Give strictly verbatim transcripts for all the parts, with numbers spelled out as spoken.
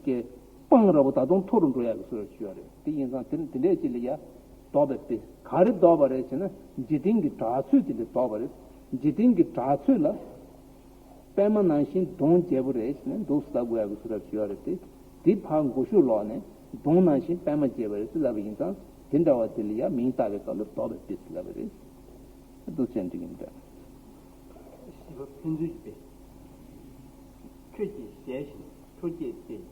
ཀྱི་སྤང་ར་བོ་ད་དུང་མཐོ་རུ་འགྲོ་ཡག་གི་བཟོ་འདྲ་ཞིག་ཡོད་རེད། དེ་ཡིན་ཙང་དེ་དེ་འདྲས་ཅིག་ལ་ཡ་ལྡོག་པའི་དཔེ། ག་རེ་ལྡོག་པ་རེད་ཟེར་ན། འཇིག་རྟེན་གྱི་གྲགས་ཚོད་དེ་ལ་ལྡོག་པ་རེད། འཇིག་རྟེན་གྱི་གྲགས་ཚོད་ལ་པད་མ་ནང་བཞིན་གདོང་རྒྱལ་པོ་རེད་ཟེར་ནས་འདུག་སེ་ལབ་དགོས་ཡག་གི་བཟོ་འདྲ་ཞིག་ཡོད་རེད་དེ། དེ་ཕར་མགོ་གཞུག་ལོག་ནས་གདོང་ནང་བཞིན་པད་མ་རྒྱས་པ་རེད་ཟེར་ལབ་པ་ཡིན་ཙང་། དེ་འདྲ་བ་དེ་ལ་ཡ་མིང་བཏགས་པའི་སྐབས་ལ་ལྡོག་པའི་དཔེ་ཟེར་ལབ་པ་རེད། འདུག་སེ་འགྲིག་གི་མི་འདུག་བཞི་པ་ཕན་ཚུན་གྱི་དཔེ། ཁྱོད་ཀྱི་ཞལ་བཞིན་ཁྱོད་ཀྱི་དཔེ།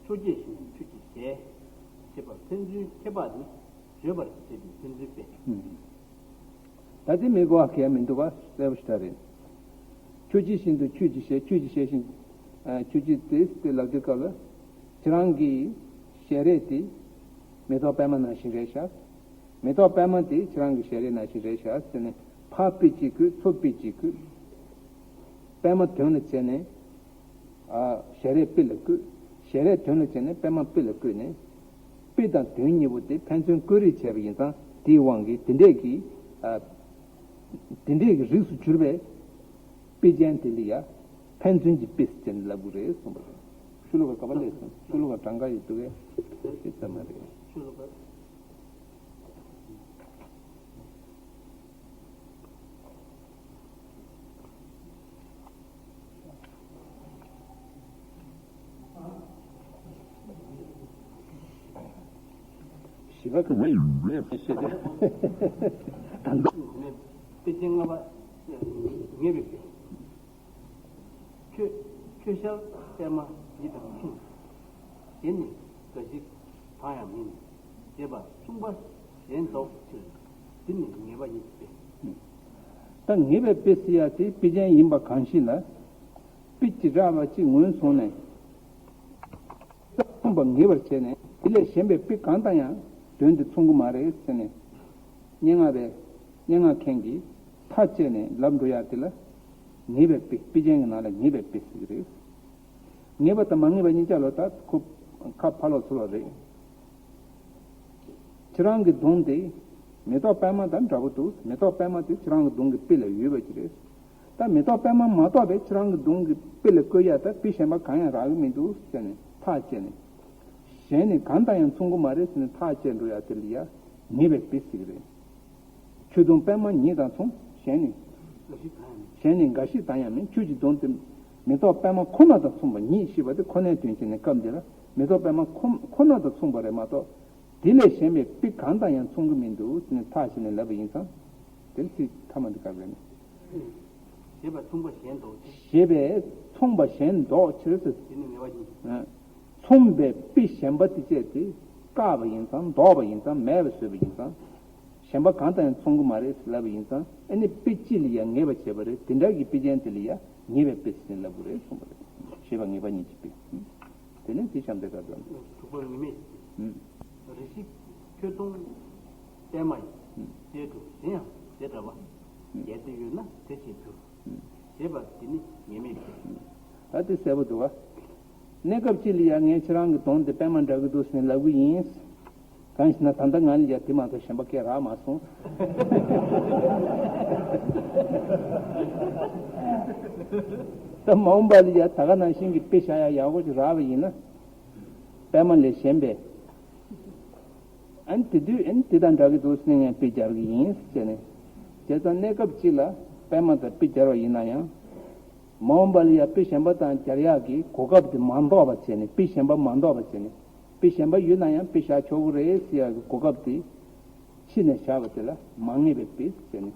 ཁྱོད་ཀྱི་བཞིན་ཁྱོད་ཀྱི་ཞལ། ཞེས་པ་ཕན་ཚུན་ཁྱད་པར་ནི་བརྗོད་པར་བྱེད་པའི་ཕན་ཚུན་དཔེ། ཨུམ། ད་དེ་མི་གོ་བ་གལ་མི་འདུག་པ། གསལ་པོ་ཞེ་དྲག་རེད། ཁྱོད་ཀྱི་བཞིན་དུ་ཁྱོད་ཀྱི་ཞལ། ཁྱོད་ཀྱི་ཞལ་བཞིན། ཨ། ཁྱོད་ཀྱི་དེ་དེ་ལབ་དུས་སྐབས་ལ། ཁྱེད་རང་གི་ཞལ་རས་དེ་མེ་ཏོག་པད་མ་ནང་བཞིན་རེད་ཤག་མེ་ཏོག་པད་མ་དེ་ཁྱེད་རང་གི་ཞལ་རས་ནང་བཞིན་རེད་ཤག་ཟེར་ནས། ཕར་དཔེ་གཅིག་བཀོད། ཚུར་དཔེ་གཅིག་བཀོད། པད་མ་དོན་ལ་བྱས་ནས། ཨ། ཞལ་རས་དཔེ་ལ་བཀོད། ཞལ་རས་དོན་ལ་བྱས་ནས་པད་མ་དཔེ་ལ་བཀོད་ནས། དཔེ་དང་དོན་གཉིས་པོ་དེ་ཕན་ཚུན་བཀོད་རེས་བྱས་པ་ཡིན་ཙང་། དེའི་དབང་གིས་དེ་འདྲས་ཀྱི། ཨ། དེ་འདྲས་ཀྱི་རིགས་སུ་གྱུར་པའི་དཔེ་ཅན་དེ་ལ་ཡ་ཕན་ཚུན་གྱི་དཔེ་ཟེར་ནས་ལབ་དགོས་རེད་གསུངས་པ་རེད། ཤོ་ལོ་ཀ་ག་པར་སླེབས་སོང་། ཤོ་ལོ་ཀ་གྲངས་ཀ་ཡོད་འདུག་གས། ཤེས་ས་མ་རེད། ཤོ་ལོ་ཀ་བཞི་པ་གི་ད་ལྟ་དཔེ་ཅན་ལྔ་པ། ངེས་པའི་དཔེ། ཁྱོད་ཁྱོད་ཞལ་པད་མ་ཡིད་དང་མཚུངས། གཞན་ནི་འགའ་ཞིག་དང་ཡང་མིན། ཞེས་པ་མཚུངས་པ་གཞན་ལྡོག་ཕྱིར། འདི་ནི་ངེས་པ་ཉིད་ཀྱི་དཔེ། ད་ངེས་པའི་དཔེ་ཟེར་ཡ་དེ་དཔེ་ཅན་ཡིན་པ་གང་ཞིག་ལ། དཔེ་བྱེ་བྲག་པ་གཅིག་ངོས་བཟུང་ནས། མཚུངས་པ་ངེས་པར་བྱས་ནས། དེ་ལས་གཞན་པའི་དཔེ་གང་དང་ཡང་དོན་དེ་མཚུངས་ཀྱི་མ་རེད་ཟེར་ནས། སྙན་ངག་པའི་སྙན་ངག་མཁན་གྱིས་ཐག་བཅད་ནས་ལབ་འགྲོ་ཡ་དེ་ལ་ངེས་པའི་དཔེ། དཔེ་ཅན་གྱི་ནང་ལ་ངེས་པའི་དཔེ་ཟེར་གྱི་རེད། ངེས་པ་དང་མ་ངེས་པ་གཉིས་ཆ་ལ་ད་ཁོ་ཁ་ཕར་ལོག་ཚུར་ལོག་རེད། ཁྱེད་རང་གི་གདོང་དེ་མེ་ཏོག་པད་མ་དང་འདྲ་པོ་འདུག་མེ་ཏོག་པད་མ་དེ་ཁྱེད་རང་གི་གདོང་གི་དཔེ་ལ་ཡོད་པ་ཅིག་རེད། ད་མེ་ཏོག་པད་མ་མ་གཏོགས་པའི་ཁྱེད་རང་གི་གདོང་གི་དཔེ་ལ་བཀོད་ཡ་ད་དཔེ་གཞན་པ་གང་ཡང་རག་གི་མི་འདུག་ཟེར་ནས་ཐག་བཅད་ནས། གཞན་ནི་གང་དང་ཡང་མཚུངས་ཀྱི་མ་རེད་ཟེར་ནས་ཐག་བཅད་འགྲོ་ཡ་དེ་ལ་ཡ་ངེས་པའི་དཔེ་ཟེར་གྱི་རེད། ཁྱོད་གདོང་པད་མ་ཉིད་དང་མཚུངས། གཞན་ནི། གཞན་ནི་འགའ་ཞིག་དང་ཡང་མིན། ཁྱོད་ཀྱི་གདོང་དེ་མེ་ཏོག་པད་མ་ཁོ་ན་དང་མཚུངས་པ་ཉིད་ཞེས་པ་དེ་ཁོ་ནའི་དོན་བྱས་ནས་སྐབས་འདིར་མེ་ཏོག་པད་མ་ཁོ་ཁོ་ན་དང་མཚུངས་པ་རེད་མ་གཏོགས། དེ་ལས་གཞན་པའི་དཔེ་གང་དང་ཡང་མཚུངས་ཀྱི་མི་འདུག་ཟེར་ནས་ཐག་བཅད་ནས་ལབ་པ་ཡིན་ཙང་། དེ་ཚིག་ཐ་མ་འདི་ག་རེ་རེད། ཞེས་པ་མཚུངས་པ་གཞན་ལྡོག་ཕྱིར། ཞེས་པས་མཚུངས་པ་གཞན་ལྡོག་ཕྱིར་ཟེར། དེ་ནི་ངེས་པ་ཉིད། མཚུངས་པའི་དཔེ་གཞན་པ་དེ་བཅས་དེ་བཀག་པ་ཡིན་ཙང་། ལྡོག་པ་ཡིན་ཙང་། མེད་པར་བཟོས་པ་ཡིན་ཙང་། གཞན་པ་གང་དང་ཡང་མཚུངས་ཀྱི་མ་རེད་ཟེར་ལབ་པ་ཡིན་ཙང་། ཨ་ནི་དཔེ་གཅིག་ལ་ཡང་ངེས་པ་བྱས་པ་རེད། དེ་འདྲ་གི་དཔེ་ཅན་དེ་ལ་ཡང་ངེས་པའི་དཔེ་ཟེར་ནས་ལབ་དགོས་རེད་གསུངས་པ་རེད། ཞེས་པ་ངེས་པ་ཉིད་ཀྱི་དཔེ། དེ་ནས་དེ་གཤམ་དེ་ག་ཙམ། དྲུག་པ་ངེས་མེད་ཀྱི་དཔེ། རེ་ཞིག་ཁྱོད་གདོང་པད་མ་ཡིན། ཞེས་དྲུག་གཞན་ཡང་ཞེས་འདྲ་བ། གལ་ཏེ་ཡོད་ན་དེ་བྱས་འགྱུར། ཞེས་པ་འདི་ནི་ངེས་མེད་ཀྱི། ད་དེ་གསལ་པོ་འདུག་ག་གནས་སྐབས་གཅིག་ལ་ཡང་ངས་ཁྱེད་རང་གི་གདོང་དེ་པད་མ་འདྲ་གི་འདུག་ཟེར་ནས་ལབ་གི་ཡིན། གང་ཞེ་ན། ད་ལྟ་ང་ལ་ཡང་དེ་མ་གཏོགས་གཞན་པ་སྐད་རག་མ་སོང་། ད་མ་འོངས་པ་ལ་ཡང་ད་ག་ནང་བཞིན་གྱི་དཔེ་བཞག་ཡ་ཡག་པོ་ཅིག་རག་པ་ཡིན་ན། པད་མ་ལས་གཞན་པའི། ཨ་ནི་དེ་དུས་ཨ་ནི་དེ་དང་འདྲ་གི་འདུག་ཟེར་ནས་ངས་དཔེ་སྦྱར་གི་ཡིན་ཟེར་ནས། བྱས་ཙང་གནས་སྐབས་གཅིག་ལ་པད་མ་དང་དཔེ་སྦྱར་བ་ཡིན་ན་ཡང་། མ་འོངས་པ་ལ་ཡང་དཔེ་གཞན་པ་དང་སྦྱར་ཡག་གི་གོ་སྐབས་དེ་མ་ལྡོག་པ་བྱས་ནས། དཔེ་གཞན་པ་མ་ལྡོག་པ་བྱས་ནས། དཔེ་གཞན་པ་ཡོད་ན་ཡང་དཔེ་བཞག་ཆོག་གི་རེད་ཟེར་ཡག་གི་གོ་སྐབས་དེ་ཕྱི་ནས་བཞག་པ་དེ་ལ་མ་ངེས་པའི་དཔེ་ཟེར་ནས་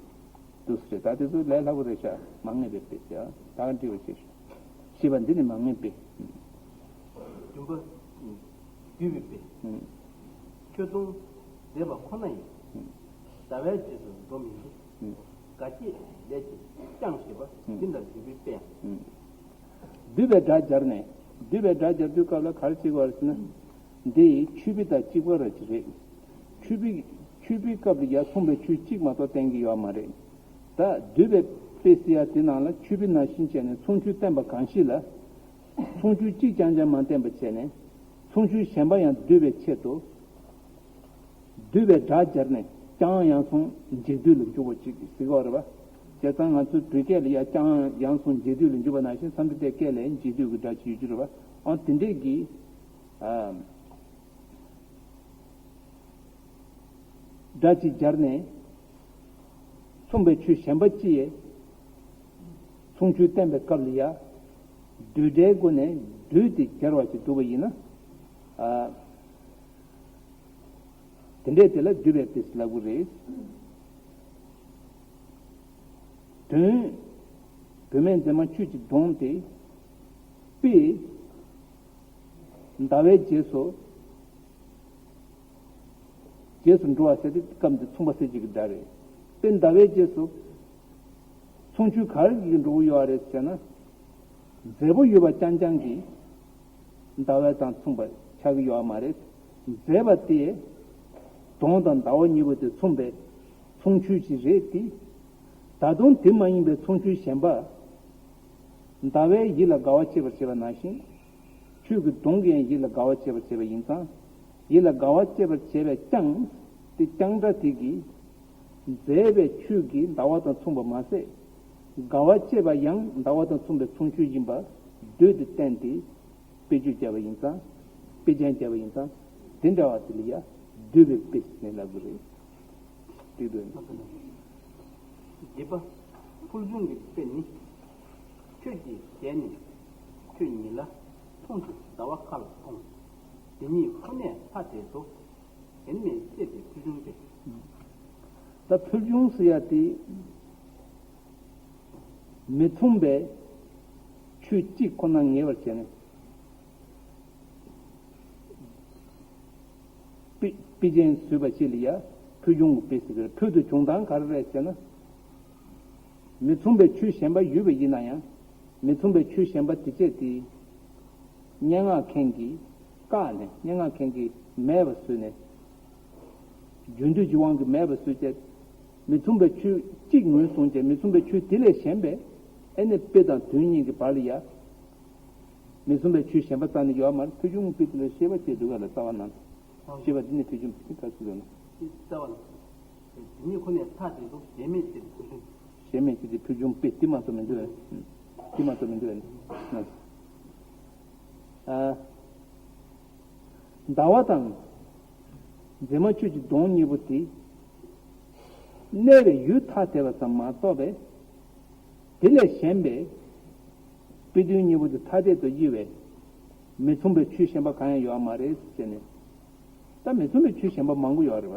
འདུག་ཟེར། ད་དེ་ཚོ་ལས་སླ་པོ་རེད་ཤག་མ་ངེས་པའི་དཔེ་ཟེར། ད་ག་འདྲི་བ་བྱེད་ཤོག་ཞེས་པ་འདི་ནི་མ་ངེས་པའི། བདུན་པ། བསྡུས་པའི་དཔེ། ཁྱོད་གདོང་མཛེས་པ་ཁོ་ན་ཡིན། ཟླ་བའི་རྗེས་སུ་འགྲོ་མི་འདུག་དགའ་སྐྱེད་ལས་ཀྱིས་བསྐྱངས་ཞེས་པ་འདི་འདྲ་བརྗོད་པའི་དཔེ། བསྡུས་པའི་སྒྲ་སྦྱར་ནས། བསྡུས་པའི་སྒྲ་སྦྱར་དུས་སྐབས་ལ་ག་རེ་བྱེད་དགོས་རེད་ཟེར་ན། འདི་ཆོས་དཔེ་དང་གཅིག་པ་ར་ཅིག་རེད། ཆོས་དཔེ་ཆོས་དཔེའི་སྐབས་ལ་ཡ་མཚུངས་པའི་ཆོས་གཅིག་མ་གཏོགས་བསྟན་གྱི་ཡོད་མ་རེད། ད་བསྡུས་པའི་དཔེ་ཟེར་ཡ་དེ་ནང་ལ་ཆོས་དཔེ་ནང་བཞིན་བྱས་ནས་མཚུངས་ཆོས་བསྟན་པ་གང་ཞིག་ལ། མཚུངས་ཆོས་གཅིག་རྐྱང་རྐྱང་མ་བསྟན་པ་བྱས་ནས། མཚུངས་ཆོས་གཞན་པ་ཡང་བསྡུས་པའི་ཆེད་དུ། བསྡུས་པའི་སྒྲ་སྦྱར་ནས་རྐྱང་ཡང་མཚུངས་འབྱེད་སྡུད་ལ་འཇུག་པ་ཅིག་ཟེར་གྱི་ཡོད་རེད་པ། བྱས་ཙང་ང་ཚོའི་བོད་སྐད་ལ་ཡང་རྐྱང་ཡང་མཚུངས་འབྱེད་སྡུད་ལ་འཇུག་པ་ནང་བཞིན་སཾ་སྐྲྀ་ཏའི་སྐད་ལ་ཡང་འབྱེད་སྡུད་ཀྱི་སྒྲ་ཅིག་ཡོད་རྒྱུ་རེད་པ། ཨང་དེ་འདྲས་ཀྱི་ ཨ། སྒྲ་གཅིག་སྦྱར་ནས་མཚུངས་པའི་ཆོས་གཞན་པ་ཅི་ཡས་མཚུངས་ཆོས་བསྟན་པའི་སྐབས་ལ་ཡ། བསྡུས་གྲྭའི་སྒོ་ནས་བསྡུས་ཏེ་སྦྱར་བ་ཞིག་འདུག་པ་ཡིན་ན། ཨ། དེ་འདྲས་དེ་ལ་བསྡུས་པའི་དཔེ་ལབ་དགོས་རེད། དོན། བུད་མེད་མཛེས་མ་ཁྱོད་ཀྱི་གདོང་དེ། དཔེ། ཟླ་བའི་རྗེས་སུ། རྗེས་སུ་འགྲོ་བ་ཟེར་ཏེ་སྐབས་འདི་མཚུངས་པ་གསལ་བྱེད་ཀྱི་སྒྲ་རེད། དཔེ་ཟླ་བའི་རྗེས་སུ། མཚུངས་ཆོས་ག་རེ་ཡིན་འགྲོ་གི་ཡོད་རེད་ཟེར་ན། མཛེས་པོ་ཡོད་པ་རྐྱང་རྐྱང་གིས་ཟླ་བ་དང་མཚུངས་པ་ཆགས་ཀྱི་ཡོད་མ་རེད། མཛེས་པ་དེས་གདོང་དང་ཟླ་བ་གཉིས་པོ་དེ་མཚུངས་པའི་མཚུངས་ཆོས་ཅིག་རེད་དེ། ད་དུང་དེ་མ་ཡིན་པའི་མཚུངས་ཆོས་གཞན་པ། ཟླ་བས་ཡིད་ལ་དགའ་བ་སྐྱེད་པར་བྱེད་པ་ནང་བཞིན། ཁྱོད་ཀྱི་གདོང་གིས་ཡང་ཡིད་ལ་དགའ་བ་སྐྱེད་པར་བྱེད་པ་ཡིན་ཙང་། ཡིད་ལ་དགའ་བ་སྐྱེད་པར་བྱེད་པའི་རྐྱང་། དེ་རྐྱང་སྒྲ་དེ་གིས། མཛེས་པའི་ཆོས་ཀྱིས་ཟླ་བ་དང་མཚུངས་པ་མ་ཟད། དགའ་བ་སྐྱེད་པ་ཡང་ཟླ་བ་དང་མཚུངས་པའི་མཚུངས་ཆོས་ཡིན་པ། བསྡུས་ཏེ་བསྟན་ཏེ། དཔེ་བརྗོད་བྱས་པ་ཡིན་ཙང་། དཔེ་ཅན་བྱས་པ་ཡིན་ཙང་། དེ་འདྲ་བ་དེ་ལ་ཡང་བསྡུས་པའི་དཔེ་ཟེར་ནས་ལབ་དགོས་རེད། འགྲིག་འདུག་སྡིག་པ། ཕུལ་བྱུང་གི་དཔེ་ནི། ཁྱོད་ཀྱིས་བྱས་ནས་ཁྱོད་ཉིད་ལ། མཐོང་དུས་ཟླ་བ་མཁའ་ལ་མཐོང་། དེ་ཉིད་ཁོ་ནས་ཐ་དད་དོ། དེ་མིན་སྲེད་པའི་ཕུལ་བྱུང་སྟེ། ད་ཕུལ་བྱུང་ཟེར་ཡ་དེ། མི་མཚུངས་པའི་ཆོས་གཅིག་ཁོ་ན་ངེས་པར་བྱས་ནས། དཔེ་དཔེ་ཅན་བཟོས་པ་ཅིག་ལ་ཡ་ཕུལ་བྱུང་གི་དཔེ་ཟེར་གི་རེད། ཕུལ་དུ་བྱུང་སྟངས་ག་རེ་རེད་ཟེར་ན། མི་མཚུངས་པའི་ཆོས་གཞན་པ་ཡོད་པ་ཡིན་ན་ཡང་། མི་མཚུངས་པའི་ཆོས་གཞན་པ་དེ་བྱས་ཏེ། སྙན་ངག་མཁན་གྱིས་བཀག་ནས། སྙན་ངག་མཁན་གྱིས་མེད་པ་བཟོས་ནས། རྒྱུ་འདོད་ཀྱི་དབང་གིས་མེད་པ་བཟོས་བྱས། མི་མཚུངས་པའི་ཆོས་གཅིག་ངོས་བཟུང་བྱས། མི་མཚུངས་པའི་ཆོས་དེ་ལས་གཞན་པའི་ཨེ་ནི་དཔེ་དང་དོན་གཉིས་ཀྱི་བར་ལ་ཡ། མི་མཚུངས་པའི་ཆོས་གཞན་པ་རྩ་ནས་ཡོད་མ་རེད། ཕུལ་བྱུང་དཔེ་དེ་ལ་ཤེས་པ་སྐྱེས་འདུག་ག་ལ་རྩ་བ་ནང་དུ། ཤེས་པ་འདི་ནི་ཕུལ་བྱུང་དཔེ་ག་ཚོད་ལ་ན། རྩ་བ་ལ། དེ་ཉིད་ཁོ་ནས་ཐ་དད་དོ། གཞན་མེད་ཕྱིར་ཕུལ་བྱུང་། གཞན་མེད་ཕྱིར་ཕུལ་བྱུང་དཔེ་དེ་མ་གཏོགས་མི་འདུག་བས། དེ་མ་གཏོགས་མི་འདུག་བས། ཨ། ཟླ་བ་དང་། མཛེས་མ་ཁྱོད་ཀྱི་གདོང་གཉིས་པོ་དེ། གནས་པའི་ཡུལ་ཐ་དད་པ་ཙམ་མ་གཏོགས་པའི། དེ་ལས་གཞན་པའི། དཔེ་དོན་གཉིས་པོ་དེ་ཐ་དད་དུ་དབྱེ་བའི། མི་མཚུངས་པའི་ཆོས་གཞན་པ་གང་ཡང་ཡོད་མ་རེད་ཟེར་ནས། ད་མི་མཚུངས་པའི་ཆོས་གཞན་པ་མང་པོ་ཡོད་རེད་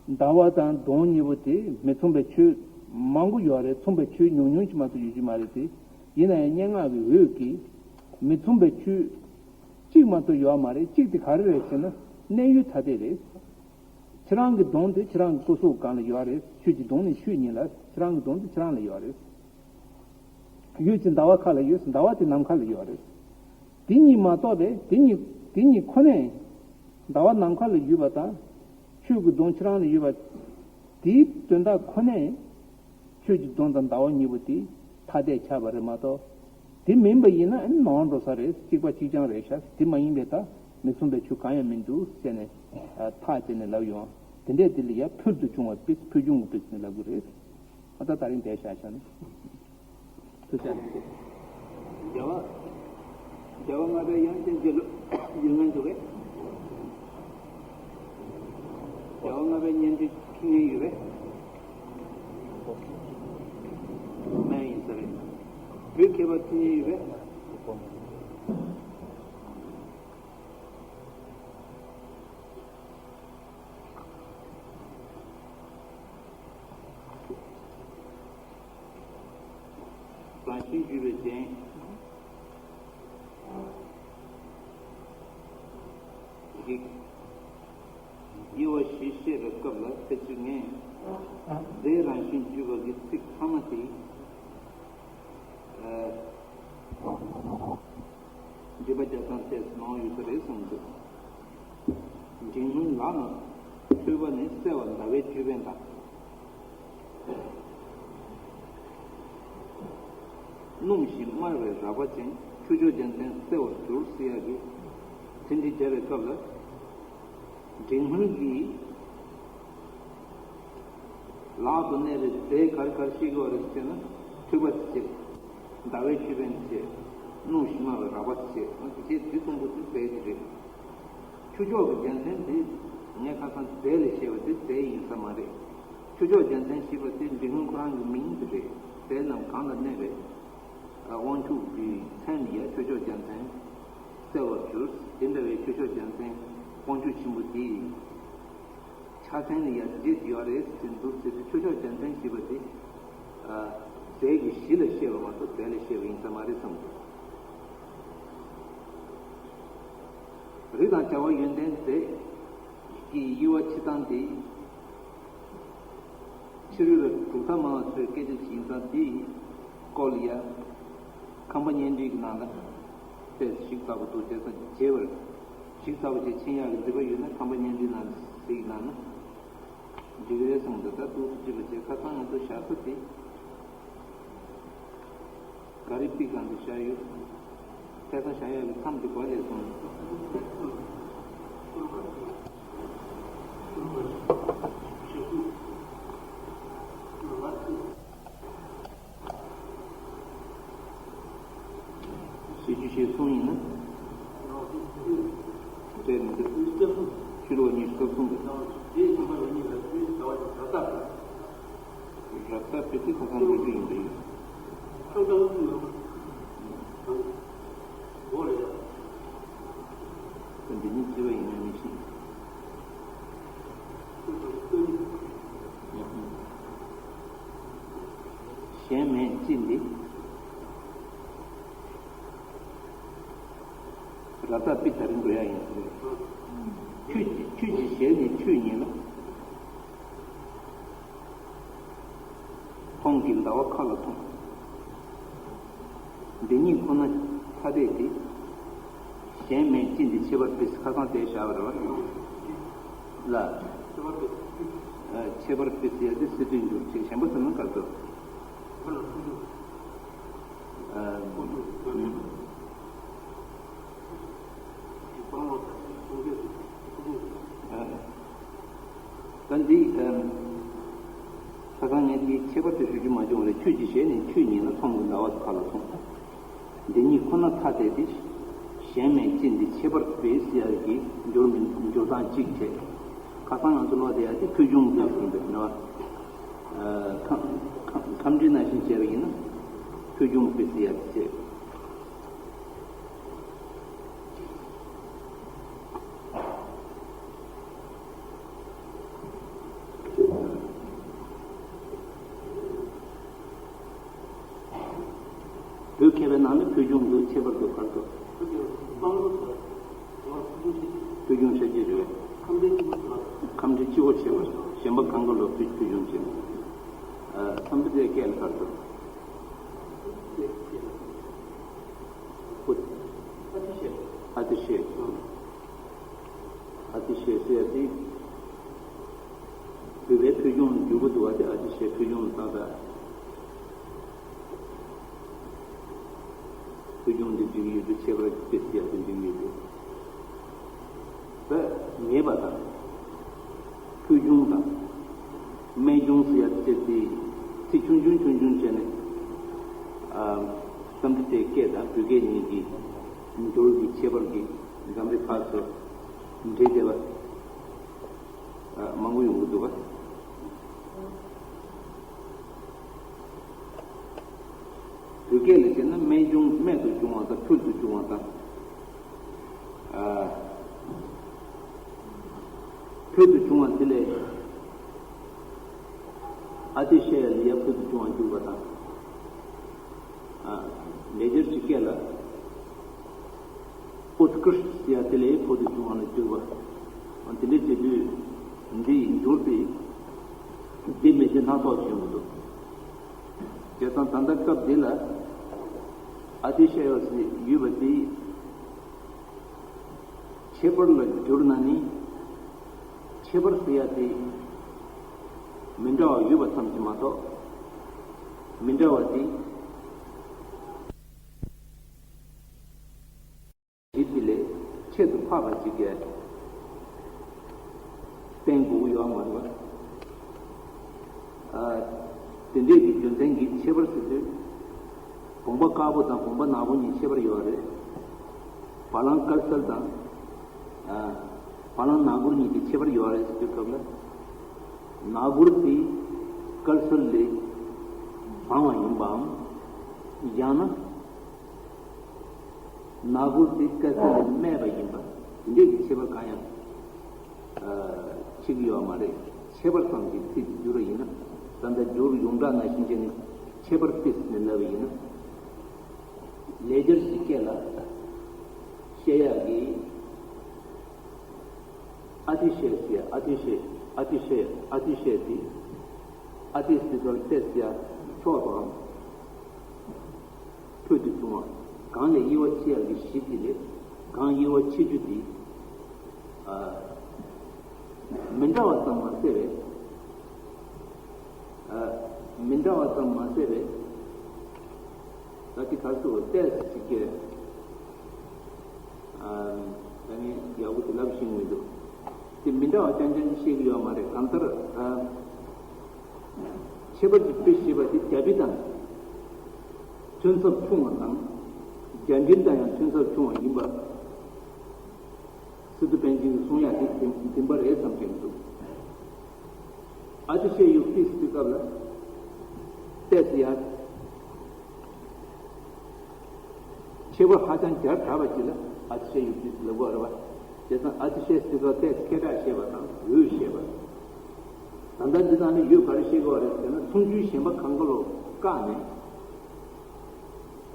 བ། ཟླ་བ་དང་གདོང་གཉིས་པོ་དེ་མི་མཚུངས་པའི་ཆོས་མང་པོ་ཡོད་རེད། མཚུངས་པའི་ཆོས་ཉུང་ཉུང་ཅིག་མ་གཏོགས་ཡོད་ཀྱི་མ་རེད་དེ། ཡིན་ན་ཡང་སྙན་ངག་གི་འོད་ཀྱིས་མི་མཚུངས་པའི་ཆོས་གཅིག་མ་གཏོགས་ཡོད་མ་རེད། གཅིག་དེ་ག་རེ་རེད་ཟེར་ན། གནས་ཡུལ་ཐ་དད་རེད། ཁྱེད་རང་གི་གདོང་དེ་ཁྱེད་རང་གི་སྐུ་གཟུགས་སྒང་ལ་ཡོད་རེད། ཁྱོད་ཀྱི་གདོང་ནི་ཁྱོད་ཉིད་ལ། ཁྱེད་རང་གི་གདོང་དེ་ཁྱེད་རང་ལ་ཡོད་རེད། ཡུལ་གྱི་ཟླ་བ་མཁའ་ལ་ཡོད། ཟླ་བ་དེ་ནམ་མཁའ་ལ་ཡོད་རེད། དེ་གཉིས་མ་གཏོགས་པའི་དེ་གཉིས་དེ་གཉིས་ཁོ་ནས་ཟླ་བ་ནམ་མཁའ་ལ་ཡོད་པ་དང་། ཁྱོད་ཀྱི་གདོང་ཁྱེད་རང་ལ་ཡོད་པ། དེའི་དོན་དག་ཁོ་ནས་ཁྱོད་ཀྱི་གདོང་དང་ཟླ་བ་གཉིས་པོ་དེ་ཐ་དད་ཆགས་པ་རེད་མ་གཏོགས། དེ་མིན་པ་ཡིན་ན་ཨ་ནི་མང་འགྲོ་ས་རེད། གཅིག་པ་གཅིག་རྐྱང་རེད་ཤག་དེ་མ་ཡིན་པའི་ད་མི་མཚུངས་པའི་ཆོས་གང་ཡང་མི་འདུག་ཟེར་ནས་ཐག་བཅད་ནས་ལབ་ཡོང་། དེ་འདྲས་དེ་ལ་ཡ་ཕུལ་དུ་བྱུང་བ་དཔེ། ཕུལ་བྱུང་གི་དཔེ་ཟེར་ནས་ལབ་དགོས་རེད། ཨ་ད་ད་རིང་དེ་བཞག་བཞག་ནས། ཐུགས་རྗེ་ཆེ། རྒྱལ་བ། རྒྱལ་བ་ལྔ་པའི་དབྱངས་ཅན་གྱི་ལུས་ཡིད་ངོར་འཇུག་པས། རྒྱལ་བ་ལྔ་པའི་སྙན་བརྒྱུད་ཁེངས་ཡོད་པས། སྨན་ཡིན་ས་རེད། བོད་མཁས་པ་ཁེངས་ཡོད་པས། རང་བཞིན་བརྗོད་པའི་རྒྱན། ཡིག་དབྱེ་བ་བཞི་བཤད་པའི་སྐབས་ལ་ཕལ་ཆེར་ངས་རྫས་རང་བཞིན་བརྗོད་པ་གི་ཚིག་ཚང་མ་དེ། འགྲེལ་པ་རྒྱག་སྟངས་ཐད་མང་བ་ཡོད་ས་རེད་བསམ་འདུག་འབྲིང་སྔོན་ལགས་ནས་ཐོས་པ་ནི་གསལ་བ་ཟླ་བའི་ཅོད་པན་དང་། སྣུམ་བཞིན་དམར་བའི་རལ་པ་ཅན། ཆུ་སྦྱོར་རྒྱལ་མཚན་གསལ་བར་གྱུར་ཟེར་ཡག་གི་ཚིག་འདི་སྦྱར་བའི་སྐབས་ལ། འབྲིང་སྔོན་གྱི་ལག་ཏུ་གནས་པའི་རྫས་ག་རེ་ག་རེ་བཤད་ཀྱི་ཡོད་རེད་ཟེར་ན། ཐོས་པ་དེ་བྱས། ཟླ་བའི་ཅོད་པན་དེ་བྱས། རེད། ང་དེ་ཆེད་དུས་གསུམ་པོ་དེ་རྫས་དེ་རེད། ཆོས་མཆོག་གི་རྒྱལ་མཚན་དེ་ངས་ཁ་སང་རྫས་ལ་བཤད་པ་དེ་རྫས་ཡིན་ས་མ་རེད། ཆོས་མཆོག་རྒྱལ་མཚན་ཞེས་པ་དེ་འདི་སྔོན་ཁོ་རང་གི་མིང་དེ་རེད། རྫས་རྣམས་གང་ལ་གནས་པའི་དབང་ཕྱུག་གི་མཚན་ལ་ཡ་ཆོས་མཆོག་རྒྱལ་མཚན་གསལ་བར་གྱུར། དེ་འདྲ་བའི་ཆོས་མཆོག་རྒྱལ་མཚན་དབང་ཕྱུག་ཆེན་པོ་དེ་ཡི་ཕྱག་མཚན་ལ་ཡ་རྫས་ཡོད་རེད་ཟེར་འདུག་ཟེར་དུས་ཆོས་མཆོག་རྒྱལ་མཚན་ཞེས་པ་དེ་རྫས་ཀྱི་གཞི་ལ་བཤད་པ་མ་གཏོགས་རྫས་ལ་བཤད་པ་ཡིན་ས་མ་རེད་བསམ་འདུག་རིགས་དང་བྱ་བ་ཡོན་ཏན་རྫས་ཀྱི་དབྱེ་བ་ཕྱེ་སྟངས་དེ། ཕྱི་རོལ་ལ་གྲུབ་མཐའ་སྨྲ་བ་ཚོས་སྐད་ཆ་བྱེད་ཡིན་ཙང་དེའི་སྐོར་ལ་ཡ། ཁམས་པ་གཉེན་སྒྲིག་གི་ནང་ལ་དཔེ་ཞིབ་ཚགས་པོ་འདུག་བྱས་ཙང་རྒྱས་པར་ཞིབ་ཚགས་པོ་བྱས་ཕྱིན་ཡག་གི་འདོད་པ་ཡོད་ན་ཁམས་པ་གཉེན་སྒྲིག་ནང་ལ་གཟིགས་གནང་ན་འགྲིག་གི་རེད་བསམ་འདུག་ད་འདུག་སེ་བྱས་པ་བྱས་ཁ་སང་ང་ཚོ་བཞག་ས་དེ། ག་རེ་པི་གང་དུ་བཞག་ཡོད། ཁ་སང་བཞག་ཡག་གི་མཚམས་དེ་ག་ལས་སོང་། ཤེས་རྒྱུ་ཞེས་གསུངས་ཡིན་ན། སྤྲད་མི་འདུག་ཕྱི་ལོ་ཉི་ཤུ་རྩ་གསུམ་གྱི། རབ་གསལ་དཔེ་ཁྲིད་ཁ་སང་འགྲོ་རྒྱུ་ཡིན་པ་ཡིན། འདི་ནི་བརྩི་བ་ཡིན་ན་མི་ཤེས། གཞན་མེད་ཅི་འདི། རབ་ཏ་པི་ད་རིང་འགྲོ་ཡ་ཡིན་ཟེར། ཆོས་ཀྱི་ཆོས་ཀྱི་ཞལ་ནས་ཆོས་ཉིད་ལ། མཐོང་གི་ཟླ་བ་མཁའ་ལ་མཐོང་། འདི་ཉིད་ཁོ་ན་ཐ་དད་དེ། གཞན་མེད་ཅི་འདི་ཁྱད་པར་དཔེ་ཁ་སང་དེ་བཞག་པ་རེད་བ། ལ། ཁྱད་པར་དཔེ་ཟེར་ཡ་དེ་སི་ཏུ་འགྱུར་ཅིག་གཞན་པ་ཟེར་ན་དཀར་ཏོ། ད་འདི། ཁ་སང་ངས་འདི་ཁྱད་པར་དུ་ཞུ་རྒྱུ་མ་བྱུང་བ་རེད། ཆོས་ཀྱི་ཞལ་ནས་ཆོས་ཉིད་ལ། མཐོང་གི་ཟླ་བ་མཁའ་ལ་མཐོང་། འདི་ཉིད་ཁོ་ན་ཐ་དད་དེ། གཞན་མེད་ཅི་འདི་ཁྱད་པར་དཔེ་ཟེར་ཡ་གི་འགྱུར་མི་འགྱུར་སྟངས་གཅིག་བྱས། ཁ་སང་ང་ཚོ་ཀློག་བསྡད་ཡ་དེ་ཕུལ་བྱུང་དུ་ཟིན་པའི་ནོ། ཁམས་ཁམས་འདྲི་ནང་བཞིན་བྱས་པ་ཡིན་ན། ཕུལ་བྱུང་དཔེ་ཟེར་ཡ་དེ་བྱས། བོད་མཁས་པའི་ནང་ནས་ཕུལ་བྱུང་དུ་ཁྱད་པར་དུ་བར་དུ། ཕུལ་བྱུང་ཤ་རྒྱུ་རེད། ཁམས་འདྲི་སྤྱི་བོ་ཆེ་བ་གཞན་པ་གང་ག་ལ་ཕུལ་ཕུལ་བྱུང་ཆེ། ཨ། ཁམས་འདྲི་དེ་སྐད་ལ་བར་དུ། ཨ་ཏི་ཤེས། ཨ་ཏི་ཤེས་ཟེར་ཡ་དེ། བོད་པའི་ཕུལ་བྱུང་ལ་འགྱུར་གྱི་འདུག་བ་དེ། ཨ་ཏི་ཤེས་ཕུལ་བྱུང་ལ་བཏགས་པ། ཕུལ་བྱུང་འདི་འཇིག་ཡོད་དུ་ཁྱད་པར་དཔེ་ཟེར་ཡ་དེ་འཇིག་ཡོད་དུ། ད་ཉེས་པ་དང་། ཕུལ་བྱུང་དང་། རྨད་བྱུང་ཟེར་ཡ་དེ་ཚིག་ཆུང་ཆུང་ཆུང་ཆུང་བྱས་ནས། ཨ། སཾ་སྐྲྀ་ཏའི་སྐད་དང་བོད་སྐད་གཉིས་ཀྱི་འགྱུར་གྱི་ཁྱད་པར་གྱི་འགྲམ་རེ་ཕར་ཚུར་འདྲེས་བསྡད་པ། ཨ། མང་པོ་ཡོང་གི་འདུག་ག་བོད་སྐད་ལ་བྱས་ན་རྨད་བྱུང་རྨད་དུ་བྱུང་བ་དང་ཕུལ་དུ་བྱུང་བ་དང་། ཨ། ཕུལ་དུ་བྱུང་བ་དེ་ལས་ཨ་ཏི་ཤའི་ལ་ཡ་ཕུལ་དུ་བྱུང་བ་འཇུག་པ་དང་། ཨ། ལེགས་སྦྱར་གྱི་སྐད་ལ་ཨུཏ་ཀྲིཤྞ་ཟེར་ཡ་དེ་ལས་ཕུལ་དུ་བྱུང་བ་ལ་འཇུག་པ། དེ་འདྲ་བྱེད་དུས་འདི་ཡི་འགྱུར་དེ་འདི་མི་འདི་སྣ་ཚོགས་བྱུང་གི་འདུག་བྱས་ཙང་ད་ལྟ་སྐབས་འདི་ལ་ཨ་ཏི་ཤའི་ཡོད་པ་དེ། ཁྱད་པར་ལ་བསྒྱུར་ན་ནི། ཁྱད་པར་ཟེར་ཡ་དེ་མི་འདྲ་བ་ཡོད་པ་ཙམ་གྱིས་མ་གཏོགས་མི་འདྲ་བ་དེ་གཞི་དེ་ལས་ཁྱད་དུ་འཕགས་པ་ཅིག་གིས་བསྟན་དགོས་ཀྱི་ཡོད་མ་རེད་པ། ཨ། དེ་འདྲས་ཀྱི་རྒྱུ་མཚན་གྱིས་ཁྱད་པར་ཟེར་དུས། བུམ་པ་དཀར་པོ་དང་བུམ་པ་ནག་པོ་གཉིས་ཁྱད་པར་ཡོད་རེད། བ་ལང་དཀར་གསལ་དང་། ཨ། བ་ལང་ནག་གུར་གཉིས་ཀྱི་ཁྱད་པར་ཡོད་རེད་ཟེར་དུས་སྐབས་ལ། ནག་གུར་དེ་དཀར་གསལ་ལས་སྦང་བ་ཡིན་པའམ། ཡང་ན། ནག་གུར་དེ་དཀར་གསལ་ལས་སྨད་པ་ཡིན་པ། དེ་འདྲའི་གི་ཁྱད་པར་གང་ཡང་། ཨ། ཕྱེ་གི་ཡོད་མ་རེད། ཁྱད་པར་ཙམ་གྱི་ཚིག་དེ་བསྒྱུར་བ་ཡིན་ན། ད་ལྟ་འགྱུར་ཡོངས་གྲགས་ནང་བཞིན་བྱས་ནས་ཁྱད་པར་དཔེ་ཟེར་ནས་ལབ་པ་ཡིན་ན། ལེགས་སྦྱར་གྱི་སྐད་ལ། བཤད་ཡག་གི། ཨ་ཏི་ཤའི་ཟེར་ཡ། ཨ་ཏི་ཤའི། ཨ་ཏི་ཤའི། ཨ་ཏི་ཤའི་དེ། ཨ་ཏི་ཟེར་དུས་ཏེ་ཟེར་ཡ་ཕྱོགས་དང་། ཕུད་དུ་བྱུང་བ། གང་ལས་དབྱེ་བ་ཕྱེ་ཡག་གི་གཞི་དེ་ལས། གང་དབྱེ་བ་ཕྱེ་རྒྱུ་དེ། ཨ། མི་འདྲ་བ་ཙམ་མ་ཟད་པས། ཨ། མི་འདྲ་བ་ཙམ་མ་ཟད་པས། ད་དེ་ག་ཚོད་ཏེ་ཟེར་གྱི། ཨ། ད་ནི་ཡག་པོ་དེ་ལབ་ཤེས་མི་འདུག་དེ་མི་འདྲ་བ་རྐྱང་རྐྱང་ཤེས་ཀྱི་ཡོད་མ་རེད། གང་ལྟར། ཨ། ཁྱད་པར་གྱི་དཔེ་ཞེས་པ་དེ་རྒྱ་དཔེ་དང་ཐོན་ཚབས་ཆུང་བ་དང་། རྒྱ་འགྲེལ་དང་ཡང་ཐོན་ཚབས་ཆུང་བ་ཡིན་པ། སི་ཏུ་པཎ་ཆེན་གྱིས་གསུང་ཡག་དེ་བདེན་པ་རེད་བསམ་གྱི་མི་འདུག་ཨ་ཏི་ཤའི་ཡུག་ཏི་ཟེར་དུས་སྐབས་ལ། ཏེ་ཟེར་ཡ། ཁྱད་པར་ཧ་ཅང་བརྒྱ་ཕྲག་པ་ཅིག་ལ་ཨ་ཏི་ཤའི་ཡུག་ཏི་ཟེར་ལབ་དགོས་རེད་པ། བྱས་ཙང་ཨ་ཏི་ཤའི་ཟེར་སྐབས་ཏེ་སྐད་གྲགས་བཤད་པ་དང་འོད་བཤད་པ། ད་ལྟ་འདི་དག་ནི་འོད་ག་རེ་བཤད་དགོས་རེད་ཟེར་ན། འཐུང་ཆུའི་ཞེན་པ་གང་ག་ལོ་བཀག་ནས།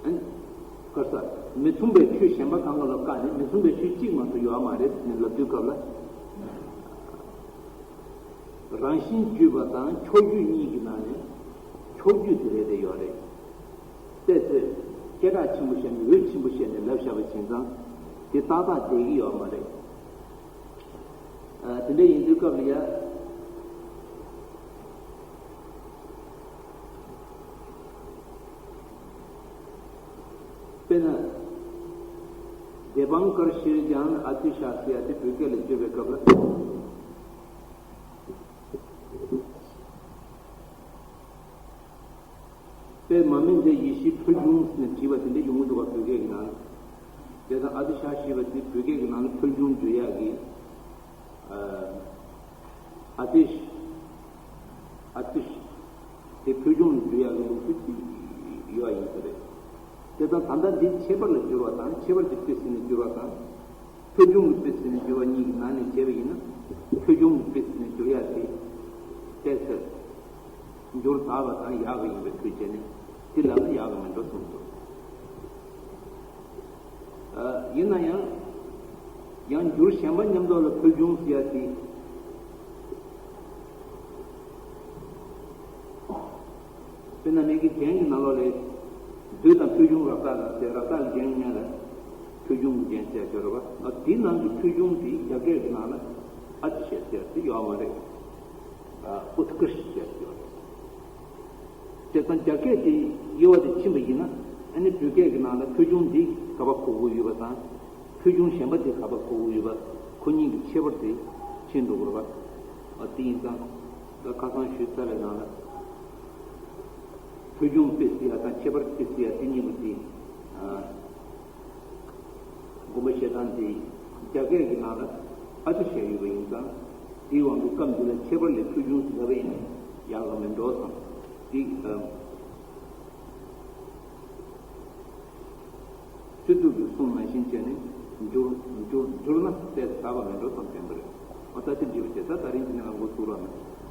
ཨན། དཀར་ས། མི་མཚུངས་པའི་ཆོས་གཞན་པ་གང་ག་ལ་བཀག་ནས་མི་མཚུངས་པའི་ཆོས་གཅིག་མ་གཏོགས་ཡོད་མ་རེད་ཟེར་ནས་ལབ་དུས་སྐབས་ལ། རང་བཞིན་བརྒྱུད་པ་དང་མཆོག་བརྒྱུད་གཉིས་ཀྱི་ནང་ནས་མཆོག་བརྒྱུད་དེ་རེད་དེ་ཡོད་རེད། དེ་ཚོས་སྐད་གྲགས་ཆེན་པོ་བཤད་ནས་འོད་ཆེན་པོ་བཤད་ནས་ལབ་བཞག་པ་བྱས་ཙང་དེ་ཏག་ཏག་བསྡད་ཀྱི་ཡོད་མ་རེད། ཨ། དེ་འདྲ་ཡིན་དུས་སྐབས་ལ་ཡ། དཔེར་ན། བདེ་སྤངས་དཀར་ཤེལ་ལྗང་ཨ་ཏི་ཤ་ཟེར་ཡ་དེ་བོད་སྐད་ལ་བསྒྱུར་བའི་སྐབས་ལ། དཔེ་མ་མིན་འདི་ཡེ་ཤེས་ཕུལ་བྱུང་ཟེར་ནས་བྲིས་པ་དེ་འདྲ་ཡོང་གི་འདུག་ག་བོད་སྐད་ཀྱི་ནང་ལ། དེ་དང་ཨ་ཏི་ཤ་ཞེས་པ་དེ་བོད་སྐད་ཀྱི་ནང་ལ་ཕུལ་བྱུང་བརྗོད་ཡག་གི། ཨ། ཨ་ཏི་ཤ། ཨ་ཏི་ཤ། དེ་ཕུལ་བྱུང་ལ་བརྗོད་ཡག་གི་ལུགས་སྲོལ་ཅིག་ཡོད་ཡིན་ས་རེད། དེ་དང་ད་ལྟ་འདི་ཁྱད་པར་ལ་བསྒྱུར་བ་དང་ཁྱད་པར་གྱི་དཔེ་ཟེར་ནས་བསྒྱུར་བ་དང་། ཕུལ་བྱུང་གི་དཔེ་ཟེར་ནས་བསྒྱུར་བ་གཉིས་ཀྱི་ནང་ནས་བྱས་པ་ཡིན་ན། ཕུལ་བྱུང་གི་དཔེ་ཟེར་ནས་བསྒྱུར་ཡག་དེ། ཏེ་ཟེར། འགྱུར་དག་པ་དང་ཡག་པ་ཡིན་པའི་ཁུལ་བྱས་ནས་དེ་ལབ་ན་ཡག་གི་མིན་འགྲོ་གསུངས་འདུག་ཨ། ཡིན་ན་ཡང་། ཡང་འགྱུར་གཞན་པ་མཉམ་འདོགས་ལ་ཕུལ་བྱུང་ཟེར་ཡ་དེ། དཔེར་ན་མིག་གི་རྒྱན་གྱི་ནང་ལོགས་ལ། བདུད་དང་ཕུལ་བྱུང་རབ་རྟགས་ལ་ཟེར། རབ་རྟགས་ལ་རྒྱན་ཡིན་ན་ལ། ཕུལ་བྱུང་གི་རྒྱན་ཟེར་ཡ་ཅིག་ཡོད་རེད་པ། ཨ། དེའི་ནང་གི་ཕུལ་བྱུང་དེ་རྒྱ་སྐད་ཀྱི་ནང་ལ་ཨ་ཏི་ཤ་ཟེར་ཡ་དེ་ཡོད་མ་རེད། ཨ། ཨུཏ་ཀྲིཤ་ཟེར་ཡ་དེ་ཡོད་རེད། བྱས་ཙང་རྒྱ་སྐད་དེ་དབྱེ་བ་དེ་ཕྱིན་པ་ཡིན་ན། ཨ་ནི་བོད་སྐད་ཀྱི་ནང་ལ་ཕུལ་བྱུང་འདི་ག་པར་གོ་དགོས་ཡོད་པ་དང་། ཕུལ་བྱུང་གཞན་པ་དེ་ག་པར་གོ་དགོས་ཡོད་པ། ཁོ་གཉིས་ཀྱི་ཁྱད་པར་དེ་ཕྱིན་འགྲོ་དགོས་རེད་པ། ཨ། དེ་ཡིན་ཙང་ད་ཁ་སང་ཞུས་ཚར་བའི་ནང་ལ། ཕུལ་བྱུང་དཔེ་ཟེར་ཡ་དང་ཁྱད་པར་དཔེ་ཟེར་ཡ་དེ་གཉིས་པོ་དེ། ཨ། དགོངས་པ་བཞེས་སྟངས་དེ་རྒྱ་སྐད་ཀྱི་ནང་ལ་ཨ་ཏི་ཤ་ཡོད་པ་ཡིན་ཙང་། དེའི་དབང་གིས་སྐབས་འདི་ལ་ཁྱད་པར་ལས་ཕུལ་བྱུང་ཟེར་ལབ་པ་ཡིན་ན་ཡག་ག་མིན་འགྲོ་བསམ། དེ། ཨ། སྤྱི་གཙུག་གི་གསུང་ནང་བཞིན་བྱས་ནས་འགྱུར་འགྱུར་འགྱུར་ན་ཏེ་ཟ་བ་མིན་འགྲོ་བསམ་བསྟན་པ་རེད། འོ་ད་དེ་འདྲ་བྱས་ད་ད་རིང་འདི་ནས་ང་འགོ་ཚུགས་རོགས་གནང་།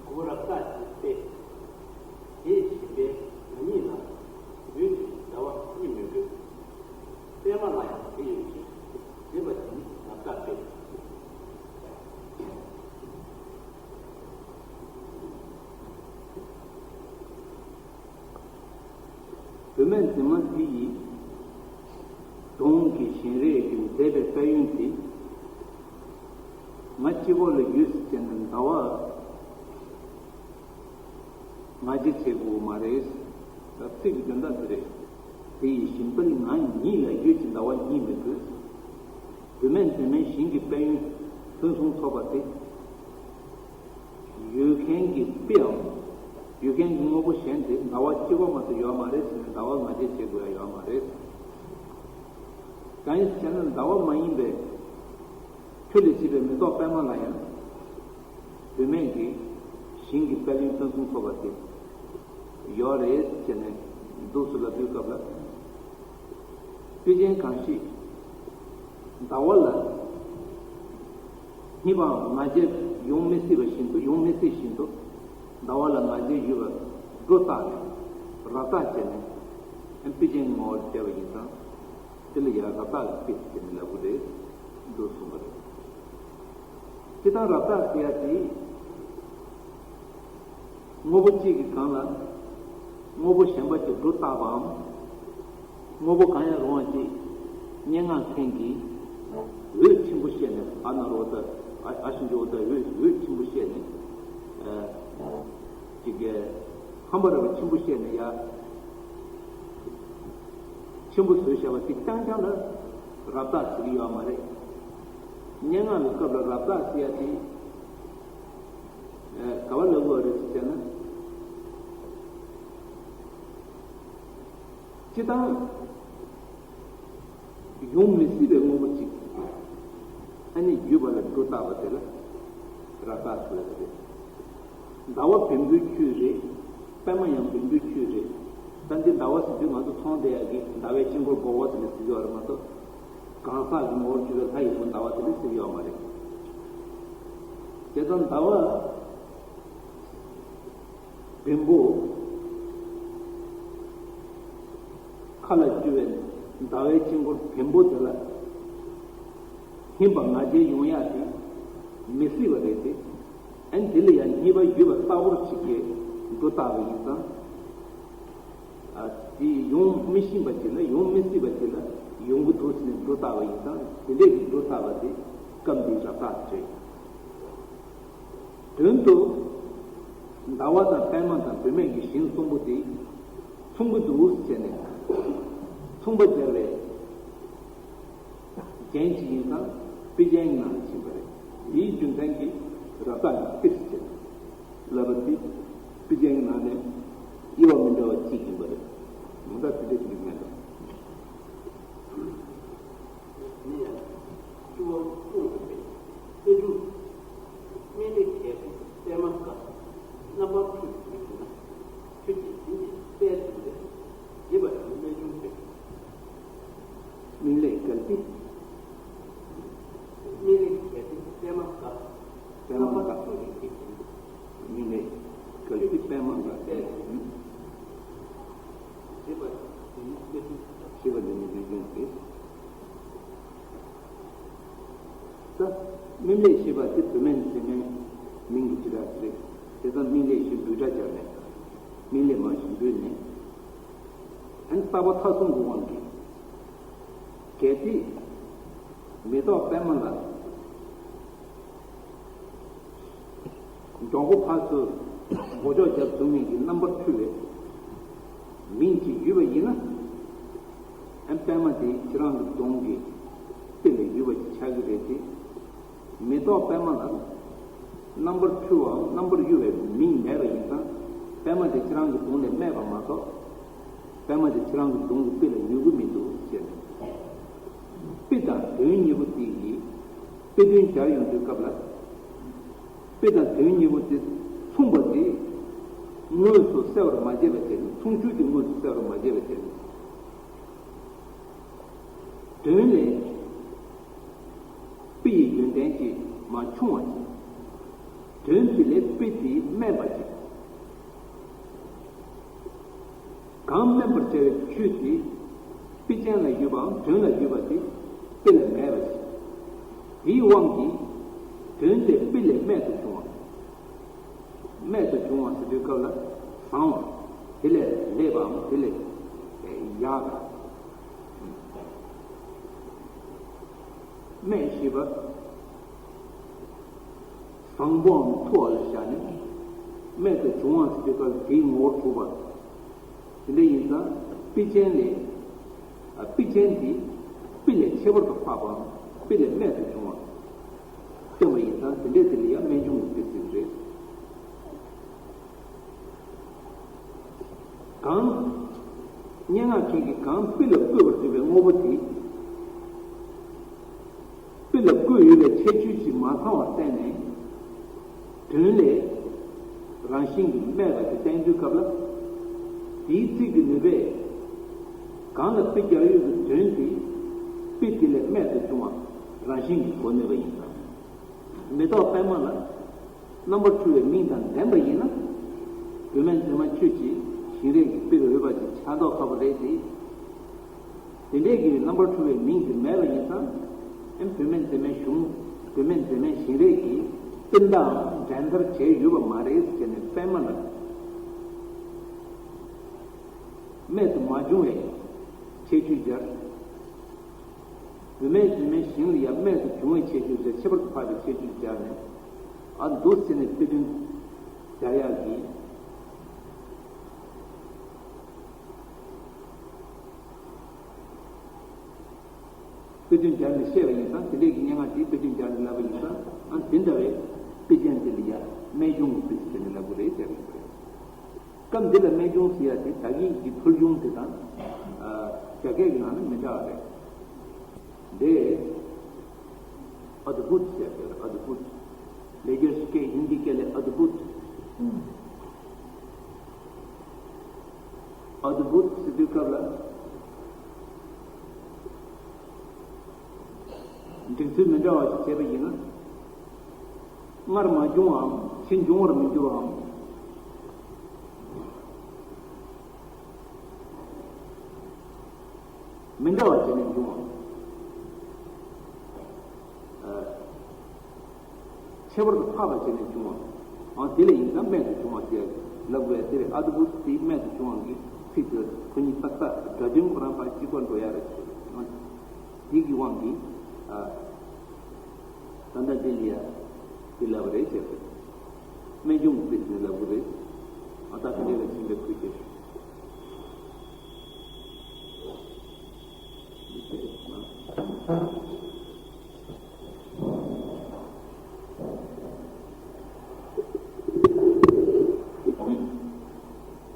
གུ་རབ་རྟགས་ཀྱི་དཔེ། དེ་བཞིན་པས་ང་གཉིས་ལ་འོད་ཀྱི་ཟླ་བ་གཉིས་མི་དགོས། པད་མ་ལ་ཡང་དེ་ཡོད་ཅིང་། ཟེར་བ་དེ་ནི་རབ་རྟགས་དཔེ། བུད་མེད་མཛེས་མ་འདི་ཡིས། གདོང་གི་བཞིན་རས་ཀྱིས་མཛེས་པའི་དཔལ་ཡོན་དེ། ང་སྤྱི་བོ་ལ་ཡོད་ཟེར་ནས་ཟླ་བ་ང་རྒྱལ་བྱེད་དགོས་མ་རེད། ད་ཚིག་གི་དོན་དག་དེ་རེད། དེ་ཡི་བཞིན་དཔལ་ང་ཉིད་ལ་ཡོད་ཅིང་ཟླ་བ་གཉིས་མི་དགོས། བུད་མེད་མཛེས་མའི་བཞིན་གྱི་དཔལ་ཡོན་ཕུན་སུམ་ཚོགས་པ་དེ། ཡོད་མཁན། མཁན་གྱི་དཔེའམ་ཡོད་མཁན་གྱི་དངོས་པོ་གཞན་དེ་ཟླ་བ་གཅིག་པ་མ་གཏོགས་ཡོད་མ་རེད་ཟེར་ནས་ཟླ་བ་ང་རྒྱལ་བྱེད་དགོས་ཡ་ཡོད་མ་རེད། གང་ཡིན་ཟེར་ན་ཟླ་བ་མ་ཡིན་པའི་ཆུ་ལས་སྐྱེས་པའི་མེ་ཏོག་པད་མ་ལ་ཡང་བུད་མེད་ཀྱི་ཞིང་གི་དཔལ་ཡོན་ཕུན་སུམ་ཚོགས་པ་དེ་ཡོད་རེད་ཅེས་ནས་འདུག་སེ་ལབ་དུས་སྐབས་ལ། དཔེ་ཅན་གང་ཞིག་ཟླ་བ་ལ་སྙེག་པའམ་ང་རྒྱལ་ཡོང་མི་སྲིད་པ་བཞིན་དུ་ཡོང་མི་སྲིད་བཞིན་དུ་ཟླ་བ་ལ་ང་རྒྱལ་ཡོད་པར་སྒྲོ་བཏགས་ནས་རབ་བཏགས་བྱས་ནས་དཔེ་ཅན་ངོ་བོར་བྱས་པ་ཡིན་ཙང་། དེ་ལ་ཡང་རབ་བཏགས་ཀྱི་དཔེ་ཟེར་ནས་ལབ་དགོས་རེད། འདུག་གསུངས་པ་རེད། སྤྱིར་བཏང་རབ་བཏགས་ཟེར་ཡ་དེ། དངོས་པོ་གཅིག་གི་སྒང་ལ་དངོས་པོ་གཞན་པ་ཅིག་སྒྲོ་བཏགས་པའམ། དངོས་པོ་གང་ཡང་རུང་བ་ཅིག་སྙན་ངག་མཁན་གྱིས་འོད་ཆེན་པོ་བཤད་ནས་ཨ་ན་རོ་ད་ཨ་ཨ་ཤི་འཇོ་ད་འོད་འོད་ཆེན་པོ་བཤད་ནས་ཨ་ཅིག་གི་ཧམ་པ་ར་བ་ཆེན་པོ་བཤད་ནས་ཡ་ཆེན་པོ་བཟོས་བཞག་པ་དེ་རྐྱང་རྐྱང་ལ་རབ་བཏགས་ཟེར་གྱི་ཡོད་མ་རེད། སྙན་ངག་གི་སྐབས་ལ་རབ་བཏགས་ཟེར་ཡ་དེ། ག་བ་ལ་དགོས་རེད་ཟེར་ན། སྤྱིར་བཏང་ཡོང་མི་སྲིད་པའི་དངོས་པོ་གཅིག་ཨ་ནི་བརྒྱུད་པ་ལ་སྒྲོ་བཏགས་པ་དེ་ལ་རབ་བཏགས་ཟེར་བ་རེད། ཟླ་བ་བེམ་པོའི་ཆུ་རེད། པད་མ་ཡང་བེམ་པོའི་ཆུ་རེད། ད་འདི་ཟླ་བ་ཟེར་དུས་ང་ཚོ་མཐོང་བསྡད་ཡག་གི་ཟླ་བའི་དཀྱིལ་འཁོར་སྦོ་བོ་དེ་ལ་ཟེར་གྱི་ཡོད་རེད་མ་གཏོགས། གང་ཟག་གི་ངོ་བོར་གྱུར་པའི་ལྷ་ཡི་བུ་ཟླ་བ་དེ་ལ་ཟེར་གྱི་ཡོད་མ་རེད། བྱས་ཙང་ཟླ་བ་བེམ་པོ་མཁའ་ལ་རྒྱུ་བའི་ཟླ་བའི་དཀྱིལ་འཁོར་བེམ་པོ་དེ་ལ་སྙེག་པ་ང་རྒྱལ་ཡོང་ཡག་དེ་མི་སྲིད་པ་རེད་དེ། ཨ་ནི་དེ་ལ་ཡང་སྙེག་པ་ཡོད་པ་ལྟ་བུར་ཅིག་གིས་སྒྲོ་བཏགས་པ་ཡིན་ཙང་། ཨ། དེ་ཡོང་མི་ཤེས་པ་ཅིག་ལ་ཡོང་མི་སྲིད་པ་ཅིག་ལ་ཡོང་གི་འདུག་ཟེར་ནས་སྒྲོ་བཏགས་པ་ཡིན་ཙང་དེ་འདྲས་ཀྱི་སྒྲོ་བཏགས་པ་དེ་སྐབས་འདིའི་རབ་བཏགས་རེད། དོན་དུ་ཟླ་བ་དང་པད་མ་དང་བུད་མེད་ཀྱི་ཞིང་གསུམ་པོ་དེ་མཚུངས་ཀྱི་འདུག་ཟེར་ནས་མཚུངས་པ་སྦྱར་བའི་རྒྱན་གཅིག་ཡིན་ཙང་དཔེ་ཅན་ནང་ཕྱིན་པ་རེད། དེའི་རྒྱུ་མཚན་གྱིས་རབ་བཏགས་ཀྱི་དཔེ་ཟེར་ལབ་པ་དེ་དཔེ་ཅན་ནང་ནས་དབྱེ་བ་མི་འདྲ་བ་གཅིག་ཡིན་པ་རེད། མུ་མཐའ་དེ་འདྲ་ཞིག་མེད་དོ། དེ་ཡང་སྤྱི་བོར་སྐུ་འོད་པའི་དཔེ་དྲུག་སྨིན་མེད་གལ་ཏེ་པད་མ་དཀར། རྣམ་པར་འཕྲུལ་གྱི་མིག་གིས་ན། ཁྱོད་ཀྱིས་འཛིན་པའི་དཔལ་འཛིན་པས། བགྱིས་པ་ནི་རྨད་བྱུང་དཔེ། སྨིན་མེད་གལ་ཏེ། སྨིན་མེད་གལ་ཏེ་པད་མ་དཀར། པད་མ་དཀར། རྣམ་པར་འཕྲུལ་གྱི་མིག་གིས་ན། སྨིན་མེད་གལ་ཏེ་པད་མ་དཀར། དཔལ་འཛིན། བགྱིས་པ་ནི་རྨད་བྱུང་དཔེ། བགྱིས་པ་ནི་རྨད་བྱུང་དཔེ། ས། སྨིན་མེད་ཞེས་པ་དེ་བུད་མེད་འཛིན་མའི་མིང་གི་བྱེ་བྲག་རེད། དེ་ཙམ་སྨིན་མེད་ཞེས་འབོད་སྒྲ་སྦྱར་ནས། སྨིན་མེད་མ་ཞེས་འབོད་ནས། ཨན་རྟག་པ་མཐའ་གསུམ་གྱི་དབང་གིས། གལ་ཏེ། མེ་ཏོག་པད་མ་ལ། མགྱོགས་པོ་ཕར་ཚུར་སྒོ་ཕྱོགས་རྒྱབ་ཐུབ་མཁན་གྱི་རྣམ་པར་འཕྲུལ་བའི་མིང་ཅིག་ཡོད་པ་ཡིན་ན། ཨ་པད་མ་དེ་ཁྱེད་རང་གི་གདོང་གི་དཔེ་ལ་ཡོད་པ་ཅིག་ཆགས་ཀྱི་རེད་དེ། མེ་ཏོག་པད་མ་ལ་རྣམ་པར་འཕྲུལ་བའམ་རྣམ་པར་གཡོ་བའི་མིང་མེད་པ་ཡིན་ཙང་པད་མ་དེ་ཁྱེད་རང་གི་གདོང་ནས་རྨས་པ་མ་གཏོགས། པད་མ་དེ་ཁྱེད་རང་གི་གདོང་གི་དཔེ་ལ་ཡོད་ཀྱི་མི་འདུག་ཟེར་ནས། དཔེ་དང་དོན་གཉིས་པོ་དེ་ཡིས་དཔེ་དོན་སྦྱར་ཡོང་དུས་སྐབས་ལ། དཔེ་དང་དོན་གཉིས་པོ་དེ་མཚུངས་པ་དེ་དངོས་སུ་གསལ་བར་མ་བྱས་པ་བྱས་ནས་མཚུངས་ཆོས་དེ་དངོས་སུ་གསལ་བར་མ་བྱས་པ་བྱས་ནས། དོན་ལས་དཔེ་ཡི་ཡོན་ཏན་གྱིས་མ་ཕྱུང་བ་ཅིག་དོན་དེ་ལས་དཔེ་དེ་དམན་པ་ཅིག་གང་དམན་པར་བྱ་བའི་ཆོས་དེ་དཔེ་ཅན་ལ་ཡོད་པའམ་དོན་ལ་ཡོད་པ་དེ་དཔེ་ལ་མེད་པ་ཞིག་དེའི་དབང་གིས་དོན་དེ་དཔེ་ལས་རྨད་དུ་བྱུང་བ། རྨད་དུ་བྱུང་བ་ཟེར་དུས་སྐབས་ལ་བཟང་བ། དེ་ལས་ལེགས་པའམ་དེ་ལས་ཡག་པ། རྨད་ཞེས་པ། བཟང་པོའམ་མཐོ་བ་ལ་བཞག་ནས་རྨད་དུ་བྱུང་བ་ཟེར་དུས་སྐབས་ལ་དེའི་ངོ་བོར་གྲུབ་པ། དེ་འདྲ་ཡིན་ཙང་དཔེ་ཅན་ལས། དཔེ་ཅན་དེ་དཔེ་ལས་ཁྱད་པར་དུ་འཕགས་པའམ་དཔེ་ལས་རྨད་དུ་བྱུང་བ་སྟོན་པ་ཡིན་ཙང་དེ་འདྲ་དེ་ལ་ཡང་རྨད་བྱུང་གི་དཔེ་ཟེར་གྱི་རེད། གང་། སྙན་ངག་མཁན་གྱིས་གང་པི་ལ་བཀོད་པར་འདོད་པའི་དངོས་པོ་དེ། པི་ལ་བཀོད་ཡོད་པའི་ཁྱད་ཆོས་ཀྱིས་མ་ཚང་བར་བསྟན་ནས། དོན་ལས་རང་བཞིན་གྱིས་སྨྲས་པ་དེ་བསྟན་དུས་སྐབས་ལ། དེའི་ཚིག་གི་ནུས་པས། གང་ལ་པི་རྒྱག་ཡུལ་གྱི་དོན་དེ། པི་དེ་ལས་རྨད་དུ་བྱུང་བ་རང་བཞིན་གྱིས་གོ་ནུས་པ་ཡིན་ཙང་། མེ་ཏོག་པད་མ་ལ་རྣམ་པར་འཁྲུལ་བའི་མིང་དང་ལྡན་པ་ཡིན་ན། བུད་མེད་མཛེས་མ་ཁྱོད་ཀྱི་བཞིན་རས་ཀྱི་པིར་འོས་པ་ཅིག་ཆགས་མདོག་ཁ་པོ་རེད་དེ། དེ་འདྲའི་གི་རྣམ་པར་འཁྲུལ་བའི་མིང་དེ་མེད་པ་ཡིན་ཙང་། ཨེ་བུད་མེད་མཛེས་མའི་གཞུང་། བུད་མེད་མཛེས་མའི་བཞིན་རས་ཀྱི་པིར་འདྲའང་འགྲན་བསྡུར་བྱས་ཡོད་པ་མ་རེད་ཟེར་ནས་པད་མ་ལ་རྨད་དུ་མ་བྱུང་བའི་ཁྱད་ཆོས་སྦྱར། བུད་མེད་མཛེས་མའི་ཞིང་ལ་ཡང་རྨད་དུ་བྱུང་བའི་ཁྱད་ཆོས་སྦྱར། ཁྱད་པར་དུ་འཕགས་པའི་ཁྱད་ཆོས་སྦྱར་ནས། ཨ་འདུག་ཟེར་ནས་དཔེ་དོན་སྦྱར་ཡག་གི། དཔེ་དོན་སྦྱར་ནས་བཤད་པ་ཡིན་ཙང་། དེ་འདྲས་ཀྱི་སྙན་ངག་དེ་དཔེ་དོན་སྦྱར་ནས་ལབ་པ་ཡིན་ཙང་། ཨ་དེ་འདྲ་བའི་དཔེ་ཅན་དེ་ལ་ཡང་རྨད་བྱུང་གི་དཔེ་ཟེར་ནས་ལབ་དགོས་རེད་ཟེར་བ་ཡིན་པ་རེད། སྐབས་འདི་ལ་རྨད་བྱུང་ཟེར་ཡ་དེ་ད་གིན་གྱི་ཕུལ་བྱུང་དེ་དང་། ཨ། རྒྱ་སྐད་ཀྱི་ནང་ནས་མི་འདྲ་བ་རེད། འདི་ཨ་དུ་བུད་ཟེར་ཡ་དེ་རེད། ཨ་དུ་བུད། ལེགས་སྦྱར་སྐད་ཧིན་དི་སྐད་ལས་ཨ་དུ་བུད། ཨ་དུ་བུད་ཟེར་དུས་སྐབས་ལ། འགྲིག་ཚུལ་མི་འདྲ་བ་ཞིག་བྱས་པ་ཡིན་ན། སྔར་མ་བྱུང་བའམ་ཕྱིས་འབྱུང་བར་མི་འགྱུར་བའམ། མི་འདྲ་བ་བྱས་ནས་འབྱུང་བ། ཨ། ཁྱད་པར་དུ་འཕགས་པ་བྱས་ནས་འབྱུང་བ། ཨང་དེ་ལས་ཡིན་ཙང་རྨད་དུ་བྱུང་བ་ཟེར་ལབ་དགོས་ཡ་དེ་རེད། ཨ་དུ་བུ་དེ་རྨད་དུ་བྱུང་བ་གི་ཚིག་དེ་ཁོ་གཉིས་ཏག་ཏག་སྒྲ་དོན་ཁོ་རང་ཕར་གཅིག་པ་འགྲོ་ཡ་རེད། ཨང་དེ་གི་དབང་གིས། ཨ། ད་ལྟ་འདི་ལ་ཡ་དེ་ལབ་པ་རེད་ཟེར། རྨད་བྱུང་གི་དཔེ་དེ་ལབ་དགོས་རེད། ཨ་ད་དེ་འདྲ་ལ་ཕྱིན་པའི་ཁུལ་བྱས།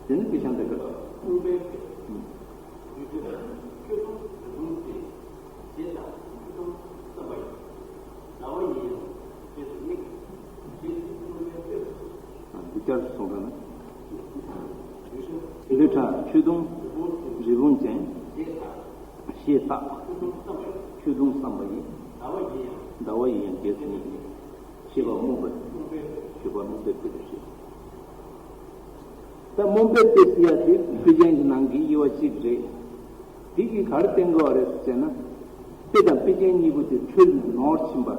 དེ་ནི་དེ་བྱང་དེ་ག་འདི་ལྟར་གསུངས་པ་ན། བློ་གྲགས་ཆོས་དུང་རི་བོང་ཅན། ཞེས་བཏགས། ཆོས་དུང་བསམ་པ་ཡིས། ཟླ་བ་ཡིས་ཡང་རྒྱལ་སྲིད་ཉིད། ཞེས་པ་རྨོངས་པའི། ཞེས་པ་རྨོངས་པའི་དཔེ་རུ་བཤད། ད་རྨོངས་པའི་དཔེ་ཟེར་ཡ་དེ་དཔེ་རྒྱན་གྱི་ནང་གི་དབྱེ་བ་གཅིག་རེད། དེ་གིས་ག་རེ་བསྟན་དགོས་པ་རེད་ཟེར་ན། དཔེ་དང་དཔེ་ཅན་གཉིས་པོ་དེ་འཁྲུལ་ནས་ནོར་ཕྱིན་པ།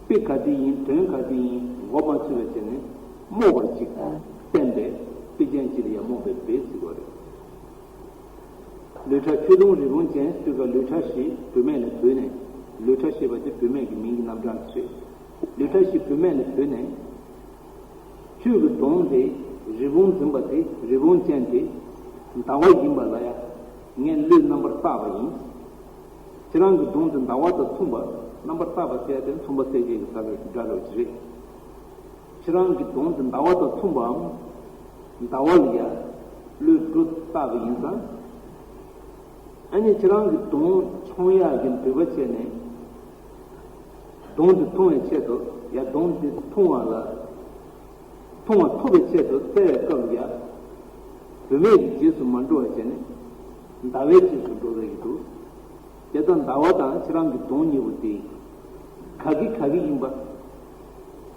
དཔེ་ག་དེ་ཡིན། དོན་ག་དེ་ཡིན། མགོ་མ་ཚོས་པ་བྱས་ནས་རྨོངས་པར་ཅིག་བསྟན་པས་དཔེ་ཅན་གཅིག་ལ་ཡང་རྨོངས་པའི་དཔེ་ཟེར་བ་རེད། ལོས་ཁྲ་ཆོས་དུང་རི་བོང་ཅན་ཟེར་ག་ལོས་ཁྲ་ཞེས་བུད་མེད་ལ་བོས་ནས། ལོས་ཁྲ་ཞེས་པ་དེ་བུད་མེད་ཀྱི་མིང་གི་རྣམ་གྲངས་དེ་རེད། ལོས་ཁྲ་ཞེས་བུད་མེད་ལ་བོས་ནས། ཁྱོད་ཀྱི་གདོང་དེ་རི་བོང་འཛིན་པ་དེ། རི་བོང་ཅན་དེ་ཟླ་བ་ཡིན་པ་ལ་ཡང་ངས་བློས་རྣམ་པར་བཏགས་པ་ཡིན། ཁྱེད་རང་གི་གདོང་དེ་ཟླ་བ་དང་མཚུངས་པ། རྣམ་པར་བཏགས་པ་ཟེར་ཡ་དེ་མཚུངས་པ་གསལ་བྱེད་ཀྱི་ས་བོན་སྒྲ་རོ་ཅི་རེད། ཁྱེད་རང་གི་གདོང་དེ་ཟླ་བ་དང་མཚུངས་པའམ། ཟླ་བ་ལ་ཡང་བློས་སྒྲོ་བཏགས་པ་ཡིན་ཙང་། ཨ་ནི་ཁྱེད་རང་གི་གདོང་མཐོང་ཡག་གི་འདོད་པ་བྱས་ནས། གདོང་དེ་མཐོང་བའི་ཆེད་དུ་ཡ། གདོང་དེ་མཐོང་བ་ལ། མཐོང་བ་ཐོབ་པའི་ཆེད་དུ་བཙལ་བའི་སྐབས་ལ་ཡ། བུད་མེད་ཀྱི་རྗེས་སུ་མ་འགྲོ་བ་བྱས་ནས་ཟླ་བའི་རྗེས་སུ་འགྲོ་བསྡད་ཀྱི་འདུག་དེ་ལྟར་ཟླ་བ་དང་ཁྱེད་རང་གི་གདོང་གཉིས་པོ་དེ་ག་གི་ག་གི་ཡིན་པ་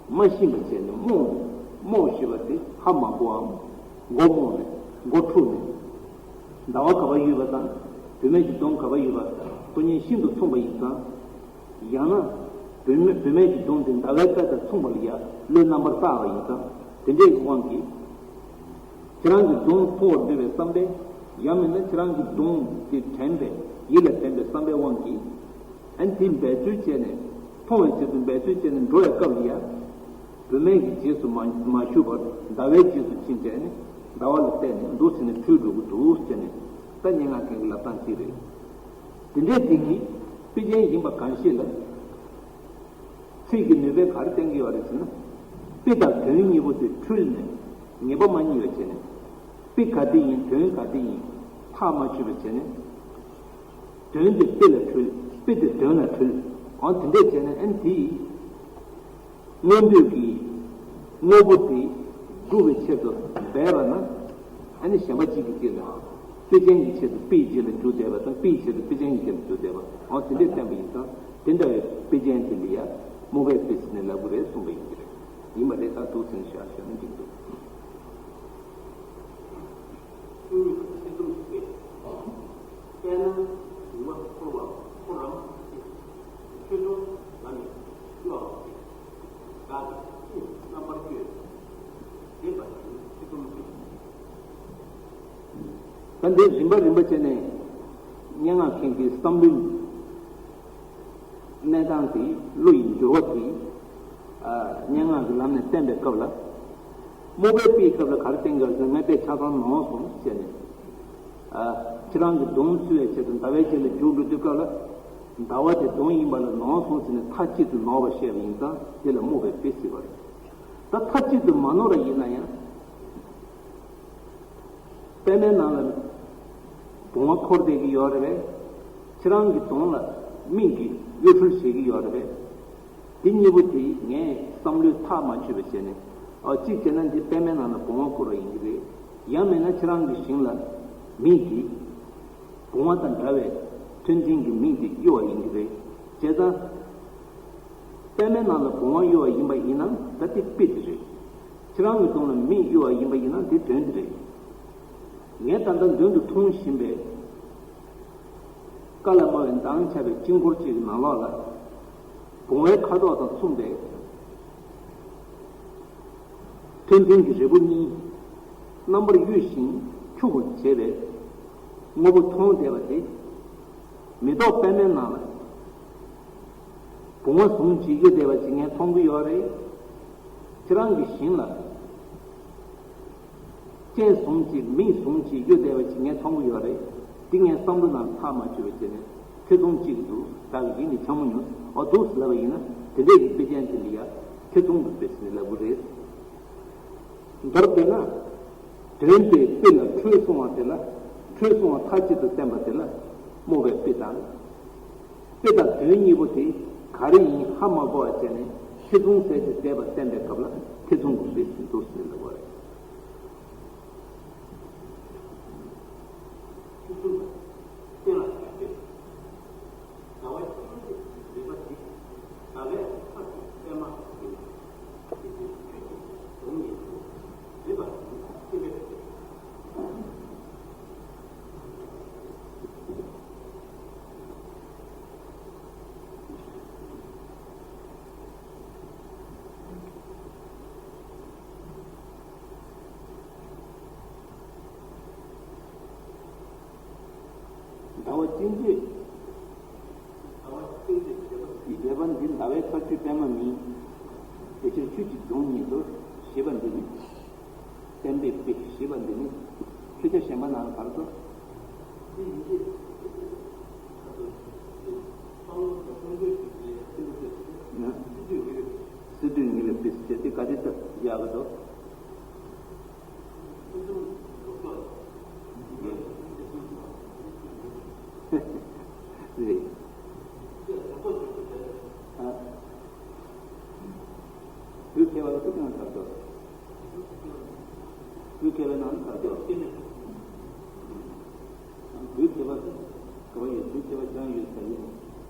མ་ཤེས་པ་བྱས་ནས་རྨོངས་ནས། རྨོངས་ཞེས་པ་དེ་ཧ་མ་གོའམ། མགོ་རྨོངས་ནས། མགོ་འཁྲུགས་ནས། ཟླ་བ་ག་པར་ཡོད་པ་དང་བུད་མེད་ཀྱི་གདོང་ག་པར་ཡོད་པ་དོན་གཉིས་ཤིན་ཏུ་མཚུངས་པ་ཡིན་ཙང་། ཡང་ན། བུད་མེད་བུད་མེད་ཀྱི་གདོང་དེ་ཟླ་བའི་དཔེ་དང་མཚུངས་པ་ལ་ཡ་བློས་རྣམ་པར་བཏགས་པ་ཡིན་ཙང་། དེ་འདྲའི་དབང་གིས། ཁྱེད་རང་གི་གདོང་མཐོང་བར་འདོད་པའི་བསམ་པས། ཡང་མིན་ན་ཁྱེད་རང་གི་གདོང་དེ་དྲན་པའི། ཡིད་ལ་དྲན་པའི་བསམ་པའི་དབང་གིས། ཨ་ནི་དེ་འབད་རྩོལ་བྱས་ནས། མཐོང་བའི་ཆེད་དུ་འབད་རྩོལ་བྱས་ནས་འགྲོ་བའི་སྐབས་ལ་ཡ། བུད་མེད་ཀྱི་རྗེས་སུ་མ་མ་ཞུགས་པར་ཟླ་བའི་རྗེས་སུ་ཕྱིན་བྱས་ནས། ཟླ་བ་ལ་བལྟས་ནས་འདུག་ཟེར་ནས་འཁྲུལ་འགྲོ་གི་འདུག་ཟེར་ནས། ད་སྙན་ངག་མཁན་གྱི་ལབ་སྟངས་གཅིག་རེད། དེ་འདྲའི་སྟེང་གི་དཔེ་ཅན་ཡིན་པ་གང་ཞིག་ལ། ཚིག་གི་ནུས་པས་ག་རེ་བསྟན་གྱི་ཡོད་རེད་ཟེར་ན། དཔེ་དང་དོན་གཉིས་པོ་དེ་འཁྲུལ་ནས་ངེས་པ་མ་རྙེད་པ་བྱས་ནས། དཔེ་ག་དེ་ཡིན། དོན་ག་དེ་ཡིན། ཐག་མ་ཆོད་པ་བྱས་ནས། དོན་དེ་དཔེ་ལ་འཁྲུལ། དཔེ་དེ་དོན་ལ་འཁྲུལ། འོ་དེ་འདྲས་བྱས་ན་ཨ་ནི་དེ་ཡིས། མངོན་འདོད་ཀྱི་དངོས་པོ་དེ་སྒྲུབ་པའི་ཆེད་དུ་འབད་པ་ན། ཨ་ནི་གཞན་པ་གཅིག་གི་རྗེས་ལ། དཔེ་ཅན་གྱི་ཆེད་དུ་དཔེའི་རྗེས་ལ་འཇུག་བསྡད་པ་དང་། དཔེའི་ཆེད་དུ་དཔེ་ཅན་གྱི་རྗེས་ལ་འཇུག་བསྡད་པ། འོ་དེ་འདྲས་བསྟན་པ་ཡིན་ཙང་། དེ་འདྲ་བའི་དཔེ་ཅན་དེ་འདི་ཡང་རྨོངས་པའི་དཔེ་ཟེར་ནས་ལབ་ཀྱི་རེད་གསུངས་པ་ཡིན་གྱི་རེད། ཡིན་པ་རེད། ད་འདུག་ཟེར་ནས་བཞག་བཞག་ན་འགྲིག་འདུག་ཆོས་ཉིད་ཀྱི་ཚིག་དུམ་དཔེ། དཔེར་ན་གཞུང་བ་འཁོར་བ་འཁོར་རམ་ཅི། ཆོས་སྐྱོང་ལ་ནི་གཡོ་བ་སྟེ། བདག་གིས་ཅི་རྣམ་པར་བསྐྱོད། བཟླས་པ་བཞིན་ཚིག་དུམ་དཔེ། ད་འདི་རིམ་པ་རིམ་པ་བྱས་ནས་སྙན་ངག་མཁན་གྱི་བསམ་བློའི་གནས་སྟངས་དེ། བློ་ཡི་འགྱུར་བ་དེ། ཨ། སྙན་ངག་གི་ལམ་ནས་བསྟན་པའི་སྐབས་ལ། རྨོངས་པའི་དཔེའི་སྐབས་ལ་ག་རེ་བསྟན་གྱི་ཡོད་ཟེར་ན། ང་དཔེ་ཆ་ཚང་ནོར་སོང་ཟེར་ནས། ཨ། ཁྱེད་རང་གི་གདོང་བསུ་བའི་ཆེད་དུ་ཟླ་བའི་རྗེས་ལ་རྒྱུགས་འགྲོ་དུས་སྐབས་ལ། ཟླ་བ་དེ་གདོང་ཡིན་པ་ལ་ནོར་སོང་ཟེར་ནས་མཐའ་གཅིག་ཏུ་ནོར་བ་བཤད་པ་ཡིན་ཙང་། དེ་ལ་རྨོངས་པའི་དཔེ་ཟེར་བ་རེད། ད་མཐའ་གཅིག་ཏུ་མ་ནོར་བ་ཡིན་ན་ཡང་། པདྨའི་ནང་ལ་བུང་བ་འཁོར་བསྡད་ཀྱི་ཡོད་རེད་པས། ཁྱེད་རང་གི་གདོང་ལ་མིག་གིས་གཡོ་འཕྲུལ་བྱེད་ཀྱི་ཡོད་རེད་པས། འདི་གཉིས་པོ་དེ་ངས་བསམ་བློའི་ཐག་མ་ཆོད་པ་བྱས་ནས། ཨ། གཅིག་བྱས་ན་འདི་པདྨའི་ནང་ལ་བུང་བ་བསྐོར་བ་ཡིན་གྱི་རེད། ཡང་མིན་ན་ཁྱེད་རང་གི་ཞིང་ལ་མིག་གིས་བུང་བ་དང་འདྲ་བའི་མཐུན་རྐྱེན་གྱི་མིག་དེ་གཡོ་བ་ཡིན་གྱི་རེད། བྱས་ཙང་། པདྨའི་ནང་ལ་བུང་བ་གཡོ་བ་ཡིན་པ་ཡིན་ན། ད་དེ་དཔེ་དེ་རེད། ཁྱེད་རང་གི་གདོང་ལ་མིག་གཡོ་བ་ཡིན་པ་ཡིན་ན། དེ་དོན་དེ་རེད། ངས་ད་ལྟ་མདུན་དུ་མཐོང་བཞིན་པའི། ཀ་ལ་དམར་བའི་མདངས་ཆགས་པའི་དཀྱིལ་འཁོར་གཅིག་གི་ནང་ལོགས་ལ། བུང་བའི་ཁ་དོག་དང་མཚུངས་པའི་མཐོན་མཐིང་གི་རིལ་བུ་གཉིས། རྣམ་པར་གཡོ་ཞིང་འཁྱུག་པོ་བྱས་པའི་དངོས་པོ་མཐོང་བསྡད་པ་དེ། མེ་ཏོག་པདྨའི་ནང་ལ་བུང་བ་ཟུང་གཅིག་གཡོ་བསྡད་པ་ཅིག་ངས་མཐོང་གི་ཡོད་རེད། ཁྱེད་རང་གི་ཞིང་ལ་སྤྱན་ཟུང་གཅིག་མིག་ཟུང་གཅིག་གཡོ་བསྡད་པ་ཅིག་ངས་མཐོང་གི་ཡོད་རེད། འདི་ངས་བསམ་བློ་ནང་ཐག་མ་ཆོད་པ་བྱས་ནས་ཐེ་ཚོམ་གཅིག་འདུག་བདག་གིས་ཡིད་ནི་འཕྱང་མོ་ཉོན། འོ་འདུག་ཟེར་ལབ་པ་ཡིན་ན། དེ་འདྲས་ཀྱི་དཔེ་ཅན་དེ་འདི་ཡང་ཐེ་ཚོམ་གྱི་དཔེ་ཟེར་ནས་ལབ་དགོས་རེད། མདོར་བསྡུས་ན། དོན་དེ་དཔེ་ལ་འཁྲུལ་སོང་བ་དེ་ལ། འཁྲུལ་སོང་བ་མཐའ་གཅིག་ཏུ་བསྟན་པ་དེ་ལ་རྨོངས་པའི་དཔེ་དང་། དཔེ་དང་དོན་གཉིས་པོ་དེ་ག་རེ་ཡིན་ཧ་མ་གོ་བ་བྱས་ནས་ཐེ་ཚོམ་ཟད་དེ་བསྡད་པ་བསྟན་པའི་སྐབས་ལ་ཐེ་ཚོམ་གྱི་དཔེ་ཟེར་འདུག་ཟེར་ལབ་པ་རེད། ཟླ་བ་གཅིག་མཛོད། བཟླས་པ་འདི་ཟླ་བའི་ཚར་གཅོད་པད་མ་མིན། དེ་ཕྱིར་ཆོས་ཀྱི་སྡོང་ཉིད་དོ། ཞེས་པ་འདི་ནི། བསྟན་པའི་དཔེ་ཞེས་པ་འདི་ནི། ཆོས་ཆ་གཞན་པ་ནང་ལ་བར་དོ། སི་ཏུ་ཉེས་པའི་དཔེ་ཟེར་དེ་ག་དེ་ལྟར་ཡག་གི་འདུག་རེད། ཨ། བོད་མཁས་པ་ལ་སུ་དང་གར་འདུག་བོད་མཁས་པའི་ནང་ནས་གར་འདུག་བོད་མཁས་པ་ག་པར་ཡོད། བོད་མཁས་པ་ཅང་ཡོད་ས་ཡིན།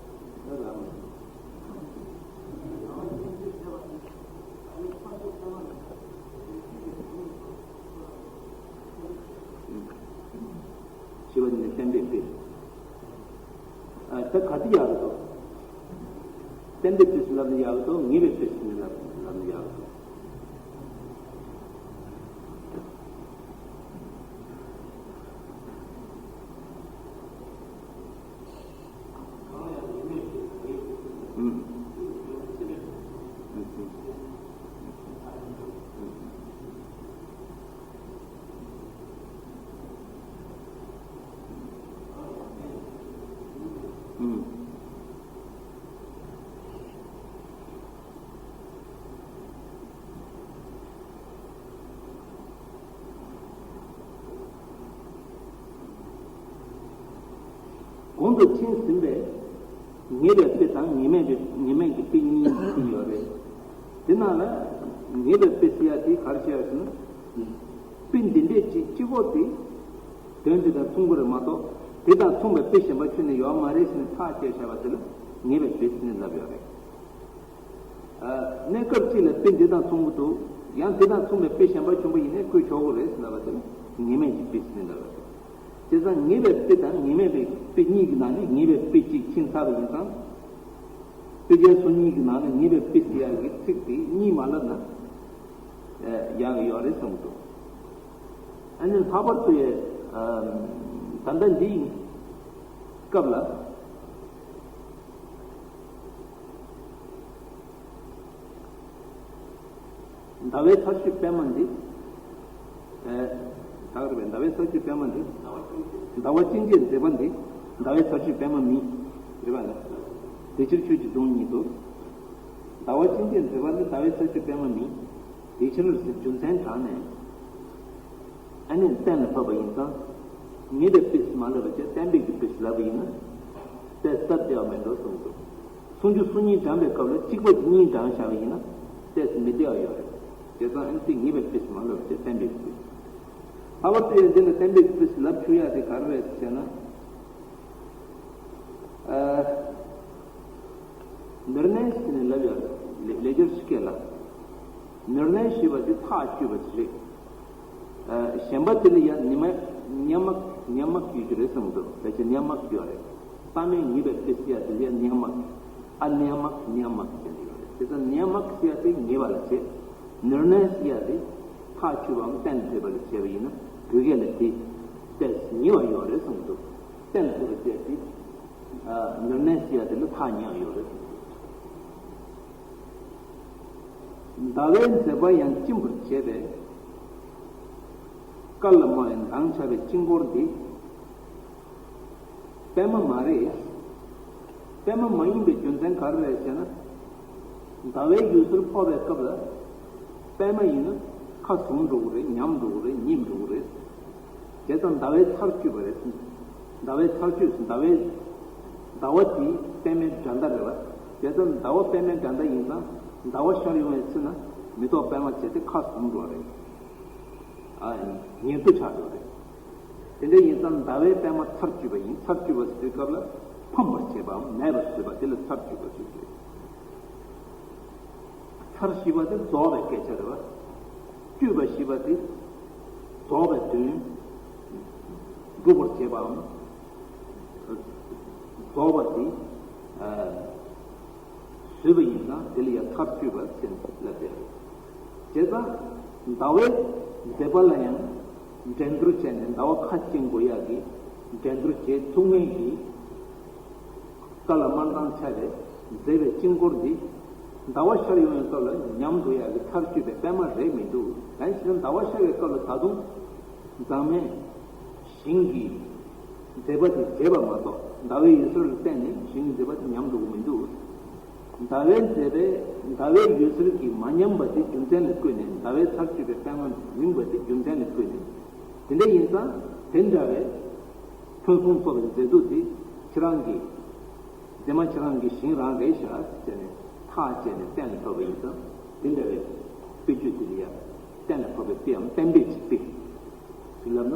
ད་རང་ཞེས་པ་ནི་བསྟན་པའི་དཔེ། ཨ། ད་ག་ཚོད་ཡག་གི་འདུག་བསྟན་པའི་དཔེ་ཟེར་ལབ་ན་ཡག་གི་འདུག་ཉེས་པའི་དཔེ་ཟེར་ནས་ལབ་ལབ་ན་ཡག་གི་འདུག་གོང་དུ་ཕྱིན་ཟིན་པའི་ངེས་པའི་དཔེ་དང་ངེས་མེད་པའི་ངེས་མེད་ཀྱི་དཔེ་གཉིས་ཡོད་རེད། དེ་ནང་ལ་ངེས་པའི་དཔེ་ཟེར་ཡ་དེ་ག་རེ་བཤད་ཡོད་ཟེར་ན། དཔེ་འདི་འདྲས་ཅིག་གཅིག་པོ་དེ་དོན་དེ་དང་མཚུངས་པ་རེད་མ་གཏོགས། དེ་དང་མཚུངས་པའི་དཔེ་གཞན་པ་ཁྱོན་ནས་ཡོད་མ་རེད་ཟེར་ནས་ཐག་བཅད་བཞག་པ་དེ་ལ་ངེས་པའི་དཔེ་ཟེར་ནས་ལབ་ཡོད་རེད། གནས་སྐབས་གཅིག་ལ་དཔེ་འདི་དང་མཚུངས་པོ་འདུག། ཡང་དེ་དང་མཚུངས་པའི་དཔེ་གཞན་པ་བྱུང་བ་ཡིན་ནའི་བཀོད་ཆོག་གི་རེད་ཟེར་ལབ་པ་དེ་ལ་ངེས་མེད་ཀྱི་དཔེ་ཟེར་ནས་ལབ་ཡོད་རེད། བྱས་ཙང་ངེས་པའི་དཔེ་དང་ངེས་མེད་པའི་དཔེ་གཉིས་ཀྱི་ནང་ནས་ངེས་པའི་དཔེ་གཅིག་ཕྱིན་ཚར་བ་ཡིན་ཙང་། དཔེ་རྒྱན་སོ་གཉིས་ཀྱི་ནང་ནས་ངེས་པའི་དཔེ་ཟེར་ཡག་གི་ཚིག་དེ་གཉིས་མ་ལབ་ན་ཡག་གི་ཡོད་རེད་བསམ་གྱི་འདུག། ཨ་ནི་ལྷག་པར་དུ་ཡ་ད་ལྟ་འདིའི་སྐབས་ལ། ཟླ་བའི་ཚར་གཅོད་པད་མ་འདི། ཨེ། ད་ག་རེ་བས་ཟླ་བའི་ཚར་གཅོད་པད་མ་འདི། ཟླ་བ་གཅིག་འདྲའི་མཛེས་པ་འདི། ཟླ་བའི་ཚར་གཅོད་པད་མ་མིན། རེད་པ་ལ། དེ་ཕྱིར་ཁྱོད་ཀྱི་གདོང་ཉིད་དུ། ཟླ་བ་གཅིག་འདྲའི་མཛེས་པ་འདི་ཟླ་བའི་ཚར་གཅོད་པད་མ་མིན། དེ་ཕྱིར་ཟེར་རྒྱུ་མཚན་དྲངས་ནས། ཨ་ནི་གཏན་ལ་ཕབ་པ་ཡིན་ཙང་། ངེས་པའི་དཔེ་མ་ལབ་པ་བྱས་གཏན་འབེབས་ཀྱི་དཔེ་ལབ་པ་ཡིན་ན། དཔེ་སྟབས་བདེ་བ་མེད་འགྲོ་གསུངས་འདུག། སུམ་ཅུ་སོ་གཉིས་བགྲངས་པའི་སྐབས་ལ་གཅིག་པ་གཉིས་བགྲངས་བཞག་པ་ཡིན་ན་དཔེ་མི་བདེ་བ་ཡོད་རེད། བྱས་ཙང་ཨ་ནི་དེ་ངེས་པའི་དཔེ་མ་ལབ་ཅེས་གཏན་འབེབས་ཀྱི་དཔེ། ལྷག་པར་དུ་ཡང་འདི་ལ་གཏན་འབེབས་ཀྱི་དཔེ་ལབ་ཆོག་ཡ་དེ་ག་རེ་རེད་ཟེར་ན། ཨ། ནིར་ནའི་ཟེར་ནས་ལབ་ཡོད་རེད། ལེགས་སྦྱར་སྐད་ལ། ནིར་ནའི་ཞེས་པ་དེ་ཐག་གཅོད་པ་དེ་རེད། གཞན་པ་དེ་ལ་ཡང་ཉམ་ཉམ་དམག་ཉམ་དམག་ཡོད་ཀྱི་རེད་བསམ་གྱི་འདུག། ཕལ་ཆེར་ཉམ་དམག་ཡོད་རེད། ལྟ་མིན་ངེས་པའི་དཔེ་ཟེར་ཡ་དེ་ལ་ཡང་ཉམ་དམག། ཨ་ཉམ་དམག་ཉམ་དམག་ཟེར་གྱི་ཡོད་རེད། དེ་ལྟར་ཉམ་དམག་ཟེར་ཡ་དེ་ངེས་པ་ལ་བྱེད། ནིར་ནའི་ཟེར་ཡ་དེ་ཐག་ཆོད་པའམ་གཏན་ལ་ཕེབས་པ་ལ་བྱས་པ་ཡིན་ན་བོད་སྐད་ལ་དེ་དཔེ་ཉེ་བ་ཡོད་རེད་བསམ་གྱི་འདུག། གཏན་ལ་ཕེབས་པ་ཟེར་ཡ་དེ་ནིར་ནའི་ཟེར་ཡ་དེ་ལ་ཐག་ཉེ་བ་ཡོད་རེད་བསམ་གྱི་འདུག། ཟླ་བའི་མཛེས་པ་ཡང་སྐྱིན་པར་བྱེད་པའི། དཀར་ལ་དམར་བའི་མདངས་ཆགས་པའི་དཀྱིལ་འཁོར་འདི། པད་མ་མ་རེད། པད་མ་མ་ཡིན་པའི་རྒྱུ་མཚན་ག་རེ་རེད་ཟེར་ན། ཟླ་བའི་ཡུལ་སར་ཕོག་པའི་སྐབས་ལ། པད་མ་ཡིན་ན་ཁ་ཟུམ་འགྲོ་གི་རེད། ཉམས་འགྲོ་གི་རེད། ཉིམ་འགྲོ་གི་རེད། བྱས་ཙང་ཟླ་བའི་ཚར་གཅོད་པ་རེད། ཟླ་བའི་ཚར་གཅོད་ཟླ་བའི། ཟླ་བ་དེ་པད་མའི་འགྲན་ཟླ་རེད་བ། བྱས་ཙང་ཟླ་བ་པད་མའི་འགྲན་ཟླ་ཡིན་ཙང་ཟླ་བ་ཤར་ཡོང་བའི་ཚེ་ན་མེ་ཏོག་པད་མ་བྱས་ཏེ་ཁ་ཟུམ་འགྲོ་བ་རེད། ཨ། ཉེར་དུ་ཆགས་འགྲོ་བ་རེད། དེ་འདྲ་ཡིན་ཙང་ཟླ་བའི་པད་མ་ཚར་གཅོད་པ་ཡིན། ཚར་གཅོད་པ་ཟེར་དུས་སྐབས་ལ་ཕམ་པར་བྱེད་པའམ་མེད་པར་བཟོས་པ་དེ་ལ་ཚར་གཅོད་པ་ཟེར་གྱི་རེད། ཚར་ཞེས་པ་དེ་རྫོགས་པའི་སྐད་ཆ་རེད་བ། གཅོད་པ་ཞེས་པ་དེ་རྫོགས་པའི་དོན་འགྲུབ་པར་བྱེད་པའམ། རྫོགས་པ་དེ་བཟོས་པ་ཡིན་ཙང་དེ་ལ་ཡང་ཚར་གཅོད་པ་ཟེར་ལབ་པས། བྱས་ཙང་ཟླ་བའི་མཛེས་པ་ལ་ཡང་འགྲན་བསྡུར་བྱས་ནས་ཟླ་བ་ཁ་སྐྱེངས་དགོས་ཡག་གི་འགྲན་བསྡུར་བྱེད་ཐུབ་མཁན་གྱི། དཀར་ལ་དམར་མདངས་ཆགས་པའི་མཛེས་པའི་དཀྱིལ་འཁོར་འདི། ཟླ་བ་ཤར་ཡོང་བའི་སྐབས་ལ་ཉམས་འགྲོ་ཡག་གི་ཚར་གཅོད་པའི་པད་མ་རེད་མི་འདུག། གང་ཡིན་ཟེར་ན་ཟླ་བ་ཤར་བའི་སྐབས་ལ་ད་དུང་། མཛངས་མའི་ཞིང་གི་མཛེས་པ་དེ་མཛེས་པ་མ་གཏོགས་ཟླ་བའི་འོད་ཟེར་ལ་བརྟེན་ནས་ཞིང་གི་མཛེས་པ་དེ་ཉམས་འགྲོ་གི་མི་འདུག། ཟླ་བའི་མཛེས་པས་ཟླ་བའི་འོད་ཟེར་གྱིས་མ་ཉམས་པ་དེ་རྒྱུ་མཚན་ལ་བཀོད་ནས། ཟླ་བའི་ཚར་གཅོད་པའི་པད་མ་མིན་པ་དེ་རྒྱུ་མཚན་ལ་བཀོད་ནས། དེ་འདྲ་ཡིན་ཙང་དེ་འདྲ་བའི་ཕུན་སུམ་ཚོགས་པའི་མཛེས་སྡུག་དེ་ཁྱེད་རང་གི་མཛེས་མ་ཁྱེད་རང་གི་ཞིང་རང་རེད་ཤག་ཟེར་ནས་ཐག་བཅད་ནས་གཏན་ལ་ཕབ་པ་ཡིན་ཙང་དེ་འདྲ་བའི་དཔེ་བརྗོད་དེ་ལ་ཡང་གཏན་ལ་ཕབ་པའི་དཔེའམ་གཏན་འབེབས་ཀྱི་དཔེ་ཞིག་ལབ་ན།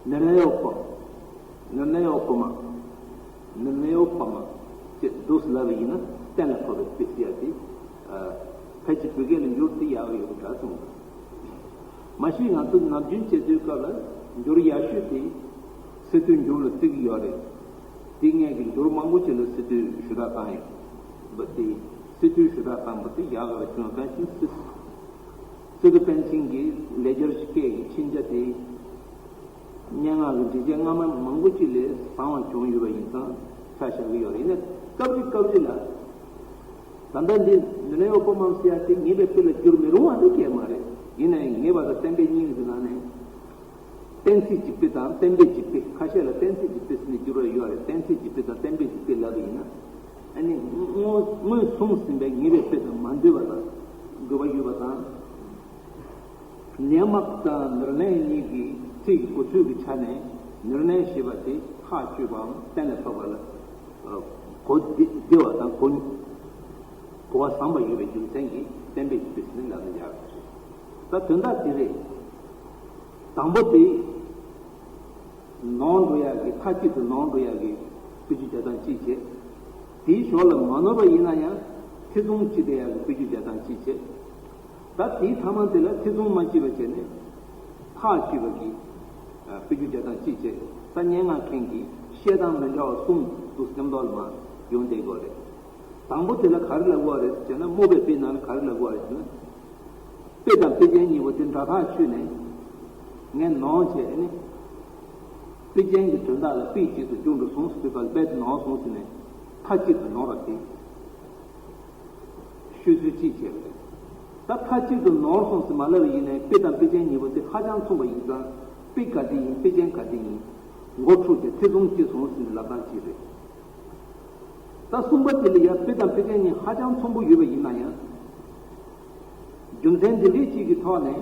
ནིར་ནའི་ཡོ་པ། ནིར་ནའི་ཡོ་པ་མ། ནིར་ནའི་ཡོ་པ་མ། ཅེས་འདུག་སེ་ལབ་པ་ཡིན་ན་གཏན་ལ་ཕབ་པའི་དཔེ་ཟེར་ཡ་དེ། ཕལ་ཆེར་བོད་སྐད་ལ་འགྱུར་ཏེ་ཡག་ཡོད་པ་འདྲ་གསུངས་འདུག། མ་གཞི་ང་ཚོ་ནམ་རྒྱུན་བྱེད་དུས་སྐབས་ལ་འགྱུར་ཡག་ཤོས་དེ་སི་ཏུ་འགྱུར་ལ་བརྩི་གི་ཡོད་རེད། དེ་སྔས་ཀྱི་འགྱུར་མང་པོ་ཅིག་ལ་སི་ཏུ་ཞུ་དག་བཏང་ཡོད་པ་དེ། སི་ཏུ་ཞུ་དག་བཏང་པ་དེ་ཡག་ག་ར་བྱུང་བ་གང་ཞིག་སི། སི་ཏུ་པཎ་ཆེན་གྱི་ལེགས་སྦྱར་སྐད་ཀྱི་མཆིམས་ཕྱ་དེ། སྙན་ངག་གི་འགྲེལ་བཤད་སྔ་མ་མང་པོ་ཅིག་ལས་བཟང་བ་བྱུང་ཡོད་པ་ཡིན་ཙང་ཆ་བཞག་གི་ཡོད་རེད། ཡིན་ན་སྐབས་རེ་སྐབས་རེ་ལ། ད་ལྟ་འདི་ནིར་ནའི་ཡོ་པ་མ་ཟེར་ཡ་དེ་ངེས་པའི་དཔེ་ལ་འགྱུར་མི་རུང་བ་འདི་སྐད་མ་རེད། ཡིན་ན་ཡང་ངེས་པ་དང་གཏན་འབེབས་གཉིས་ཀྱི་ནང་ནས། གཏན་ཚིགས་ཀྱི་དཔེ་དང་གཏན་འབེབས་ཀྱི་དཔེ། ཁ་ཤས་ལ་གཏན་ཚིགས་ཀྱི་དཔེ་ཟེར་ནས་བསྒྱུར་བ་ཡོད་རེད། གཏན་ཚིགས་ཀྱི་དཔེ་དང་གཏན་འབེབས་ཀྱི་དཔེ་ལབ་པ་ཡིན་ན། ཨ་ནི་དངོས་དངོས་གསུངས་ཟིན་པའི་ངེས་པའི་དཔེ་དང་མ་འདུས་པ་དང་དགོས་པ་ཡོད་པ་དང་། ནེ་མག་དང་ནིར་ནའི་གཉིས་ཀྱི་ཚིག་གི་གོ་ཚུལ་གྱི་ཆ་ནས། ནུར་གནས་ཞེས་པ་དེ་ཐག་ཆོད་པའམ་གཏན་ལ་ཕབ་པ་ལ། གོ་བདེ་བ་དང་གོ་གོ་བ་བཟང་བ་ཡོད་པའི་རྒྱུ་མཚན་གྱིས་གཏན་འབེབས་ཀྱི་དཔེ་ཟིན་ལབ་ནས་ཡག་རེད། ད་དོན་དག་དེ་རེད། དང་པོ་དེ། ནོར་འགྲོ་ཡག་གི་མཐའ་གཅིག་ཏུ་ནོར་འགྲོ་ཡག་གི་དཔེ་བརྗོད་རྒྱག་སྟངས་གཅིག་བྱས། དེའི་ཞོར་ལ་མ་ནོར་བ་ཡིན་ན་ཡང་ཐེ་ཚོམ་སྐྱེ་བསྡད་ཡག་གི་དཔེ་བརྗོད་རྒྱག་སྟངས་གཅིག་བྱས། ད་དེའི་མཐའ་མ་དེ་ལ་ཐེ་ཚོམ་མ་སྐྱེས་པ་བྱས་ནས་ཐག་གཅོད་པ་གི་དཔེ་བརྗོད་རྒྱག་སྟངས་གཅིག་བྱས། ད་སྙན་ངག་མཁན་གྱིས་བཤད་སྟངས་མི་འདྲ་བ་གསུམ་འདུག་མཉམ་དུ་ལ་མ་ཡོང་བསྡད་དགོས་རེད། དང་པོ་དེ་ལ་ག་རེ་ལབ་དགོས་རེད་ཟེར་ན། སྨོས་པའི་དཔེའི་ནང་ལ་ག་རེ་ལབ་དགོས་རེད་ཟེར་ན། དཔེ་དང་དཔེ་ཅན་གཉིས་པོ་དེ་འདྲ་ཐག་ཆོད་ནས་ངས་ནོར་བྱས་ནས། དཔེ་ཅན་གྱི་དོན་དག་ལ་དཔེ་གཅིག་ཏུ་འཇུག་འགྲོ་སོང་ཟེར་དུས་སྐབས་ལ་དཔེ་དེ་ནོར་སོང་ཟེར་ནས་མཐའ་གཅིག་ཏུ་ནོར་བ་དེ་ཤོད་ཚུལ་གཅིག་བྱས་པ་རེད། ད་མཐའ་གཅིག་ཏུ་ནོར་སོང་ཟེར་མ་ལབ་པ་ཡིན་ནའི་དཔེ་དང་དཔེ་ཅན་གཉིས་པོ་དེ་ཧ་ཅང་མཚུངས་པ་ཡིན་ཙང་། དཔེ་ག་དེ་ཡིན་དཔེ་ཅན་ག་དེ་ཡིན་མགོ་འཁྲུགས་ཏེ་ཐེ་ཚོམ་སྐྱེས་སོང་ཟེར་ནས་ལབ་སྟངས་གཅིག་རེད། ད་གསུམ་པ་དེ་ལ་ཡང་དཔེ་དང་དཔེ་ཅན་གཉིས་ཧ་ཅང་མཚུངས་པོ་ཡོད་པ་ཡིན་ན་ཡང་། རྒྱུ་མཚན་འདི་འདྲའི་གཅིག་གི་ཐོག་ནས།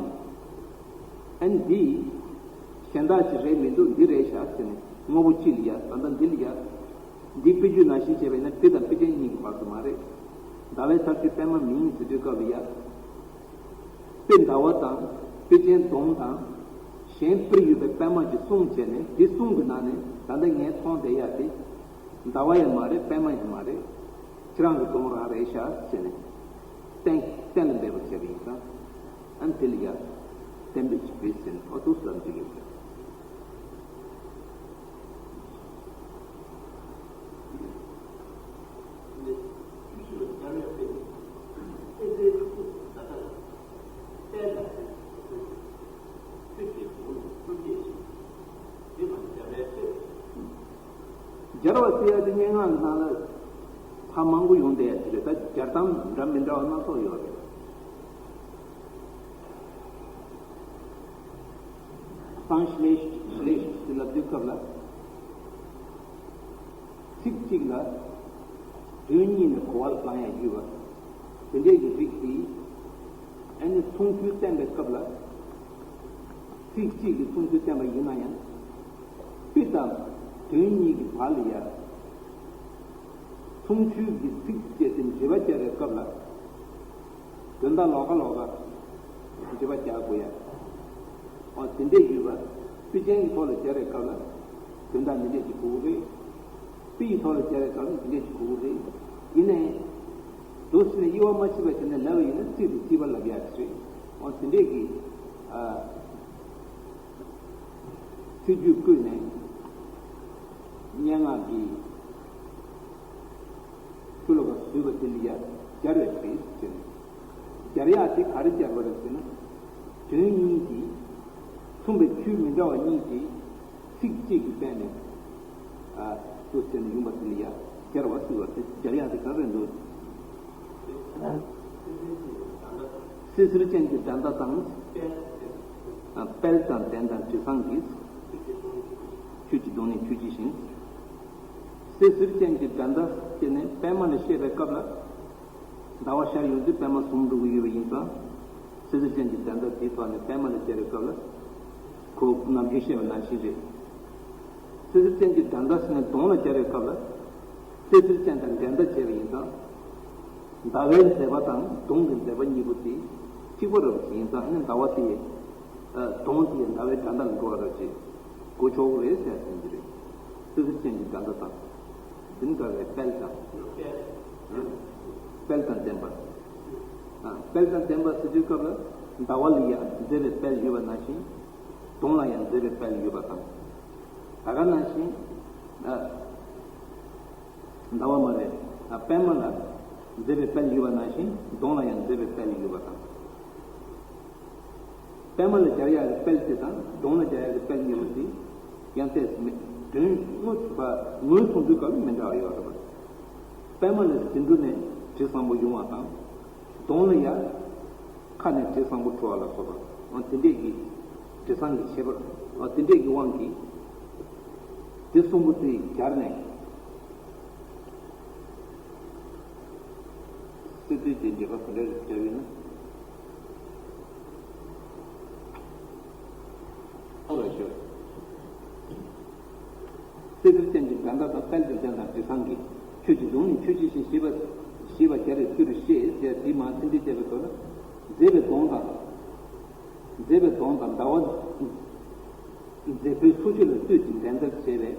ཨ་ནི་འདི་གཞན་དག་ཅིག་རེད་མི་འདུག་འདི་རེད་ཤག་ཟེར་ནས་དངོས་པོ་གཅིག་ལ་ཡ། ད་ལྟ་འདི་ལ་ཡ། འདི་དཔེ་བརྗོད་ནང་བཞིན་བྱས་པ་ཡིན་ན་དཔེ་དང་དཔེ་ཅན་གཉིས་ཀྱི་བར་དུ་མ་རེད། ཟླ་བའི་ཚར་གཅོད་པད་མ་མིན་ཟེར་དུས་སྐབས་ལ་ཡ། དཔེ་ཟླ་བ་དང་དཔེ་ཅན་དོམ་དང་། གཞན་དཔེར་ཡོད་པའི་པད་མ་གཅིག་གསུངས་བྱས་ནས། དེ་གསུམ་གྱི་ནང་ནས་ད་ལྟ་ངས་མཐོང་བསྡད་ཡ་དེ། ཟླ་བ་ཡང་མ་རེད། པད་མ་ཡང་མ་རེད། ཁྱེད་རང་གི་དོམ་རང་རེད་ཤག་ཟེར་ནས་གཏན་གཏན་ལ་འབེབས་པ་བྱས་པ་ཡིན་ཙང་། ཨ་ནི་དེ་ལ་ཡ་གཏན་འབེབས་ཀྱི་དཔེ་ཟེར་ནས་ཨོ་ཏོ་ཟེར་འདི་ཡོད་རེད། སྦྱར་བ་ཟེར་ཡ་དེ་སྙན་ངག་གི་ནང་ལ་ཐ་མང་པོ་ཡོང་བསྡད་ཡ་དེ་རེད། ད་སྦྱར་སྟངས་འདྲ་མི་འདྲ་བ་སྣ་ཚོགས་ཡོད་རེད། སང་ཤི་ལེ་ཤི་ཤི་ལེ་ཤི་ཟེར་ལབ་དུས་སྐབས་ལ། ཚིག་གཅིག་ལ་དོན་གཉིས་ནས་གོ་བ་བླང་ཡ་ཡོད་པ། དེ་འདྲའི་གི་རིགས་དེ། ཨ་ནི་མཚུངས་ཆོས་བསྟན་པའི་སྐབས་ལ། ཚིག་གཅིག་གི་མཚུངས་ཆོས་བསྟན་པ་ཡིན་ན་ཡང་། དཔེ་དང་དོན་གཉིས་ཀྱི་བར་ལ་ཡ། མཚུངས་ཆོས་ཀྱི་ཚིག་བཅས་ཏེ་འབྲེལ་བ་སྦྱར་བའི་སྐབས་ལ། དོན་དག་ལོགས་ཀ་ལོགས་ཀ་འབྲེལ་བ་རྒྱག་དགོས་ཡ། འོ་དེ་འདྲས་ཡོད་པ། དཔེ་ཅན་གྱི་ཐོག་ལ་སྦྱར་བའི་སྐབས་ལ་དོན་དག་འདི་འདྲས་ཀྱི་གོ་གི་རེད། དཔེ་ཡི་ཐོག་ལ་སྦྱར་བའི་སྐབས་ལ་འདི་འདྲས་ཀྱི་གོ་གི་རེད། ཡིན་ནའི། འདུག་ཟེར་ནས་དབྱེ་བ་མ་ཕྱེ་བ་བྱས་ནས་ལབ་པ་ཡིན་ན་ཚིག་དེ་རྩིས་པ་ལབ་ཡག་རེད། འོ་དེ་འདྲས་ཀྱི། ཨ། ཚིག་བརྗོད་བཀོད་ནས་སྙན་ངག་གི་ཤོ་ལོ་ཀ་བཟོས་པ་དེ་ལ་ཡ་སྦྱར་བའི་དཔེ་ཟེར་ནས། སྦྱར་ཡག་དེ་ག་རེ་སྦྱར་བ་རེད་ཟེར་ན། དོན་གཉིས་ཀྱིས། མཚུངས་པའི་ཆོས་མི་འདྲ་བ་གཉིས་ཀྱིས་ཚིག་གཅིག་གིས་བསྟན་ནས། ཨ། དུ་ཟེར་ནས་ཡོང་བ་དེ་ལ་ཡ་སྦྱར་བ་ཟེར་བ་དེ། སྦྱར་ཡག་དེ་ག་རེ་འདུག་སྲིད་རྩེར་ཅན་གྱི་འགྲན་ཟླ་དང་། དཔལ་དང་ལྡན་དང་དྲི་བཟང་གིས། ཁྱོད་ཀྱི་གདོང་ནས་ཁྱོད་ཀྱི་བཞིན། སྲིད་རྩེར་ཅན་གྱི་འགྲན་ཟླ་ཟེར་ནས་པད་མ་ལ་བཤད་པའི་སྐབས་ལ། ཟླ་བ་ཤར་ཡོང་དུས་པད་མ་ཟུམ་འགྲོ་གི་ཡོད་པ་ཡིན་ཙང་། སྲིད་རྩེར་ཅན་གྱི་འགྲན་ཟླ་དེའི་ཐོག་ནས་པད་མ་ལ་སྦྱར་བའི་སྐབས་ལ། ཁོ་ནམ་རྒྱུན་བཤད་པ་ནང་བཞིན་རེད། སྲིད་རྩེར་ཅན་གྱི་འགྲན་ཟླ་ཟེར་ནས་གདོང་ལ་སྦྱར་བའི་སྐབས་ལ། སྲིད་རྩེར་ཅན་དང་འགྲན་ཟླ་བྱས་པ་ཡིན་ཙང་། ཟླ་བའི་མཛད་པ་དང་གདོང་གི་མཛད་པ་གཉིས་པོ་དེ་གཅིག་པ་རབ་ཡིན་ཙང་། ཨ་ནི་ཟླ་བ་དེ། ཨ། གདོང་དེ་ཟླ་བའི་འགྲན་ཟླ་ལ་འགྲོ་བ་རབ་ཅིག་གོ་ཆོག་གི་རེད་ཟེར་ཟིན་གྱི་རེད། སྲིད་རྩེར་ཅན་གྱི་འགྲན་ཟླ་དང་། དེ་ནི་ཟླ་བའི་དཔལ་དང་། དཔལ་དང་ལྡན་པ། ཨ། དཔལ་དང་ལྡན་པ་ཟེར་དུས་སྐབས་ལ་ཟླ་བ་ལ་ཡང་མཛད་པའི་དཔལ་ཡོད་པ་ནང་བཞིན། གདོང་ལ་ཡང་མཛད་པའི་དཔལ་ཡོད་པ་དང་། ད་ག་ནང་བཞིན། ཨ། ཟླ་བ་མ་རེད། ཨ། པད་མ་ལ་མཛད་པའི་དཔལ་ཡོད་པ་ནང་བཞིན་གདོང་ལ་ཡང་མཛད་པའི་དཔལ་ཡོད་པ་དང་། པད་མ་ལ་སྦྱར་ཡག་གི་དཔལ་དེ་དང་གདོང་ལ་སྦྱར་ཡག་གི་དཔལ་གཉིས་པོ་དེ་ཡང་ཏོག་ཙམ་མི། དོན་དངོས་སུ་ངོས་བཟུང་དུས་སྐབས་ལ་མི་འདྲ་བ་ཡོད་རེད་པ། པད་མ་ལ་ཟེའུ་འབྲུ་ནས་དྲི་བཟང་པོ་ཡོང་བ་དང་། གདོང་ལ་ཡ། ཁ་ནས་དྲི་བཟང་པོ་བྲོ་བ་ལ་སོགས་པ། འོ་དེ་འདྲས་ཀྱི་དྲི་བཟང་གི་ཁྱད་པར། འོ་དེ་འདྲས་ཀྱི་དབང་གིས་དེ་གསུམ་པོ་དེ་སྦྱར་ནས། སྲིད་རྩེར་ཅན་གྱི་འགྲན་ཟླ་ག་འདྲ་སྦྱར་ཡོད་ན། ཨོ་ལ་ཤོད། སེ་གོལ་ཅན་གྱི་འགྲན་ཟླ་དང་དཔལ་གྱི་ལྡན་དང་དྲི་བཟང་གི། ཁྱོད་ཀྱི་ལུང་ནི་ཆོས་ཀྱི་ཞིང་ཞེས་པ། ཞེས་པ་རྒྱལ་བའི་ཚུལ་དུ་བཤད་ཟེར་དེའི་མ་ཚིག་འདི་བྱས་པའི་དོན་ལ། མཛེས་པའི་གདོང་དང་། མཛེས་པའི་གདོང་དང་ཟླ་བ། མཛེས་པོའི་ཚོགས་ཆུ་ལ་བསྟོད་ཅིང་འགྲན་ཟླར་བྱས་པའི།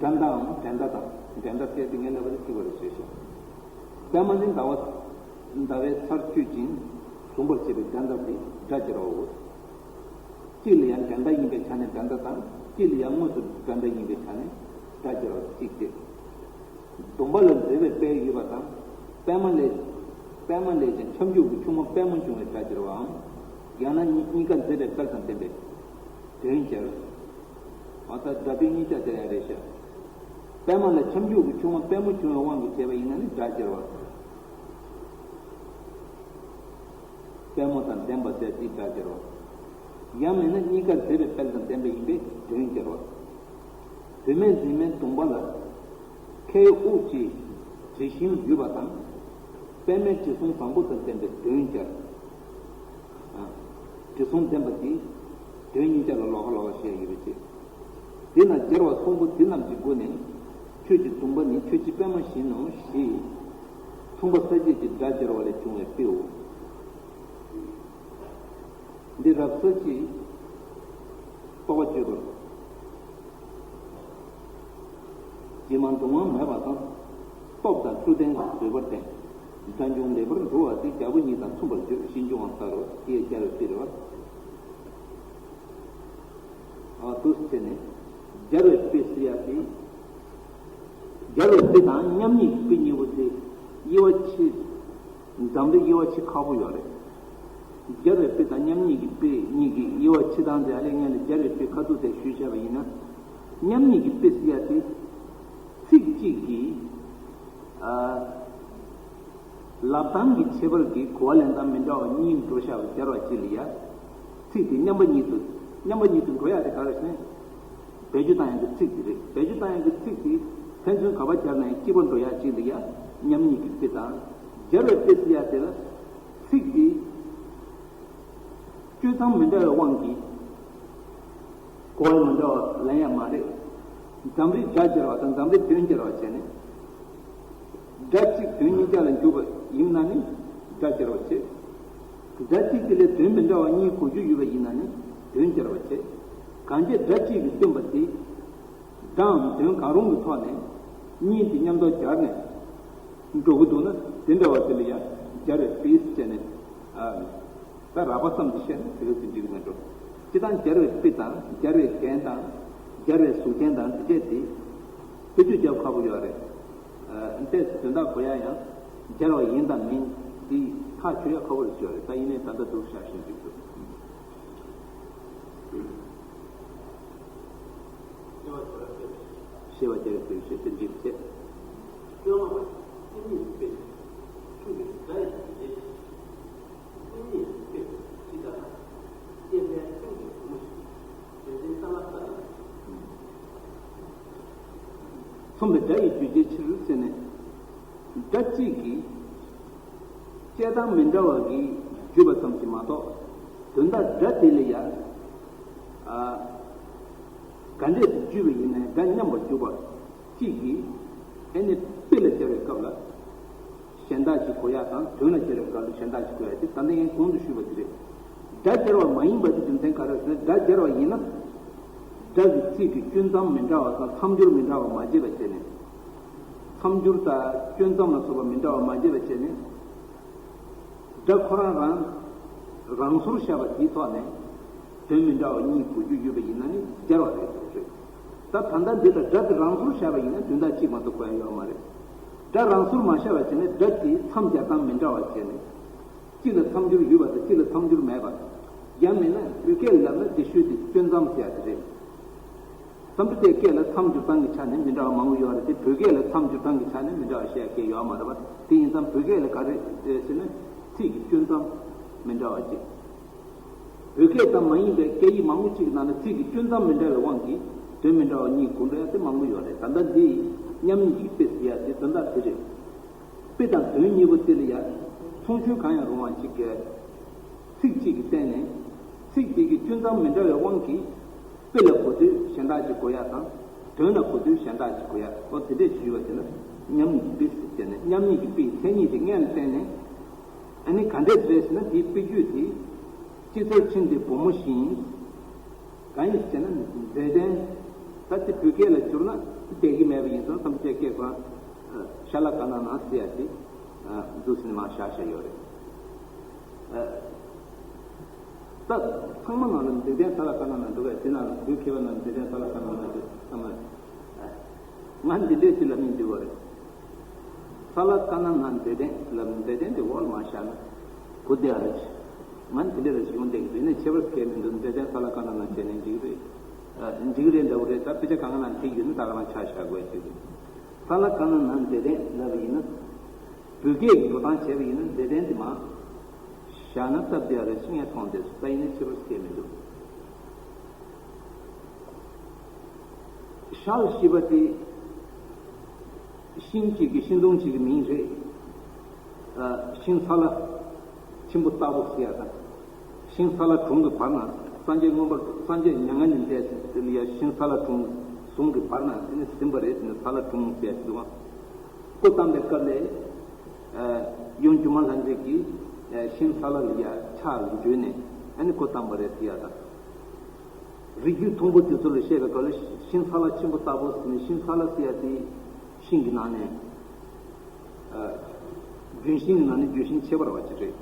འགྲན་ཟླའམ་འགྲན་ཟླ་དང་འགྲན་ཟླ་ཟེར་དེ་ངས་ལབ་པ་དེ་གཅིག་པ་རེད་ཞེས་བཤད། པད་མ་ནི་ཟླ་བ། ཟླ་བའི་ཚར་གཅོད་ཅིང་ཟུམ་པར་བྱེད་པའི་འགྲན་ཟླ་སྟེ་སྒྲ་སྦྱར་བའོ། གཅིག་ལ་ཡང་འགྲན་ཟླ་ཡིན་པའི་ཆ་ནས་འགྲན་ཟླ་དང་གཅིག་ལ་ཡང་དངོས་སུ་འགྲན་ཟླ་ཡིན་པའི་ཆ་ནས་སྒྲ་སྦྱར་བ་གཅིག་སྟེ། སྡོམ་པ་ལ་མཛེས་པའི་དཔལ་ཡོད་པ་དང་པད་མ་ལས། པད་མ་ལས་ཀྱང་ཁྱབ་འཇུག་གི་ཆུང་མ་པད་མོ་བྱུང་བའི་སྒྲ་སྦྱར་བའམ། ཡང་ན་གཉིས་གཉིས་ཀ་མཛེས་པའི་དཔལ་དང་ལྡན་པའི་དོན་སྦྱར། འོ་ད་སྒྲ་དོན་གཉིས་ཆ་དེ་ཡང་རེད་ཤག་པད་མ་ལ་ཁྱབ་འཇུག་གི་ཆུང་མ་པད་མོ་བྱུང་བའི་དབང་གིས་བྱས་པ་ཡིན་ན་ནི་སྒྲ་སྦྱར་བ། པད་མོ་དང་ལྡན་པ་ཟེར་དེའི་སྒྲ་སྦྱར་བ། ཡང་མིན་ན་གཉིས་ཀ་མཛེས་པའི་དཔལ་དང་ལྡན་པ་ཡིན་པས་དོན་སྦྱར་བ། བུད་མེད་འཛིན་མའི་སྡོམ་པ་ལ། ཁའི་དབུགས་ཀྱི་དྲི་ཞིམ་ཡོད་པ་དང་། པད་མའི་དྲི་བསུང་བཟང་པོ་དང་ལྡན་པའི་དོན་སྦྱར། ཨ། དྲི་བསུང་ལྡན་པ་དེ། དོན་གཉིས་ཆ་ལ་ལོགས་ཀ་ལོགས་ཀ་བཤད་ཡོད་པའི་ཕྱིར། དེས་ན་སྦྱར་བ་གསུམ་པོ་འདི་རྣམས་ཀྱི་སྒོ་ནས། ཁྱོད་ཀྱི་སྡོམ་པ་ནི་ཁྱོད་ཀྱི་པད་མ་བཞིན་ནོ་ཞེས། མཚུངས་པ་ས་བཅད་ཀྱི་སྒྲ་སྦྱར་བ་ལས་བྱུང་བའི་དཔེའོ། འདི་རབ་གསལ་གྱིས་རྟོགས་པ་བརྗོད་པར། ཇི་མ་འདུ་འང་མེད་པ་དང་། སྟོབས་དང་བཅུད་ལྡན་བཟོད་པར་ལྡན། དགྲ་བཅོམ་ལེགས་པར་འགྲོ་བ་སྟེ་རྒྱལ་པོ་ཉིད་དང་མཚུངས་པར་བརྗོད་ཞེས་འབྱུང་བ་ལྟར་རོ། དེས་སྦྱར་བའི་དཔེ་རེད་བ། ཨ་དུས་ཚེ་ནས་སྦྱར་བའི་དཔེ་ཟེར་ཡ་དེ། སྦྱར་བའི་དཔེ་དང་མཉམ་ཉིད་ཀྱི་དཔེ་གཉིས་པོ་དེ་དབྱེ་བ་ཕྱེ། འཛམ་བུའི་དབྱེ་བ་ཕྱེ་ཁག་པོ་ཡོད་རེད། སྦྱར་བའི་དཔེ་དང་མཉམ་ཉིད་ཀྱི་དཔེ་གཉིས་ཀྱི་དབྱེ་བ་ཕྱེ་སྟངས་དེ་ཨ་ལས་ངས་ལ་སྦྱར་བའི་དཔེ་ཁ་ཐུག་དེ་ཞུས་བྱས་པ་ཡིན་ན། མཉམ་ཉིད་ཀྱི་དཔེ་ཟེར་ཡ་དེ། ཚིག་གཅིག་གིས། ཨ། ལབ་སྟངས་ཀྱི་ཁྱད་པར་གྱིས་གོ་བ་ལེན་སྟངས་མི་འདྲ་བ་གཉིས་འགྲོ་བཞག་པའི་སྦྱར་བ་གཅིག་ལ་ཡ། ཚིག་དེ་མཉམ་པ་ཉིད་དུ། མཉམ་པ་ཉིད་དུ་འགྲོ་ཡ་དེ་ག་རེ་ཟེར་ན། བེད་སྤྱོད་བཏང་ཡག་གི་ཚིག་དེ་རེད། བེད་སྤྱོད་བཏང་ཡག་གི་ཚིག་དེ་ཕན་ཚུན་ག་པར་སྦྱར་ན་ཡང་གཅིག་པ་འགྲོ་ཡག་ཅིག་ལ་ཡ་མཉམ་ཉིད་ཀྱི་དཔེ་དང་། སྦྱར་བའི་དཔེ་ཟེར་ཡག་དེ་ལ་ཚིག་དེ་གཅོད་སྟངས་མི་འདྲ་བའི་དབང་གིས་གོ་བ་མི་འདྲ་བ་ལེན་ཡག་མ་རེད། འཛམ་རིག་སྒྲ་སྦྱར་བ་དང་འཛམ་རིག་དོན་སྦྱར་བ་བྱས་ནས། སྒྲ་གཅིག་དོན་གཉིས་ཀ་ལ་འཇུག་པ་ཡིན་ན་ནི་སྒྲ་སྦྱར་བ་བྱེད། སྒྲ་གཅིག་དེ་ལས་དོན་མི་འདྲ་བ་གཉིས་གོ་རྒྱུ་ཡོད་པ་ཡིན་ན་ནི་དོན་སྦྱར་བ་བྱེད། གང་བྱས་སྒྲ་གཅིག་གིས་སྟོན་པ་དེ། སྒྲའམ་དོན་གང་རུང་གི་ཐོག་ནས་གཉིས་དེ་མཉམ་དུ་སྦྱར་ནས་འགྲོ་གི་འདུག་ན་དེ་འདྲ་བ་དེ་ལ་ཡང་སྦྱར་བའི་དཔེ་ཟེར་ནས། ཨ། ད་རགས་པ་ཙམ་གྱིས་བཤད་ན་དེ་ག་ཚོད་འགྲིག་གི་མེད་འགྲོ། སྤྱིར་བཏང་སྦྱར་བའི་དཔེ་དང་སྦྱར་བའི་རྒྱན་དང་སྦྱར་བའི་གཟུགས་ཅན་དང་འདི་བཅས་དེ་དཔེ་བརྗོད་རྒྱབ་ཁག་པོ་ཡོད་རེད། ཨ། འདིའི་དོན་དག་གོ་ཡ་ཡང་སྦྱར་བ་ཡིན་དང་མིན་དེ་ཐག་ཆོད་ཡ་ཁག་པོ་རེད་ཤོད་རེད། ད་ཡིན་ནའི་ད་ལྟ་འདུག་བཞག་བཞིན་འགྲིག་འདུག། ཤེས་པ་སྦྱར་བའི་དཔེ་ཞེས་པ་སྦྱར་བའི་དཔེ་ཞེས་དེ་འགྲིག་བྱེད། མཚུངས་པའི་སྒྲ་ཡི་རྒྱུ་ཅན་ཕྱིར་ཟེར་ནས། སྒྲ་གཅིག་གིས་བཤད་སྟངས་མི་འདྲ་བ་གིས་བརྗོད་པ་ཙམ་གྱིས་མ་གཏོགས། དོན་དག་སྒྲ་དེ་ལ་ཡང་། ཨ། ག་འདྲས་སུ་བརྗོད་པ་ཡིན་ནའི་སྒྲ་མཉམ་པར་འཇུག་པ་གཅིག་གིས། ཨེ་ནི་དཔེ་ལ་སྦྱར་བའི་སྐབས་ལ། གཞན་དག་ཅིག་གོ་ཡག་དང་དོན་ལ་སྦྱར་བའི་སྐབས་ལ་གཞན་དག་ཅིག་གོ་ཡག་དེ་ད་ལྟ་ངས་གོང་དུ་ཞུས་པ་དེ་རེད། སྒྲ་སྦྱར་བ་མ་ཡིན་པ་དེ་རྒྱུ་མཚན་ག་རེ་ཟེར་ན། སྒྲ་སྦྱར་བ་ཡིན་ན། སྒྲ་གི་ཚིག་གི་གཅོད་མཚམས་མི་འདྲ་བ་དང་མཚམས་སྦྱོར་མི་འདྲ་བ་མ་བརྗེས་པ་བྱས་ནས། མཚམས་སྦྱོར་དང་གཅོད་མཚམས་ལ་སོགས་པ་མི་འདྲ་བ་མ་བརྗེས་པ་བྱས་ནས། སྒྲ་ཁོ་རང་རང་རང་སོར་བཞག་པ་དེའི་ཐོག་ནས་དོན་མི་འདྲ་བ་གཉིས་གོ་རྒྱུ་ཡོད་པ་ཡིན་ན་ནི་སྦྱར་བ་རེད་ཟེར་བ་རེད། ད་ད་ལྟ་འདི་ལྟར་སྒྲ་དེ་རང་སོར་བཞག་པ་ཡིན་ན་དོན་དག་གཅིག་མ་གཏོགས་གོ་ཡ་ཡོད་མ་རེད། སྒྲ་རང་སོར་མ་བཞག་པ་བྱས་ན་སྒྲ་དེའི་མཚམས་སྦྱར་སྟངས་མི་འདྲ་བ་བྱས་ནས། གཅིག་ལ་མཚམས་སྦྱོར་ཡོད་པ་དང་གཅིག་ལ་མཚམས་སྦྱོར་མེད་པ། ཡང་མིན་ན་བོད་སྐད་ལ་ལབ་ན་འདི་ཤོད་དེ་གཅོད་མཚམས་ཟེར་ཡ་དེ་རེད། སམ་བྷོ་ཊའི་སྐད་ལ་མཚམས་སྦྱོར་སྟངས་ཀྱི་ཆ་ནས་མི་འདྲ་བ་མང་པོ་ཡོད་རེད་དེ། བོད་སྐད་ལ་མཚམས་སྦྱོར་སྟངས་ཀྱི་ཆ་ནས་མི་འདྲ་བ་བཤད་ཡ་སྐད་ཡོད་མ་རེད་པ། དེ་ཡིན་ཙང་བོད་སྐད་ལ་ག་རེ་རེད་ཟེར་ན། ཚིག་གི་གཅོད་མཚམས་མི་འདྲ་བ་གཅིག། བོད་སྐད་ཙམ་མ་ཡིན་པའི་སྐད་ཡིག་མང་པོ་གཅིག་གི་ནང་ན་ཚིག་གི་གཅོད་མཚམས་མི་འདྲ་བའི་དབང་གིས་དོན་མི་འདྲ་བ་གཉིས་གོ་འགྲོ་ཡ་དེ་མང་པོ་ཡོད་རེད། ད་ལྟ་འདི་མཉམ་ཉིད་ཀྱི་དཔེ་ཟེར་ཡ་དེ་དོན་དག་དེ་རེད། དཔེ་དང་དོན་གཉིས་པོ་དེ་ལ་ཡང་མཚུངས་ཆོས་གང་ཡང་རུང་བ་ཅིག་གིས། ཚིག་གཅིག་གིས་བསྟན་ནས། ཚིག་དེ་གི་གཅོད་མཚམས་མི་འདྲ་བའི་དབང་གིས། དཔེ་ལ་གོ་དུས་གཞན་དག་ཅིག་གོ་ཡག་དང་། དོན་ལ་གོ་དུས་གཞན་དག་ཅིག་གོ་ཡ། ཨོ་དེ་འདྲས་ཞུས་པ་དེ་ལ་མཉམ་ཉིད་ཀྱི་དཔེ་ཟེར་བྱས་ནས། མཉམ་ཉིད་ཀྱི་དཔེའི་མཚན་ཉིད་དེ་ངེས་ལ་བརྟེན་ནས། ཨ་ནི་ག་འདྲས་རེད་ཟེར་ན། དེའི་དཔེ་བརྗོད་དེ་ཅི་ཚེར་ཕྲེང་འདི་བུ་མོ་བཞིན། གང་ཡིན་ཟེར་ན། མཛེས་ལྡན། ད་དེ་བོད་སྐད་ལ་བསྒྱུར་ན་བསྡད་ཀྱི་མེད་པ་ཡིན་ཙང་། བསམ་གཏན་སྐྱེས་ཁོ་རང་ཤ་ལ་ཀ་ན་ན་ཟེར་ཡ་དེ་འདུག་ཟེར་ནས་མར་བཞག་བཞག་ཡོད་རེད། ད་ཚང་མ་ནང་ལ་མཛེས་ལྡན་ས་ལ་ཀ་ན་ན་འདུག་གས། དེ་ནང་ལ་བོད་མཁས་པ་རྣམས་མཛེས་ལྡན་ས་ལ་ཀ་ན་ན་དེ་ཚང་མ། ང་འདི་འདྲས་ཅིག་ལབ་སྙིང་འདོད་པ་རེད། ས་ལ་ཀ་ན་ན་མཛེས་ལྡན་ལབ། མཛེས་ལྡན་དེ་འོག་ལ་མར་བཞག་ན་གོ་བདེ་བ་རེད། ང་འདི་འདྲས་རེ་ཞིག་ཡོང་བསྡད་ཀྱི་འདུག་ནས་ཁྱད་པར་གང་ཡང་མི་འདུག་མཛེས་ལྡན་ས་ལ་ཀ་ན་ན་བྱས་ནས་འགྲིག་རེད། འགྲིག་རེད་འདྲ་བོ་རེད། ད་དཔེ་ཆ་གང་ག་ནང་བྲིས་ཡོད་ན་ད་ག་རང་ཆ་བཞག་དགོས་ཅིག་རེད། ས་ལ་ཀ་ན་ན་མཛེས་ལྡན་ལབ་པ་ཡིན་ན། བོད་སྐད་ཀྱི་འགྲོ་སྟངས་བྱས་པ་ཡིན་ན་མཛེས་ལྡན་དེ་མར་བཞག་ན་སྟབས་བདེ་བ་རེད་ཅེས་ངས་མཐོང་བསྡད་སོང་། ད་ཡིན་ན་ཁྱད་པར་གང་ཡང་མི་འདུག་ཤལ་ཞེས་པ་དེ་ཤིང་གཅིག་གི། ཤིང་སྡོང་གཅིག་གི་མིང་རེད། ཤིང་ས་ལ་ཆེན་པོ་ལྟ་བུ་ཟེར་ཡ་དང་། ཤིང་ས་ལ་དྲུང་གི་བར་ན། སངས་རྒྱས་མངོན་པར། སངས་རྒྱས་མྱ་ངན་ལས་འདས་ཟིན་དེ་ལ་ཡ་ཤིང་ས་ལ་དྲུང་ཟུང་གི་བར་ན་དེ་ནི་ཟིན་པ་རེད། དེ་ནི་ས་ལ་དྲུང་ཟེར་ཡ་ཞིག་འདུག་ག་སྐུ་བལྟམས་པའི་སྐབས་ལ་གཡོན་སྒྱུ་མ་ལྷ་མཛེས་ཀྱིས་ཤིང་ས་ལ་ལ་ཡ་ཕྱག་ལ་འཇུས་ནས་ཨ་ནི་སྐུ་བལྟམས་པ་རེད་ཟེར་ཡ་དང་། རིགས་རྒྱུད་མཐོན་པོ་དེ་ཚོ་ལ་བཤད་པའི་སྐབས་ལ་ཤིང་ས་ལ་ཆེན་པོ་ལྟ་བུ་ཟེར་ནས། ཤིང་ས་ལ་ཟེར་ཡ་དེ་ཤིང་གི་ནང་ནས། ཨ། ལྗོན་ཤིང་གི་ནང་ནས་ལྗོན་ཤིང་ཁྱད་པར་བ་ཅིག་རེད།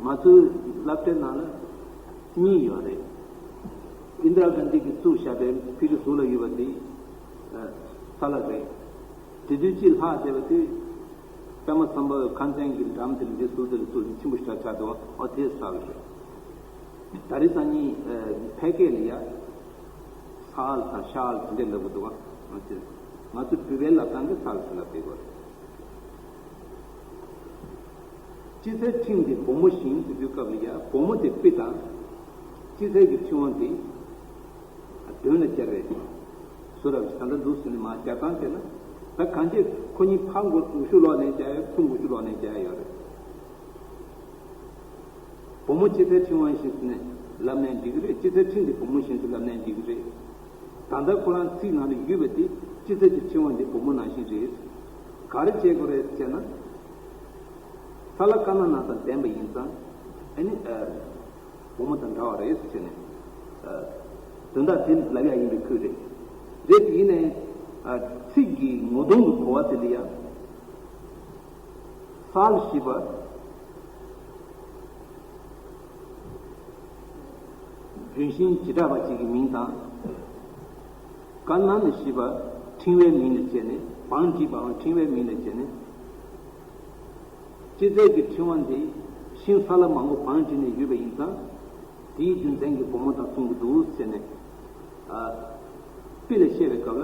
ང་ཚོའི་སློབ་གྲྭའི་ནང་ལ་གཉིས་ཡོད་རེད། ཨིན་དྲ་གྷན་དྷི་གིས་བཙུགས་བཞག་པའི་ཕ་གི་ཟུར་ལ་ཡོད་པ་དེ་ས་ལ་རེད། དེ་དུས་ཅིག་ལྷག་བསྡད་པ་དེ། པདྨ་སམ་བྷ་ཝའི་ཁང་ཚན་གྱི་འགྲམ་དེ་ལ་འདི་ཟུར་དེ་ལ་ཚུར་ཆེན་པོ་ཞེ་དྲག་ཆགས་འདུག་ཨོ་དེ་ས་ལ་རེད། ད་རེས་སང་ཉིན་ཕལ་སྐད་ལ་ཡ། ས་ལ་དང་ཤ་ལ་དེ་འདྲས་ལབ་གི་འདུག་ག་ང་ཚོའི་བོད་པའི་ལབ་སྟངས་ཀྱི་ས་ལ་ཟེར་ལབ་བསྡད་ཡོད་རེད། ཅི་ཚེར་ཕྲེང་འདི་བུ་མོ་བཞིན་ཟེར་དུས་སྐབས་ལ་ཡ། བུ་མོ་དེ་དཔེ་དང་། ཅི་ཚེར་གྱི་ཕྲེང་བ་འདི་དོན་ལ་སྦྱར་རེད། སུ་རབ་ད་ལྟ་འདུག་ཟེར་ནས་མར་སྦྱར་སྟངས་བྱས་ན། ད་གང་ཅི་ཁོ་གཉིས་ཕར་མགོ་ངུ་ཤུགས་ལོག་ནས་སྦྱར་ཡ། ཚུར་མགོ་ཤུགས་ལོག་ནས་སྦྱར་ཡ་ཡོད་རེད། བུ་མོ་ཅི་ཚེར་ཕྲེང་བ་བཞིན་ཟེར་ནས་ལབ་ནའི་འགྲིག་གི་རེད། ཅི་ཚེར་ཕྲེང་འདི་བུ་མོ་བཞིན་དུ་ལབ་ནའི་འགྲིག་གི་རེད། ད་ལྟ་ཁོ་རང་ཚིག་ནང་ལ་ཡོད་པ་དེ་ཅི་ཚེར་གྱི་ཕྲེང་བ་འདི་བུ་མོ་ནང་བཞིན་རེད། ག་རེ་བྱེད་དགོས་རེད་ཟེར་ན། ས་ལ་ཀ་ན་ན་དང་ལྡན་པ་ཡིན་ཙང་ཨ་ནི་ཨ། བུ་མོ་དང་འདྲ་བ་རེད་ཟེར་ནས། ཨ། དོན་དག་དེ་ལབ་ཡ་ཡིན་པའི་ཁུལ་རེད། རེད་དེ་ཡིན་ནའི། ཨ། ཚིག་གི་ངོ་གདོང་གི་གོ་བ་དེ་ལ་ཡང་། ས་ལ་ཞེས་པ་ལྗོན་ཤིང་བྱེ་བྲག་པ་ཅིག་གི་མིང་དང་། ཀ་ན་ན་ཞེས་པ་ཕྲེང་བའི་མིང་ལ་བྱས་ནས། བང་བསྒྲིགས་པའམ་ཕྲེང་བའི་མིང་ལ་བྱས་ནས། ཅི་ཚེར་གྱི་ཕྲེང་བ་འདི་ཤིང་ས་ལ་མང་པོ་བང་བསྒྲིགས་ནས་ཡོད་པ་ཡིན་ཙང་། དེའི་རྒྱུ་མཚན་གྱིས་བུ་མོ་དང་མཚུངས་ཀྱི་འདུག་ཟེར་ནས། ཨ། དཔེ་ལ་བཤད་པའི་སྐབས་ལ་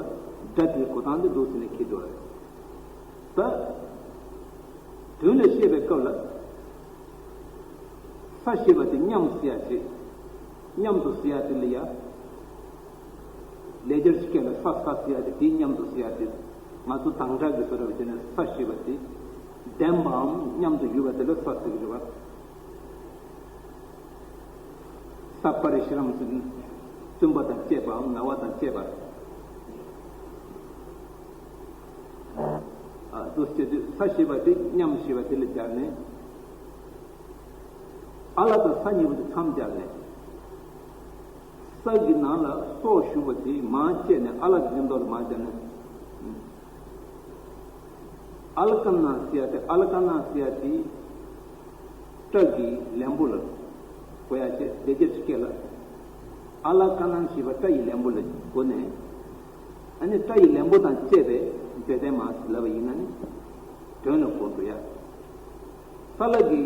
སྒྲ་དེའི་གོ་སྟངས་འདི་འདུག་ཟེར་ནས་འཁྱེར་འགྲོ་བ་རེད། ད་དོན་ལ་བཤད་པའི་སྐབས་ལ། ས་ཞེས་པ་དེ་མཉམ་ཟེར་ཡ་ཅིག་མཉམ་དུ་ཟེར་ཡ་དེ་ལ་ཡ། ལེགས་སྦྱར་གྱི་སྐད་ལ་ས་ས་ཟེར་ཡ་དེ། དེ་མཉམ་དུ་ཟེར་ཡ་དེ། ང་ཚོ་དྭངས་སྒྲ་གི་བཟོ་འདྲ་བྱས་ནས་ས་ཞེས་པ་དེ་ལྡན་པའམ་མཉམ་དུ་ཡོད་པ་དེ་ལ་ས་ཟེར་གྱི་རེད་པ། ས་པ་རི་ཤི་རམ་ཟེར་ནས་བཙུན་པ་དང་བཅས་པའམ་ན་བ་དང་བཅས་པ། ཨ། འདུག་སེ་བྱེད་དུས་ས་ཞེས་པ་དེ་མཉམ་ཞེས་པ་དེ་ལ་སྦྱར་ནས། ཨ་ལ་དང་ས་གཉིས་པོ་དེ་མཚམས་སྦྱར་ནས། ས་གི་ནང་ལ་སོགས་ཞུགས་པ་དེ་མར་བཅད་ནས། ཨ་ལ་གི་མཉམ་དུ་ལ་མར་སྦྱར་ནས། ཨ་ལ་ཀ་ན་ཟེར་ཡ་དེ། ཨ་ལ་ཀ་ན་ཟེར་ཡ་དེ་སྐྲ་གི་ལན་བུ་ལ་གོ་ཡ་བྱས། ལེགས་སྦྱར་གྱི་སྐད་ལ་ཨ་ལ་ཀ་ན་ཞེས་པ་སྐྲ་ཡི་ལན་བུ་ལ་གོ་ནས། ཨ་ནི་སྐྲ་ཡི་ལན་བུ་དང་བཅས་པའི་མཛེས་ལྡན་མ་ཟེར་ལབ་པ་ཡིན་ན་ནི་དོན་ལ་གོ་འགྲོ་ཡ། ས་ལ་གི་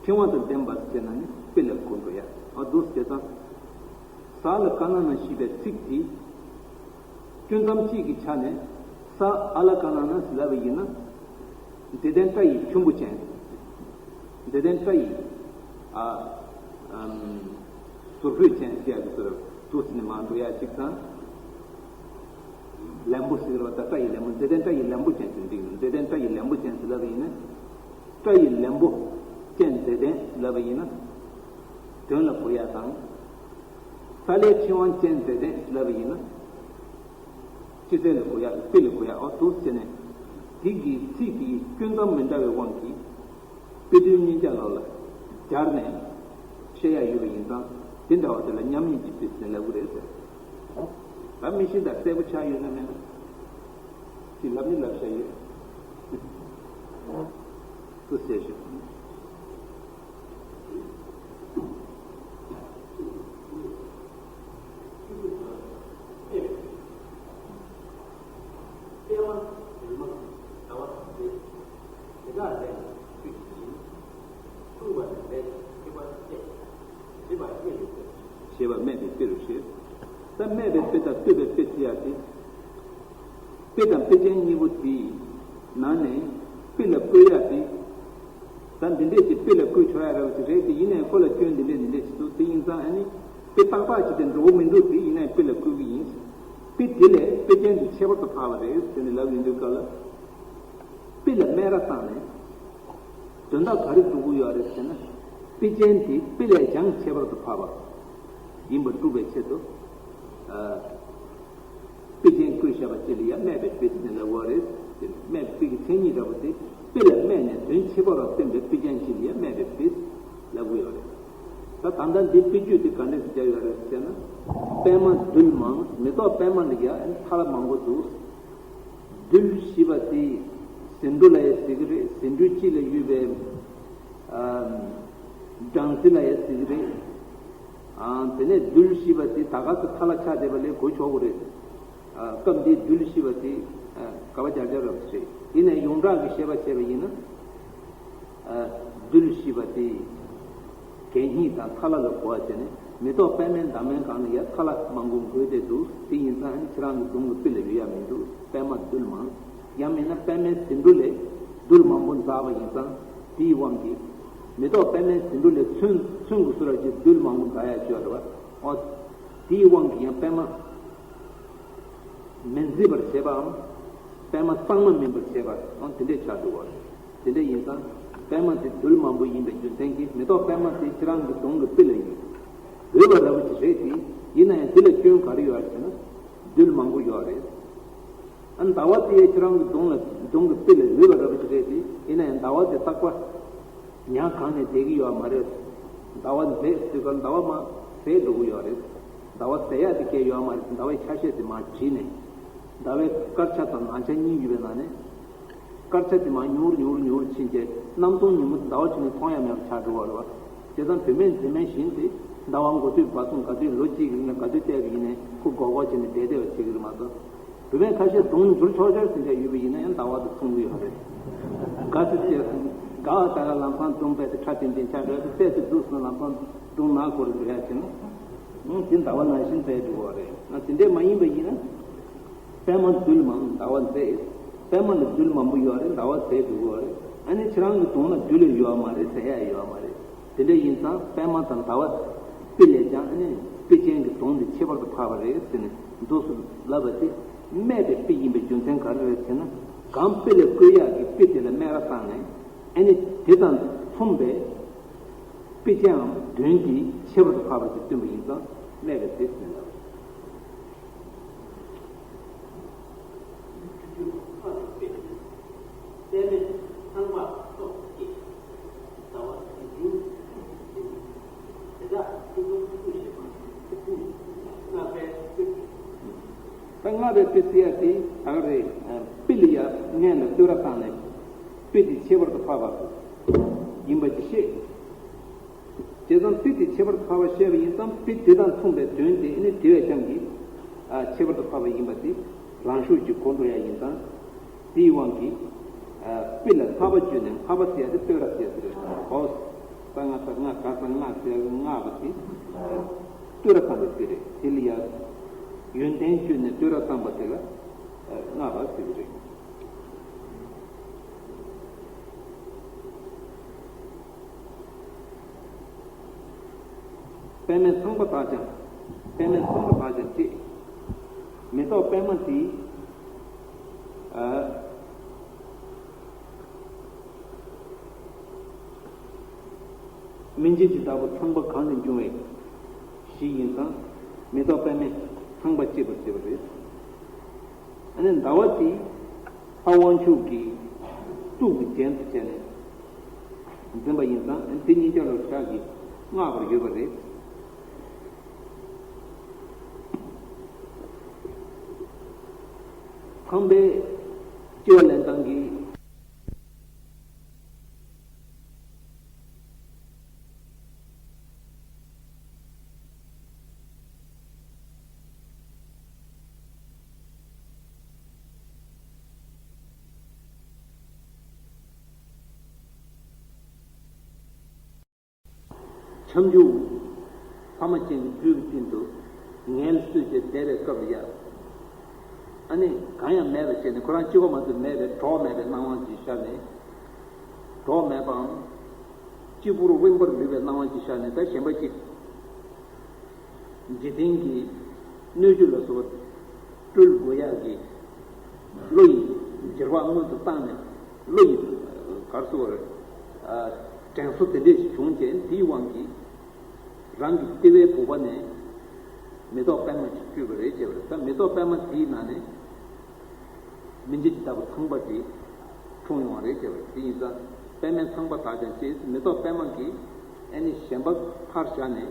ཕྲེང་བ་དང་ལྡན་པ་ཟེར་ན་ནི་དཔེ་ལ་གོ་འགྲོ་ཡ། ཨ། འདུག་སེ་བྱས་ཙང་། ས་ལ་ཀ་ན་ན་ཞེས་པའི་ཚིག་དེ་སྐྱོན་ཙམ་གཅིག་གི་ཆ་ནས་ས་ཨ་ལ་ཀ་ན་ན་ཟེར་ལབ་པ་ཡིན་ན། མཛེས་ལྡན་སྐྲ་ཡི་ཆུན་པོ་ཅན། མཛེས་ལྡན་སྐྲ་ཡི། ཨ། ཨམ། ཟུར་ཕུད་ཅན་ཟེར་ཡ་གི་ཟུར་དུ་ཟིན་ནས་མར་འགྲོ་ཡ་གཅིག་དང་། ལན་བུ་ཟེར་བ་དང་སྐྲ་ཡི་ལན་བུ། མཛེས་ལྡན་སྐྲ་ཡི་ལན་བུ་ཅན་ཟེར་འགྲིག་མཛེས་ལྡན་སྐྲ་ཡི་ལན་བུ་ཅན་ཟེར་ལབ་པ་ཡིན་ན། སྐྲ་ཡི་ལན་བུ་ཅན་མཛེས་ལྡན་ལབ་པ་ཡིན་ན། དོན་ལ་གོ་ཡ་དང་། ཏཱ་ལའི་ཕྲེང་བ་ཅན་མཛེས་ལྡན་ལབ་པ་ཡིན་ན། སྤྱི་ཚན་ལ་གོ་ཡག་དཔེ་ལ་གོ་ཡག་འོ་འདུག་ཟེར་ནས། དེ་གི་ཚིག་གི་སྐྱོན་ཙམ་མི་འདྲ་བའི་དབང་གིས། དཔེ་དོན་གཉིས་ཀ་ལོགས་ལ་སྦྱར་ནས་བཤད་ཡག་ཡོད་པ་ཡིན་ཙང་། དེ་འདྲ་བ་དེ་ལ་མཉམ་ཉིད་ཀྱི་དཔེ་ཟེར་ལབ་ཀྱི་རེད་ཟེར། ད་མི་ཤེས་ད་གསལ་པོ་ཆགས་ཡོད་ན་མེད་ན། ཅི་ལབ་ནི་ལབ་བྱ་ཡོད། སུ་ཟེར་ཞིག་ཞེས་པ་སྨད་པའི་དཔེ་རུ་བཤད། ད་སྨད་པའི་དཔེ་དང་བསྟོད་པའི་དཔེ་ཟེར་ཡག་དེ། དཔེ་དང་དཔེ་ཅན་གཉིས་པོ་དེའི་ནང་ནས་དཔེ་ལ་བཀོད་ཡག་དེ། ད་འདི་འདྲས་ཀྱི་དཔེ་ལ་བཀོད་ཆོག་ཡག་ར་བ་ཞིག་རེད་དེ། ཡིན་ནའི་ཁོ་ལ་སྐྱོན་འདི་འདྲས་འདི་འདྲས་ཞིག་འདུག་དེ་ཡིན་ཙང་ཨ་ནི་དཔེ་ཏག་ཏག་ཅིག་དེ་འགྲོ་གི་མི་འདུག་དེ་ཡིན་ནའི་དཔེ་ལ་བཀོད་ཀྱི་ཡིན། དཔེ་དེ་ལས་དཔེ་ཅན་དེ་ཁྱད་པར་དུ་འཕགས་པ་རེད་ཟེར་ནས་ལབ་ཡོང་དུས་སྐབས་ལ། དཔེ་ལ་སྨད་ར་བཏང་ནས། དོན་དག་ག་རེ་སྒྲུབ་ཀྱི་ཡོད་རེད་ཟེར་ན། དཔེ་ཅན་དེ་དཔེ་ལས་ཀྱང་ཁྱད་པར་དུ་འཕགས་པ་ཡིན་པ་སྒྲུབ་པའི་ཆེད་དུ། ཨ། དཔེ་ཅན་བཀོད་བཞག་པ་ཅིག་ལ་ཡང་སྨད་པའི་དཔེ་ཟེར་ནས་ལབ་ཀྱི་ཡོད་རེད། དེ་ནི་སྨད་པའི་དཔེ་ཀྱི་མཚན་ཉིད་འདྲ་པོ་དེ་དཔེ་ལས་སྨད་ནས་དོན་ཁྱད་པར་བ་སྟོན་པའི་དཔེ་ཅན་ཅིག་ལ་ཡང་སྨད་པའི་དཔེ་ལབ་ཀྱི་ཡོད་རེད། ད་ད་ལྟ་འདི་དཔེ་བརྗོད་དེ་ག་འདྲས་སུ་སྦྱར་ཡོད་རེད་ཟེར་ན། པད་མ་རྡུལ་མང་། མེ་ཏོག་པད་མ་ལ་ཡང་ཐལ་མང་པོ་འདུག་རྡུལ་ཞེས་པ་དེ་ཟེའུ་འབྲུ་ལ་ཡང་ཟེར་གྱི་རེད། ཟེའུ་འབྲུ་སྤྱི་ལ་ཡོད་པའི་ཨ་སྦྲང་རྩི་ལ་ཡང་ཟེར་གྱི་རེད། ཨ་དེ་ནས་རྡུལ་ཞེས་པ་དེ་ད་ག་སེ་ཐལ་ཆགས་བསྡད་པ་ལས་གོ་ཆོག་གི་རེད། ཨ་སྐབས་འདིའི་རྡུལ་ཞེས་པ་དེ་ཨ་ག་པར་སྦྱར་སྦྱར་རབས་རེད། ཡིན་ནའི་ཡོངས་གྲགས་ཀྱི་བཤད་པ་བྱས་པ་ཡིན་ན། ཨ་རྡུལ་ཞེས་པ་དེ་གད་སྙིགས་དང་ཐལ་ལ་གོ་བ་བྱས་ནས། མེ་ཏོག་པད་མའི་འདབ་མའི་སྒང་ལ་ཡང་ཐལ་མང་པོ་འགོས་ཏེ་འདུག་དེ་ཡིན་ཙང་ཁྱེད་རང་གི་གདོང་གི་དཔེ་ལ་ཡོད་ཡ་མི་འདུག་པད་མ་རྡུལ་མང་། ཡང་མིན་ན་པད་མའི་ཟེའུ་འབྲུ་ལས་རྡུལ་མང་པོ་འཛག་པ་ཡིན་ཙང་། དེའི་དབང་གིས་མེ་ཏོག་པད་མའི་ཟེའུ་འབྲུ་ལས་ཚོན་ཚོན་གྱི་བཟོ་འདྲ་ཅིག་རྡུལ་མང་པོ་འཛག་ཡ་ཅིག་ཡོད་རེད་པ། འོ། དེའི་དབང་གིས་ཡང་པད་མ་མི་མཛེས་པར་བྱེད་པའམ། པད་མ་གཙང་མ་མིན་པར་བྱེད་པ་འོ་དེ་འདྲས་ཆགས་འགྲོ་བ་རེད། དེ་འདྲ་ཡིན་ཙང་། པད་མ་དེ་རྡུལ་མང་པོ་ཡིན་པའི་རྒྱུ་མཚན་གྱིས། མེ་ཏོག་པད་མ་དེ་ཁྱེད་རང་གི་གདོང་གི་དཔེ་ལ་ཡོད། འོས་པ་འདྲ་པོ་ཅིག་རེད་དེ། ཡིན་ན་ཡང་དེ་ལ་སྐྱོན་ག་རེ་ཡོད་ཟེར་ན། རྡུལ་མང་པོ་ཡོད་རེད། ཨ་ཟླ་བ་དེ་ཁྱེད་རང་གི་གདོང་ལ་གདོང་གི་དཔེ་ལ་འོས་པ་འདྲ་པོ་ཅིག་རེད་དེ། ཡིན་ན་ཡང་ཟླ་བ་དེ་རྟག་པར་ཉ་གང་ནས་བསྡད་ཀྱི་ཡོད་མ་རེད། ཟླ་བ་མཛེས་ཟེར་ག་ཟླ་བ་མར་ཟད་འགྲོ་གི་ཡོད་རེད། ཟླ་བ་ཟད་ཡག་དེ་གས་ཡོད་མ་རེད། ཟླ་བའི་ཆ་ཤས་དེ་མར་བྲིས་ནས། ཟླ་བའི་དཀར་ཆ་དང་ནག་ཆ་གཉིས་ཡོད་པའི་ནང་ནས། དཀར་ཆ་དེ་མར་ཉུང་རུ་ཉུང་རུ་ཉུང་རུ་ཕྱིན་རྗེས། གནམ་སྟོང་ཉིན་མོ་དེ་ཟླ་བ་ཆུང་ནས་མཐོང་ཡ་མེད་པ་ཆགས་འགྲོ་བ་རེད་པ། བྱས་ཙང་བུད་མེད་མཛེས་མ་བཞིན་དེ། ཟླ་བ་འགོ་དུས་བར་གསུམ་ག་དུས་ལོ་གཅིག་གི་རིང་ལ་ག་དུས་བལྟས་པ་ཡིན་ནའི་ཁོ་སྒོར་སྒོར་བྱས་ནས་བསྡད་བསྡད་པ་བྱེད་ཀྱི་རེད་མ་གཏོགས། བུད་མེད་ཁ་ཤས་གདོང་འགྱུར་ཆོག་ཆོག་ཟིན་བྱས་ཡོད་པ་ཡིན་ན་ཡང་ཟླ་བ་དེ་མཐོང་གི་ཡོད་རེད། དགའ་ཟེར་བྱས་སོང་། དགའ་བ་ད་ག་ལམ་སང་སྒྲུང་བས་དེ་ཁྲ་ཐིང་ཐིང་ཆགས་འགྲོ་དུས་བལྟས་ཚེ་འདུག་སོང་ལམ་སང་སྒྲུང་ནག་ཁོ་རེ་འགྲོ་ཡ་བྱས་ན། ཨང་དེ་ཟླ་བ་ནང་བཞིན་བསྡད་འགྲོ་བ་རེད། ང་དེ་འདྲས་མ་ཡིན་པ་ཡིན་ན། པད་མ་རྡུལ་མང་ཟླ་བ་མཛེས། པད་མ་ལ་རྡུལ་མང་པོ་ཡོད་རེད། ཟླ་བ་ཟད་འགྲོ་གི་ཡོད་རེད། ཨ་ནི་ཁྱེད་རང་གི་གདོང་ལ་རྡུལ་ཡོད་མ་རེད། ཟད་ཡ་ཡོད་མ་རེད། དེ་འདྲ་ཡིན་ཙང་པད་མ་དང་ཟླ་བ་དཔེ་ལས་ཀྱང་ཨ་ནི་དཔེ་ཅན་གྱི་གདོང་འདི་ཁྱད་པར་དུ་འཕགས་པ་རེད་ཟེར་ནས་འདུག་སེ་ལབ་པ་དེ། སྨད་པའི་དཔེ་ཡིན་པའི་རྒྱུ་མཚན་ག་རེ་རེད་ཟེར་ན། གང་དཔེ་ལ་བཀོད་ཡག་གི་དཔེ་དེ་ལ་སྨད་ར་བཏང་ནས། ཨ་ནི་དེ་དང་མཚུངས་པའི་དཔེ་ཅན་དོན་གྱི་ཁྱད་པར་དུ་འཕགས་པ་ཞིག་སྟོན་པ་ཡིན་ཙང་སྨད་པའི་དཔེ་ཟེར་ནས་ལབ། ད་སྔགས་པའི་དཔེ་ཟེར་ཡ་དེ་ད་ག་རེད། དཔེ་ལ་ཡ་སྔོན་ལ་བསྟོད་ར་བཏང་ནས་དཔེ་དེ་ཁྱད་པར་དུ་འཕགས་པ་ཡིན་པ་ཅིག་བཤད། བྱས་ཙང་དཔེ་དེ་ཁྱད་པར་དུ་འཕགས་པ་བཤད་པ་ཡིན་ཙང་དཔེ་དེ་དང་མཚུངས་པའི་དོན་དེ་ནི་དེ་བས་ཀྱང་གི་ཨ་ཁྱད་པར་དུ་འཕགས་པ་ཡིན་པ་དེ་རང་ཤུགས་ཀྱིས་གོ་འགྲོ་ཡ་ཡིན་ཙང་དེའི་དབང་གིས་ཨ་དཔེ་ལ་ལྷག་པ་བརྗོད་ནས། ལྷག་པ་ཟེར་ཡ་དེ་བསྟོད་ར་ཟེར་ཡ་དེ་རེད། གོ་ས་ང་ས་ང་ག་ས་ང་ཟེར་ཡ་ལྔགས་པ་དེ་བསྟོད་ར་བཏང་བའི་དཔེ་རེད། དེ་ལ་ཡ་ཡོན་ཏན་བརྗོད་ནས་བསྟོད་ར་བཏང་པ་དེ་ལ་ལྔགས་པ་ཟེར་གྱི་རེད། པདྨའི་ཚངས་པ་དག་ཀྱང་། པདྨའི་ཚངས་པ་དག་ཀྱང་ཅེས། མེ་ཏོག་པདྨ་དེ། ཨ། སྨིན་བྱེད་ཀྱི་བདག་པོ་ཚངས་པ་གང་ལས་འབྱུང་བའི་གཞི་ཡིན་ཙང་། མེ་ཏོག་པདྨས་ཚངས་པ་སྐྱེད་པར་བྱེད་པ་རེད། ཨ་ནི་ཟླ་བ་དེ་ལྷ་དབང་ཕྱུག་གི་གཙུག་གི་རྒྱན་དུ་བྱས་ནས་འཛིན་པ་ཡིན་ཙང་དེ་གཉིས་ཆ་ལ་ཞག་གིས་བསྔགས་པར་ཡོད་པ་རེད། ཚངས་པའི་སྐྱེ་བ་ལེན་སྟངས་ཀྱི། ཁྱབ་འཇུག་ལྷག་མ་ཅན་གྱི་སྦྲུལ་གྱི་སྟེང་དུ་ངལ་གསོས་བྱས་བསྡད་པའི་སྐབས་ལ་ཡ། ཨ་ནི་གང་ཡང་མེད་པ་བྱས་ནས་ཁོ་རང་གཅིག་པོ་མ་གཏོགས་མེད་པའི་གྲོགས་མེད་པའི་སྣང་བ་ཅིག་ཤར་ནས། གྲོགས་མེད་པའམ། གཅིག་པུར་དབེན་པར་ལུས་པའི་སྣང་བ་ཅིག་ཤར་ནས་ད་གཞན་པ་གཅིག་འཇིག་རྟེན་གྱི་སྣོད་བཅུད་ལ་སོགས་པ་སྤྲུལ་དགོས་ཡག་གི་བློ་ཡི་འགྱུར་བ་སྔོན་དུ་བཏང་ནས་བློ་ཡི་གར་སོགས་དྲན་གསོ་དེ་འདྲས་ཤིག་བྱུང་རྗེས་དེའི་དབང་གིས་རང་གི་ལྟེ་བའི་བུ་ག་ནས་མེ་ཏོག་པད་མ་ཞིག་སྤྲུལ་པ་རེད་ཅེས་པ་རེད། ད་མེ་ཏོག་པད་མ་དེའི་ནང་ནས་མི་མཇེད་ཀྱི་ལྟ་བུ་ཚངས་པ་དེ་འཁྲུངས་ཡོང་བ་རེད་ཅེས་པ་རེད། དེ་ཡིན་ཙང་པད་མའི་ཚངས་པ་དག་ཀྱང་ཅེས་མེ་ཏོག་པད་མ་གིས་ཨ་ནི་གཞན་པ་ཕར་བཞག་ནས།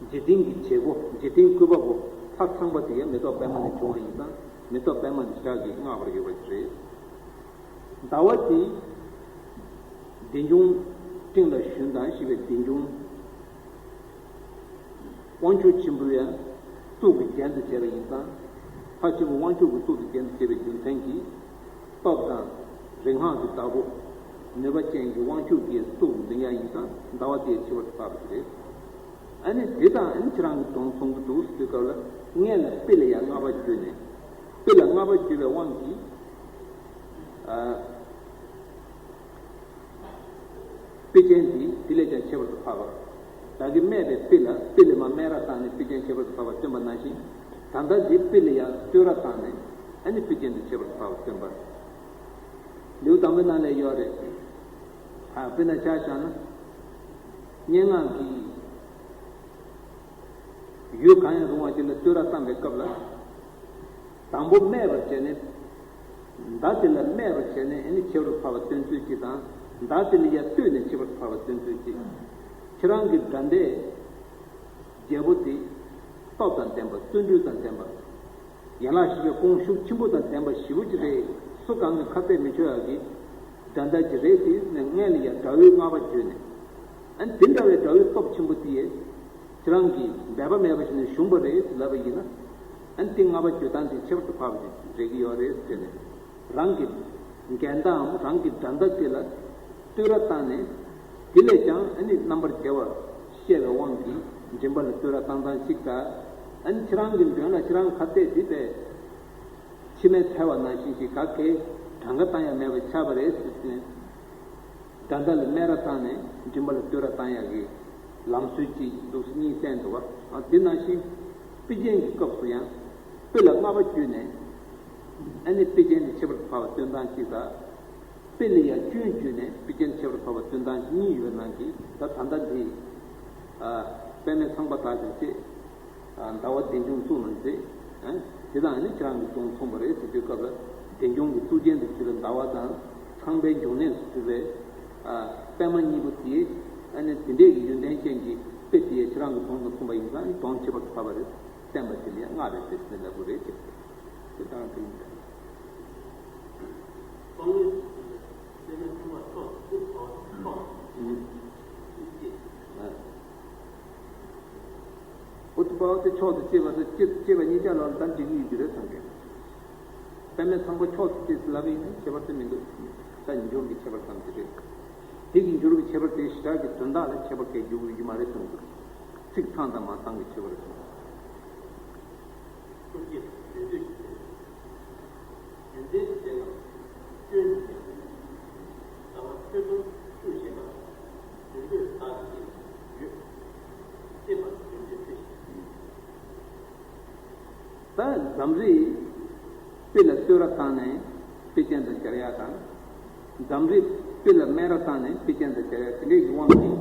འཇིག་རྟེན་གྱི་བྱེད་སྒོ་འཇིག་རྟེན་བཀོད་པ་པོ་ལྷ་ཚངས་པ་དེ་ཡང་མེ་ཏོག་པད་མ་ནས་བྱུང་བ་ཡིན་ཙང་མེ་ཏོག་པད་མ་འདི་ཞག་གིས་བསྔགས་པར་ཡོད་པ་རེད། ཟླ་བ་དེ་བདེ་འབྱུང་སྤྲིན་ལ་ཞོན་དང་ཞེས་པའི་བདེ་འབྱུང་དབང་ཕྱུག་ཆེན་པོའི་ཡང་གཙུག་གི་རྒྱན་དུ་བྱས་པ་ཡིན་ཙང་ལྷ་ཆེན་པོ་དབང་ཕྱུག་གི་གཙུག་གི་རྒྱན་དུ་བྱས་པའི་རྒྱུ་མཚན་གྱིས་སྟོབས་དང་རིག་སྔགས་ཀྱི་བདག་པོ་ནུས་པ་ཅན་གྱི་དབང་ཕྱུག་གི་གཙུག་གི་འཛིན་ཡ་ཡིན་ཙང་ཟླ་བ་དེ་ཕྱི་བར་དུ་བབས་པ་རེད། ཨ་ནི་དེ་དང་ཨ་ནི་ཁྱེད་རང་གི་གདོང་མཚུངས་ཀྱི་འདུག་ཟེར་དུས་སྐབས་ལ་སྔོན་ལ་དཔེ་ལ་ཡང་བསྔགས་པ་བརྗོད་ནས་དཔེ་ལ་བསྔགས་པ་བརྗོད་པའི་དབང་གིས་ཨ། དཔེ་ཅན་འདི་དེ་ལས་ཀྱང་ཁྱད་པར་དུ་འཕགས་པ། བདག་གིས་སྨྲས་པའི་དཔེ་ལ་དཔེ་ལས་མ་སྨད་ར་བཏང་ནས་དཔེ་ཅན་ཁྱད་པར་དུ་འཕགས་པ་སྟོན་པ་ནང་བཞིན་ད་ལྟ་འདི་དཔེ་ལ་ཡང་བསྟོད་ར་བཏང་ནས་ཨ་ནི་དཔེ་ཅན་དུ་ཁྱད་པར་དུ་འཕགས་པ་སྟོན་པ། ལེའུ་དང་པོའི་ནང་ལས་ཡོད་རེད། ཨ་དཔེར་ན་ཆ་བཞག་ན། སྙན་ངག་གི་ཡུལ་གང་ཡང་རུང་བ་ཅིག་ལ་བསྟོད་ར་བཏང་པའི་སྐབས་ལ། དང་པོ་སྨད་པར་བྱས་ནས། མདའ་དེ་ལ་སྨད་པར་བྱས་ནས་ཨ་ནི་ཁྱད་པར་དུ་འཕགས་པ་སྟོན་ཚུལ་གཅིག་དང་། མདའ་དེ་ལ་ཡར་བསྟོད་ནས་ཁྱད་པར་དུ་འཕགས་པ་སྟོན་ཚུལ་གཅིག་ཁྱེད་རང་གི་དགྲ་འདྲེ་རྒྱལ་པོ་དེ་སྟོབས་དང་ལྡན་པ་བརྩོན་འགྲུས་དང་ལྡན་པ། ཡན་ལག་བཞི་པའི་དཔུང་ཤུགས་ཆེན་པོ་དང་ལྡན་པ་ཞེ་པོ་ཅིག་རེད། སུ་གང་གིས་ཁ་གཏད་མི་ཆོག་ཡག་གི་དགྲ་འདྲ་ཅིག་རེད་དེ་ནས་སྔོན་ལ་ཡང་དགྲ་བོའི་བསྔགས་པ་བརྗོད་ནས། ཨ་ནི་དེ་འདྲ་བའི་དགྲ་བོའི་སྟོབས་ཆེན་པོ་དེ་ཡས་ཁྱེད་རང་གིས་འབད་པ་མེད་པ་བྱས་ནས་ཞུམ་པ་རེད་ཟེར་ལབ་པ་ཡིན་ན། ཨ་ནི་དེ་བསྔགས་པ་བརྗོད་སྟངས་དེ་ཁྱད་པར་དུ་འཕགས་པ་ཅིག་རེད་ཀྱི་ཡོད་རེད་ཟེར་ནས། རང་གི་འགལ་ཟླའམ་རང་གི་དགྲ་ཟླ་དེ་ལ་བསྟོད་ར་བཏང་ནས། དེ་ལས་ཀྱང་ཨ་ནི་རྣམ་པར་རྒྱལ་བར་བཤད་པའི་དབང་གིས་མགྲིན་པ་ལ་བསྟོད་ར་བཏང་སྟངས་ཤིག་དང་། ཨ་ནི་ཁྱེད་རང་གི་མགྲོན་ལ་ཁྱེད་རང་ཁ་གཏད་དེ་པས་མཆི་མས་ཐལ་བ་ནང་བཞིན་ཞིག་ག་གེ་གྲངས་ཀ་བཏང་ཡ་མེད་པ་ཆགས་པ་རེད་ཟེར་ཏེ། དགྲ་ཟླ་ལ་སྨད་ར་བཏང་ནས་མགྲིན་པ་ལ་བསྟོད་ར་བཏང་ཡ་གི་ལམ་སྲོལ་གཅིག་འདུག་སེ་གཉིས་བསྟན་འདུག་བ། ཨ་དེ་ནང་བཞིན་དཔེ་ཅན་གྱི་སྐབས་སུ་ཡང་དཔེ་ལ་བསྔགས་པ་བརྗོད་ནས། ཨ་ནི་དཔེ་ཅན་དེ་ཁྱད་པར་དུ་འཕགས་པ་སྟོན་སྟངས་གཅིག་དང་། དཔེ་ལ་ཡང་སྐྱོན་བརྗོད་ནས་དཔེ་ཅན་ཁྱད་པར་དུ་འཕགས་པ་སྟོན་སྟངས་གཉིས་ཡོད་ནང་གི་ད་ད་ལྟ་འདི། ཨ་པདྨའི་ཚངས་པ་དག་ཀྱང་ཅེས། ཨ་ཟླ་བ་བདེ་འབྱུང་གཙུག་ན་མཛེས། ཨ་དེ་དང་ནི་ཁྱེད་རང་གི་གདོང་མཚུངས་པ་རེད་ཟེར་དུས་སྐབས་ལ་བདེ་འབྱུང་གི་གཙུག་རྒྱན་དུ་གྱུར་པའི་ཟླ་བ་དང་ཚངས་པའི་འབྱུང་གནས་སུ་གྱུར་པའི་ཨ་པདྨ་གཉིས་པོ་དེ། ཨ་ནི་དེ་འདྲས་ཀྱི་ཡོན་ཏན་ཅན་གྱི་དཔེ་དེ་ཁྱེད་རང་གི་གདོང་དང་མཚུངས་པ་ཡིན་ཙང་གདོང་ཁྱད་པར་དུ་འཕགས་པ་རེད། བསྟན་པ་དེ་ལ་ཡང་བསྔགས་པའི་དཔེ་ཟེར་ལབ་དགོས་རེད་ཅེས་དེ་ལྟར་དུ་ཡིན་པས། ཨུ་ཐུ་བ་དེ་མཆོག་ཏུ་གཅེས་པ་དང་གཅེས་གཅེས་པ་གཉིས་ཆ་ལ་ད་འགྲིག་གི་ཡོད་ཀྱི་རེད་བསམ་གི། པདྨའི་ཚངས་པ་མཆོག་ཏུ་གཅེས་ཟེར་ལབ་པ་ཡིན་ན་ཁྱད་པར་དེ་མི་འདུག་ད་འགྱུར་གྱི་ཁྱད་པར་ཙམ་ཞིག་རེད། དེ་གི་འགྱུར་གྱི་ཁྱད་པར་དེ་ཞེ་དྲག་གི་དོན་དག་ལ་ཁྱད་པར་གང་འགྱུར་གྱི་མ་རེད་བསམ་གི། ཚིག་ཚང་དང་མ་ཚང་གི་ཁྱད་པར་རེད། ཐུགས་རྗེས་རྒྱུན་སྡོད་ཀྱི་ཚེ། རྒྱུ་མཚན་དེ་ལ་སྐྱོན་གྱི་ཡང་། ཟླ་བ་ཁྱོད་ཚོར་ཤུགས་བཞེས་པ། རྒྱུན་སྡོད་བདག་གི་ཡོད། ཅེས་པ་རྒྱུ་མཚན་དེ་བཞིན། ད་འཛམ་རིག་དཔེ་ལ་བསྟོད་ར་བཏང་ནས་དཔེ་ཅན་དུ་སྦྱར་ཡ་དང་། འཛམ་རིག་དཔེ་ལ་སྨད་ར་བཏང་ནས་དཔེ་ཅན་དུ་སྦྱར་ཡ་དེ་འདྲའི་ཡི་དབང་གིས།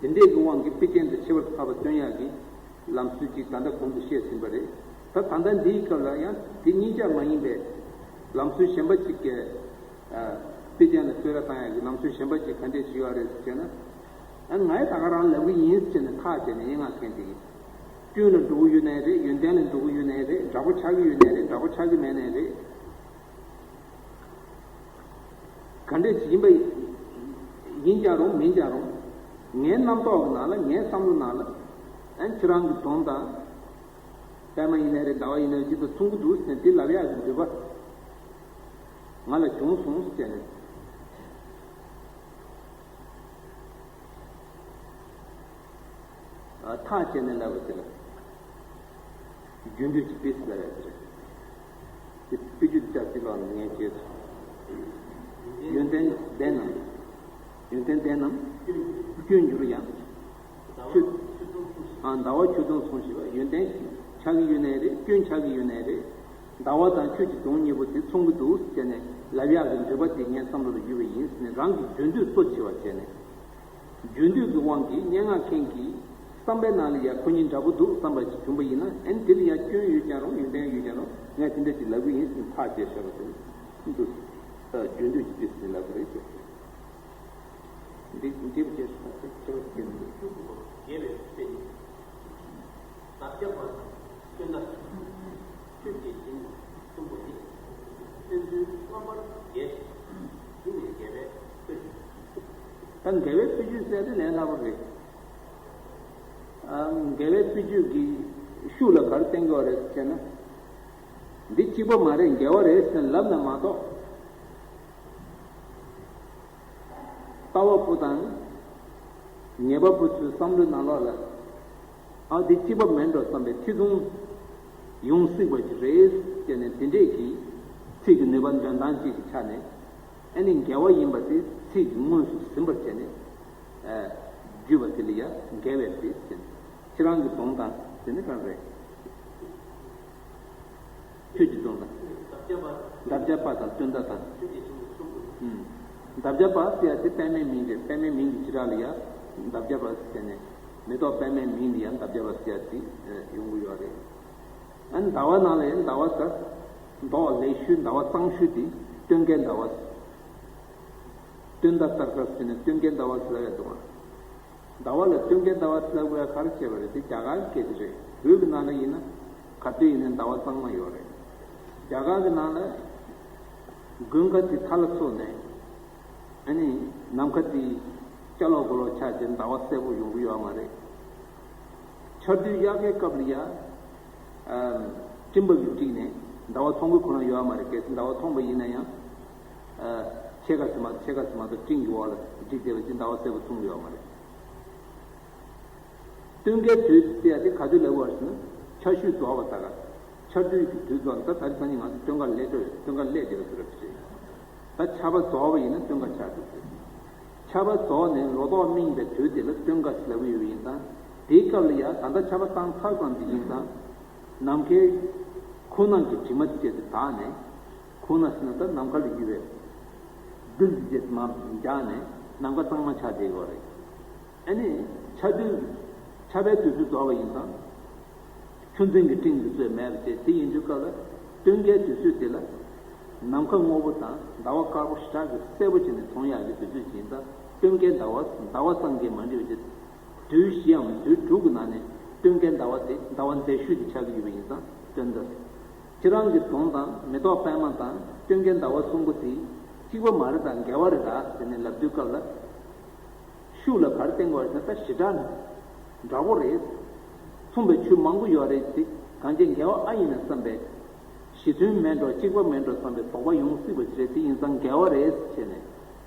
དེ་འདྲའི་གི་དབང་གིས་དཔེ་ཅན་དུ་ཕྱེ་བར་ཐལ་བ་སྟོན་ཡག་གི་ལམ་སྲོལ་ཅིག་ད་ལྟ་གོང་དུ་བཤད་ཟིན་པ་རེད། ད་ད་ལྟ་འདིའི་སྐབས་ལ་ཡང་དེ་གཉིས་ཆ་མ་ཡིན་པའི་ལམ་སྲོལ་གཞན་པ་ཅིག་གི་དཔེ་ཅན་ལ་བསྟོད་ར་བཏང་ཡག་གི་ལམ་སྲོལ་གཞན་པ་ཅིག་ག་འདྲས་ཅིག་ཡོད་རེད་ཟེར་ན། ཨ་ང་ཡི་ད་ག་རང་ལབ་གི་ཡིན་ཟེར་ནས་ཐག་བཅད་ནས་སྙན་ངག་མཁན་དེ་གི་སྐྱོན་ལ་འགྲོ་གི་ཡོད་ནའི་རེད། ཡོན་ཏན་ལ་འགྲོ་གི་ཡོད་ནའི་རེད། འདྲ་པོ་ཆགས་ཀྱི་ཡོད་ནའི་རེད། འདྲ་པོ་ཆགས་ཀྱི་མེད་ནའི་རེད། ག་འདྲས་ཅིག་ཡིན་པ་ཡིན་ཀྱང་རུང་མིན་ཀྱང་རུང་། ངའི་རྣམ་རྟོག་གི་ནང་ལ། ངའི་བསམ་བློ་ནང་ལ། ཨན་ཁྱེད་རང་གི་དོན་དང་། པད་མ་ཡིན་ནའི་རེད། ཟླ་བ་ཡིན་ནའི་རེད། ཅིག་ཏུ་མཚུངས་ཀྱི་འདུག་ཟེར་ནས་དེ་ལབ་ཡག་གི་འདོད་པ་ང་ལ་བྱུང་སོང་ཟེར་ནས། ཐག་བཅད་ནས་ལབ་པ་དེ་ལ་རྒྱུ་འདོད་ཀྱི་དཔེ་ཟེར་ལབ་ཡག་དེ་རེད། དེ་དཔེ་རྒྱུད་ཅག་ཅིག་ལ་ངས་བྱས་སོ། ཡོན་ཏན་ལྡན་རྣམས། ཡོན་ཏན་ལྡན་རྣམས་སྐྱོན་འགྱུར་ཡང་། ཆོས། ཨ་ཟླ་བ་ཆོས་དུང་མཚུངས་ཞེས་པ། ཡོན་ཏན་ཆགས་ཀྱི་ཡོད་ནའི་རེད། སྐྱོན་ཆགས་ཀྱི་ཡོད་ནའི་རེད། ཟླ་བ་དང་ཆོས་ཀྱི་དུང་གཉིས་པོ་དེ་མཚུངས་ཀྱི་འདུག་ཟེར་ནས་ལབ་ཡག་གི་འདོད་པ་དེ་ངའི་བསམ་བློ་ལ་ཡོད་པ་ཡིན་ཟེར་ནས་རང་གི་རྒྱུ་འདོད་གཙོ་ཆེ་བ་བྱས་ནས། རྒྱུ་འདོད་ཀྱི་དབང་གིས་སྙན་ངག་མཁན་གྱི་བསམ་པའི་ནང་ལ་ཡང་ཁོ་གཉིས་འདྲ་པོ་འདུག་བསམ་པ་ཞིག་བྱུང་བ་ཡིན་ན། ཨན་དེ་ལ་ཡང་སྐྱོན་ཡོད་ཀྱང་རུང་ཡོན་ཏན་ཡོད་ཀྱང་རུང་ངས་དེ་འདྲ་ཞིག་ལབ་གི་ཡིན་ཟེར་ནས་ཐག་བཅད་བཞག་པ་དེ་འདུག་རྒྱུ་འདོད་ཀྱི་དཔེ་ཟེར་ནས་ལབ་པ་རེད་ཟེར། འདི་འདི་བཅས་སུ་ཐག་ཆོད་པ་སྐྱེ་མི་འདུག་དགེ་བའི་དཔེ་ནི། ལྡབ་བརྒྱ་པ་དང་སྟོན་ཟླ་ཆོས་ཀྱི་སྦྱིན་གསུམ་པོ་ནི། ཕན་ཚུན་རྣམ་པར་རྒྱས་ཤིང་རྒྱུ་ནི་དགེ་བའི་དཔེ་ཆོས། ད་དགེ་བའི་དཔེ་ཆོས་ཟེར་དེ་ལས་སླ་པོ་རེད། ཨ་དགེ་བའི་དཔེ་ཆོས་ཀྱི་ཤུགས་ལ་ག་རེ་བསྟན་གྱི་ཡོད་རེད་ཟེར་ན། འདི་གཅིག་པ་མ་རེད། འགལ་བ་རེད་ཟེར་ལབ་ན་མ་གཏོགས། ལྟ་བ་པོ་དང་ཉན་པ་པོ་ཚོའི་བསམ་བློའི་ནང་ལོགས་ལ། ཨ་འདི་གཅིག་པ་མིན་འགྲོ་བསམ་པའི་ཐེ་ཚོམ་ཡོང་སྲིད་པ་ཞིག་རེད་ཟེར་ནས། དེ་འདྲས་ཀྱི་ཚིག་གི་ནུས་པ་འདོན་སྟངས་གཅིག་གི་ཆ་ནས། ཨ་ནི་འགལ་བ་ཡིན་པ་དེ་ཚིག་གིས་དངོས་སུ་ཟིན་པར་བྱས་ནས། ཨ་བརྗོད་པ་དེ་ལ་ཡང་འགལ་བའི་དཔེ་ཟེར། ཁྱེད་རང་གི་དོན་དང་དེ་ནི་གང་རེད། ཆོས་ཀྱི་དོན་དང་། ལྡབ་བརྒྱ་པ་དང་སྟོན་ཟླ་དང་། ཨུམ། ལྡབ་བརྒྱ་པ་ཟེར་ཡ་དེ་པད་མའི་མིང་རེད། པད་མའི་མིང་གི་བྱེ་བྲག་ལ་ཡ་ལྡབ་བརྒྱ་པ་ཟེར་ནས། མེ་ཏོག་པད་མའི་མིང་ལ་ཡ་ལྡབ་བརྒྱ་པ་ཟེར་ཡ་དེ་ཡོང་གི་ཡོད་རེད། ཨ་ནི་ཟླ་བ་ནང་ལ་ཡ་ཟླ་བ་ཟེར། མདོག་ལེགས་ཤོས་ཟླ་བ་གཙང་ཤོས་དེ་སྟོན་ཀའི་ཟླ་བ་ཟེར། སྟོན་ཟླ་ལྟར་ཟེར་ནས་སྟོན་ཀའི་ཟླ་བ་ཟེར་ཡ་འདུག་ཨ། ཟླ་བ་ལ་སྟོན་ཀའི་ཟླ་བ་ཟེར་བས་ག་རེ་བྱས་པ་རེད། དེ་རྒྱ་གར་གྱི་སྐད་ཆ་རེད། བོད་ཀྱི་ནང་ལ་ཡིན་ན་ག་དུས་ཡིན་ན་ཟླ་བ་གཙང་མ་ཡོད་རེད། རྒྱ་གར་གྱི་ནང་ལ་དགུན་ཁ་དེ་མཐའ་ལ་ཚུགས་ནས། ཨ་ནི་ནམ་མཁའ་དེ་སྐྱ་ལོག་སྒོ་ལོག་ཆགས་བྱས་ཟླ་བ་གསལ་པོ་ཡོང་གི་ཡོད་མ་རེད། ཆར་དུས་དབྱར་ཁའི་སྐབས་ལ་ཡ། ཨ་སྤྲིན་པ་གིས་བསྒྲིགས་ནས་ཟླ་བ་མཐོང་གི་ཁོ་རང་ཡོད་མ་རེད། གལ་སྲིད་ཟླ་བ་མཐོང་པ་ཡིན་ན་ཡང་། ཨ་ཕྱེད་ཀ་ཙམ་མ་གཏོགས། ཕྱེད་ཀ་ཙམ་མ་གཏོགས་སྤྲིན་གྱི་འོག་ལ་བསྒྲིགས་བསྡད་པ་ཅིག་ཟླ་བ་གསལ་པོ་མཐོང་གི་ཡོད་མ་རེད། སྟོན་ཀའི་དུས་ཟེར་ཡ་དེ་ག་དུས་ལབ་པ་རེད་ཟེར་ན། ཆར་ཞོད་རྫོགས་པ་དང་། ཆར་དུས་ཀྱི་དུས་རྫོགས་ནས། ད་ད་རེས་སང་ཉིན་ང་ཚོ་སྟོན་ཁར་སླེབས་འགྲོ། སྟོན་ཁར་སླེབས་བསྡད་པ་ཟེར་བ་ཞིག་རེད། ད་ཆར་པ་རྫོགས་པ་ཡིན་ན་སྟོན་ཁ་ཆགས་འགྲོ་ཟེར། ཆར་པ་རྫོགས་ནས་ལོ་ཏོག་སྨིན་པའི་དུས་དེ་ལ་སྟོན་ཁ་ཟེར་ལབ་ཀྱི་ཡོད་པ་ཡིན་ཙང་། དེའི་སྐབས་ལ་ཡ་ད་ལྟ་ཆར་པ་བཏང་ཚར་ཙམ་དེ་ཡིན་ཙང་། ནམ་མཁའི་ཁུག་རྣ་གི་དྲི་མ་དེ་དག་ནས། ཁུག་རྣ་ཟེར་ན་ད་ནམ་མཁའ་ལ་ཡོད་པའི་རྡུལ་དེ་དག་མར་འཇགས་ནས་ནམ་མཁའ་གཙང་མ་ཆགས་བསྡད་ཡོད་རེད། ཨ་ནི་ཆར་དུས། ཆར་པའི་དུས་ཚོད་རྫོགས་པ་ཡིན་ཙང་། ཆུ་འཛིན་གྱི་སྤྲིན་དེ་ཚོས་མེད་པ་བྱས། དེ་ཡིན་དུས་སྐབས་ལ་སྟོན་ཁའི་དུས་ཚོད་དེ་ལ་ནམ་མཁའ་སྔོ་པོ་དང་ཟླ་བ་དཀར་པོ་ཞེ་དྲག་གི་གསལ་པོ་བྱས་ནས་མཐོང་ཡག་གི་དུས་ཚོད་ཅིག་ཡིན་ཙང་། སྟོན་ཁའི་ཟླ་བ། ཟླ་བ་སངས་རྒྱས་མ་འདྲིས་པ་བྱས། དུས་བཞིའམ་དུས་དྲུག་གི་ནང་ནས་སྟོན་ཁའི་ཟླ་བ་དེ་ཟླ་བ་མཛེས་ཤོས་དེ་ཆགས་ཀྱི་ཡོད་པ་ཡིན་ཙང་། སྟོན་ཟླ། ཁྱེད་རང་གི་དོན་དང་མེ་ཏོག་པད་མ་དང་སྟོན་ཁའི་ཟླ་བ་གསུམ་པོ་དེ་གཅིག་པ་མ་རེད་ད། འགལ་བ་རེད་ད་ཟེར་ནས་ལབ་དུས་སྐབས་ལ། ཤུགས་ལ་ག་རེ་བསྟན་དགོས་རེད་ཟེར་ན། ད་ཞེ་དྲག་ནི་འདྲ་པོ་རེད། མཚུངས་པའི་ཆོས་མང་པོ་ཡོད་རེད་དེ། གང་ཅི་འགལ་བ་ཨ་ཡིན་ན་བསམ་པའི་གཞི་མཐུན་མེད་འགྲོ། གཅིག་པ་མེད་འགྲོ་བསམ་པའི་དོགས་པ་ཡོང་སྲིད་པ་ཞིག་རེད། དེ་ཡིན་ཙང་འགལ་བ་རེད་ཟེར་ནས་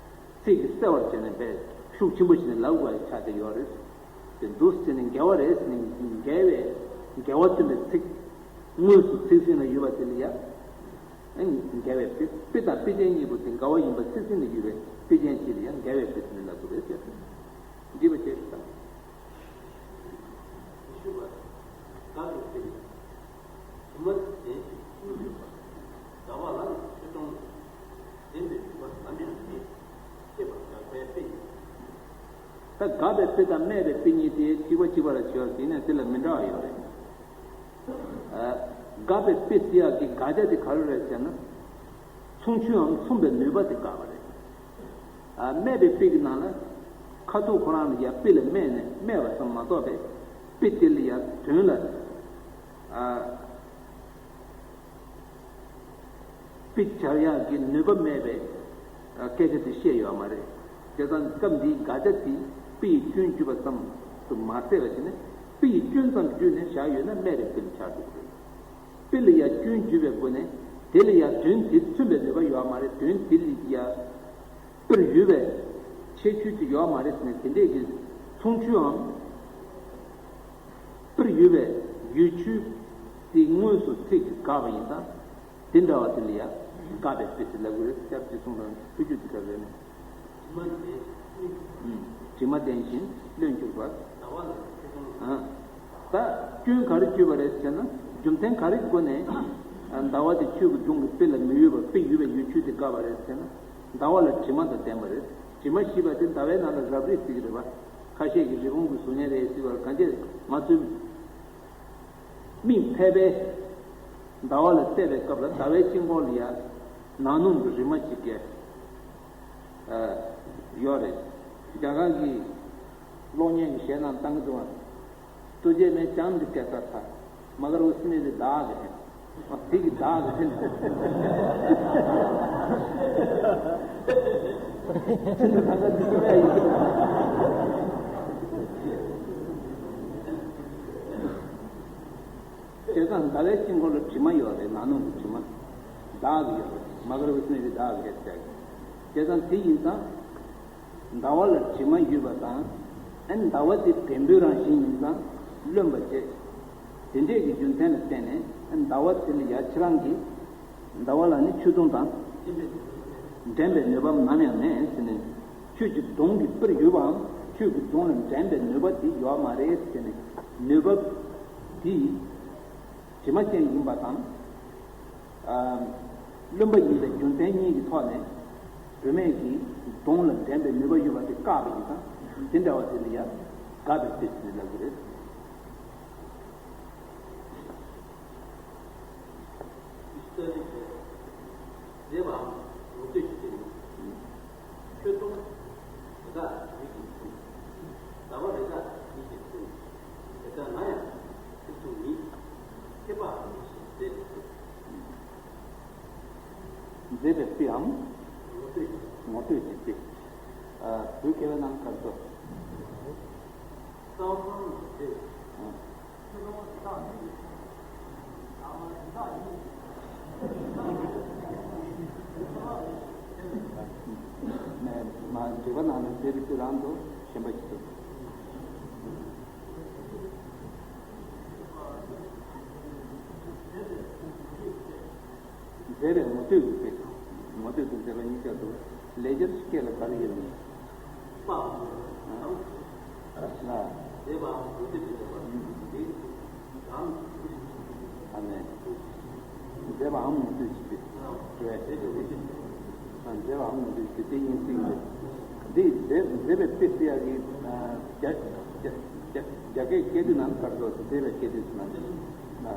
ཚིག་གིས་གསལ་བར་བྱས་ནས་དཔེ་ཤུགས་ཆེན་པོ་ཞིག་ནས་ལབ་དགོས་ཡ་ཆགས་བསྡད་ཡོད་རེད། དེ་འདུག་ཟེར་ནས་འགལ་བ་རེད་ཟེར་ནས། འགལ་བའི། འགལ་བ་སྟོན་པའི་ཚིག་དངོས་སུ་ཚིག་ཟིན་ལ་ཡོད་པ་དེ་ལ་ཡ། ཨ་ནི་འགལ་བའི་དཔེ། དཔེ་དང་དཔེ་ཅན་གཉིས་པོ་དེ་འགལ་བ་ཡིན་པ་ཚིག་ཟིན་ལ་ཡོད་པའི་དཔེ་ཅན་ཞིག་ལ་ཡང་འགལ་བའི་དཔེ་ཟེར་ནས་ལབ་དགོས་རེད་ཟེར། འདྲིས་པ་བྱས་ཤིག་དང་། ཉི་ཤུ་པ། གང་གི་ཚེ་ནི། སྒྱུ་མ་ལྡན་ཞིང་ཀུན་འདུས་པ། ཟླ་བ་ལ་ནི་ཆོས་སྟོང་ནས། བདེན་པའི་འཇུག་པ་ནམ་ཡང་མེད། ཅེས་པ་དགག་པའི་དཔེ་ཡིན། ད་ དགག་པའི་དཔེ་དང་སྨད་པའི་དཔེ་གཉིས་དེ་གཅིག་པ་གཅིག་པ་ལ་བྱེད་པ་དེ་ནས་དེ་ལ་མི་འདྲ་བ་ཡོད་རེད། ཨ། དགག་པའི་དཔེ་ཟེར་ཡག་གི་དགག་བྱ་དེ་ག་རེ་རེད་ཟེར་ན། མཚུངས་ཆོས་འམ་མཚུངས་པའི་ནུས་པ་དེ་དགག་པ་རེད། ཨ། སྨད་པའི་དཔེ་གི་ནང་ལ་ཁ་ཐུག་ཁོ་རང་ལ་ཡ་དཔེ་ལ་སྨད་ནས་སྨད་པ་ཙམ་མ་གཏོགས་པའི་དཔེ་དེ་ལ་ཡ་དོན་ལ། ཨ། དཔེ་སྦྱར་ཡག་གི་ནུས་པ་མེད་པའི་སྐད་ཆ་དེ་བཤད་ཡོད་མ་རེད། བྱས་ཙང་སྐབས་འདིའི་དགག་བྱ་དེ་དཔེ་ཡི་སྐྱོན་བརྗོད་པ་ཙམ་དུ་མ་ཟད་པ་བྱས་ནས། དཔེ་ཡི་སྐྱོན་ཙམ་བརྗོད་ནས་བཞག་ཡོད་ན་སྨད་པའི་དཔེ་ལ་ཆགས་འགྲོ་གི་རེད། དཔེ་ལ་ཡང་སྐྱོན་བརྗོད་པའི་སྒོ་ནས་དེ་ལ་ཡང་དོན་དེ་མཚོན་པའི་ནུས་པ་ཡོད་མ་རེད། དོན་དེ་ལ་ཡང་དཔེར་ཡོད་པའི་ཁྱད་ཆོས་དེ་ཡོད་མ་རེད་ཟེར་ནས། དེ་འདྲས་ཀྱི་མཚུངས་ཆོས་འམ་དཔེར་ཡོད་པའི་ཡོད་ཆོས་དེ་དངོས་སུ་ཚིག་གིས་དགག་པ་ཡིན་ཙང་། དེ་འདྲ་བ་དེ་ལ་ཡང་དགག་པའི་དཔེ་ཟེར་ལབ་ཀྱི་རེད། སྐྱབས་རྗེ་གསུང་རང་ཐུགས་རྒྱུད་དེ་ག་རེ་རེད་ནས། དྲི་མ་ལྡན་སྙིང་། ཨུམ། དྲི་མ་ལྡན་ཞིང་བློས་འགྱུར་བ། ཟླ་བ་ལ་ཆོས་སྐྱོང་། ཨ། ད་སྐྱོན་ག་རེ་བརྗོད་པ་རེད་ཟེར་ན། རྒྱུ་མཚན་ག་རེ་གི་སྒོ་ནས། ཨ། ཟླ་བ་དེ་ཆོས་ཀྱི་སྡོང་གི་དཔེ་ལ་མི་འོས་པ། དཔེ་ཡོད་པའི་ཡོད་ཆོས་དེ་དགག་པ་རེད་ཟེར་ན། ཟླ་བ་ལ་དྲི་མ་དང་ལྡན་པ་རེད། དྲི་མ་ཞེས་པ་དེ་ཟླ་བའི་ནང་ལ་རབ་རིབ་ཟེར་གྱི་རེད་པ། ཁ་ཤས་ཀྱིས་རི་བོང་གི་གཟུགས་བརྙན་རེད་ཟེར་བ། གང་ཅི་ང་ཚོའི་མིག་ཕལ་པས་ཟླ་བ་ལ་བལྟས་པའི་སྐབས་ལ་ཟླ་བའི་དཀྱིལ་འཁོར་ལ་ཡ་ནག་ནོག་གི་རི་མ་ཅིག་གས། ཨ། ཡོད་རེད། རྒྱ་གར་གྱི་གློག་བརྙན་གྱི་གཞས་ནང་བཏང་གི་འདུག་ཨ། तुझे मैं चांद कहता था, मगर उसने भी दाग है। དེ་གི་दाग है། ཕྱི་ནས་ད་ག་འདི་ཚོ་ཡིན། བྱས་ཙང་ཟླ་བའི་དཀྱིལ་འཁོར་ལ་དྲི་མ་ཡོད་རེད། ནག་ནོག་གི་དྲི་མ། दाग ཡོད་རེད། मगर उसने भी दाग है ཟེར། བྱས་ཙང་དེ་ཡིན་ཙང་། ཟླ་བ་ལ་དྲི་མ་ཡོད་པ་དང་། ཨ་ནི་ཟླ་བ་དེ་བེམ་པོའི་རང་བཞིན་ཡིན་ཙང་རློན་པ་བྱེད། དེ་འདྲས་ཀྱི་རྒྱུ་མཚན་ལ་བརྟེན་ནས། ཨ་ནི་ཟླ་བ་དེ་ལ་ཡ་ཁྱེད་རང་གིས། ཟླ་བ་ལ་ནི་ཆོས་སྡོང་དང་འགྲན་པའི་ནུས་པ་ནམ་ཡང་མེད་ཟེར་ནས། ཆོས་ཀྱི་སྡོང་གི་དཔེར་ཡོད་པའམ་ཆོས་ཀྱི་སྡོང་ལ་འགྲན་པའི་ནུས་པ་དེ་ཡོད་མ་རེད་ཟེར་ནས། ནུས་པ་དེ་དྲི་མ་ཅན་ཡིན་པ་དང་། ཨ། རློན་པ་ཡིན་པའི་རྒྱུ་མཚན་གཉིས་ཀྱི་ཐོག་ནས། བུད་མེད་ཀྱི་སྡོང་ལ་འགྲན་པའི་ནུས་པ་ཡོད་པ་དེ་བཀག་པ་ཡིན་ཙང་། དེ་འདྲ་བ་དེ་ལ་ཡང་དགག་པའི་དཔེ་ཟེར་ནས་ལབ་ཀྱི་རེད། ལེགས་པར་མཛེས་པའམ་ངོ་བསྟོད་ཀྱི་སྟེང་དུ། ཁྱོད་སྟོང་རི་དྭགས་རིགས་ཀྱི་མཚུངས། ཟླ་བ་རི་དྭགས་རིགས་ཀྱི་མཚུངས། དེ་ལྟར་ང་ཡང་ཁྱོད་མཚུངས་མེད། ཁྱད་པར་མེད་ཞེས་མཛེས་པའི་དཔེ། མཛེས་པའི་དཔེའམ་ངོ་བསྟོད་ཀྱི། ངོ་བསྟོད་ཀྱི་དཔེ། ཨ། བོད་སྐད་པའི་ནང་ག་རེ་ཟེར། གསང་བ་མ་བསྟོད། ཨ། མ་འགྲེལ་པ་ནང་ལ་མཛེས་པའི་དཔེ་རང་དུ་ཞེན་པ་ཞིག་འདུག་མཛེས་པའི་ངོ་བསྟོད་ཀྱི་དཔེ། ངོ་བསྟོད་དང་མཛེས་པ་གཉིས་ཆར་འདུག་ལེགས་སྦྱར་སྐད་ལ་ག་རེ་ཡོད་མེད། ལ། མཛེས་པའམ་ངོ་བསྟོད་ཀྱི་དཔེ། ཨ་ནི། མཛེས་པའམ་ངོ་བསྟོད་ཀྱི་དཔེ། རེད། མཛེས་པའམ་ངོ་བསྟོད་ཀྱི་དཔེ་དེ་ཡིན་སྲིད་ཀྱི་རེད། འདི་མཛེས། མཛེས་པའི་དཔེ་ཟེར་ཡག་གི། ཨ། རྒྱ། རྒྱ། རྒྱ། རྒྱ་སྐད་སྐད་དོད་ནང་ག་རེ་འདུག་མཛེས་པའི་སྐད་དོད་ནང་ན།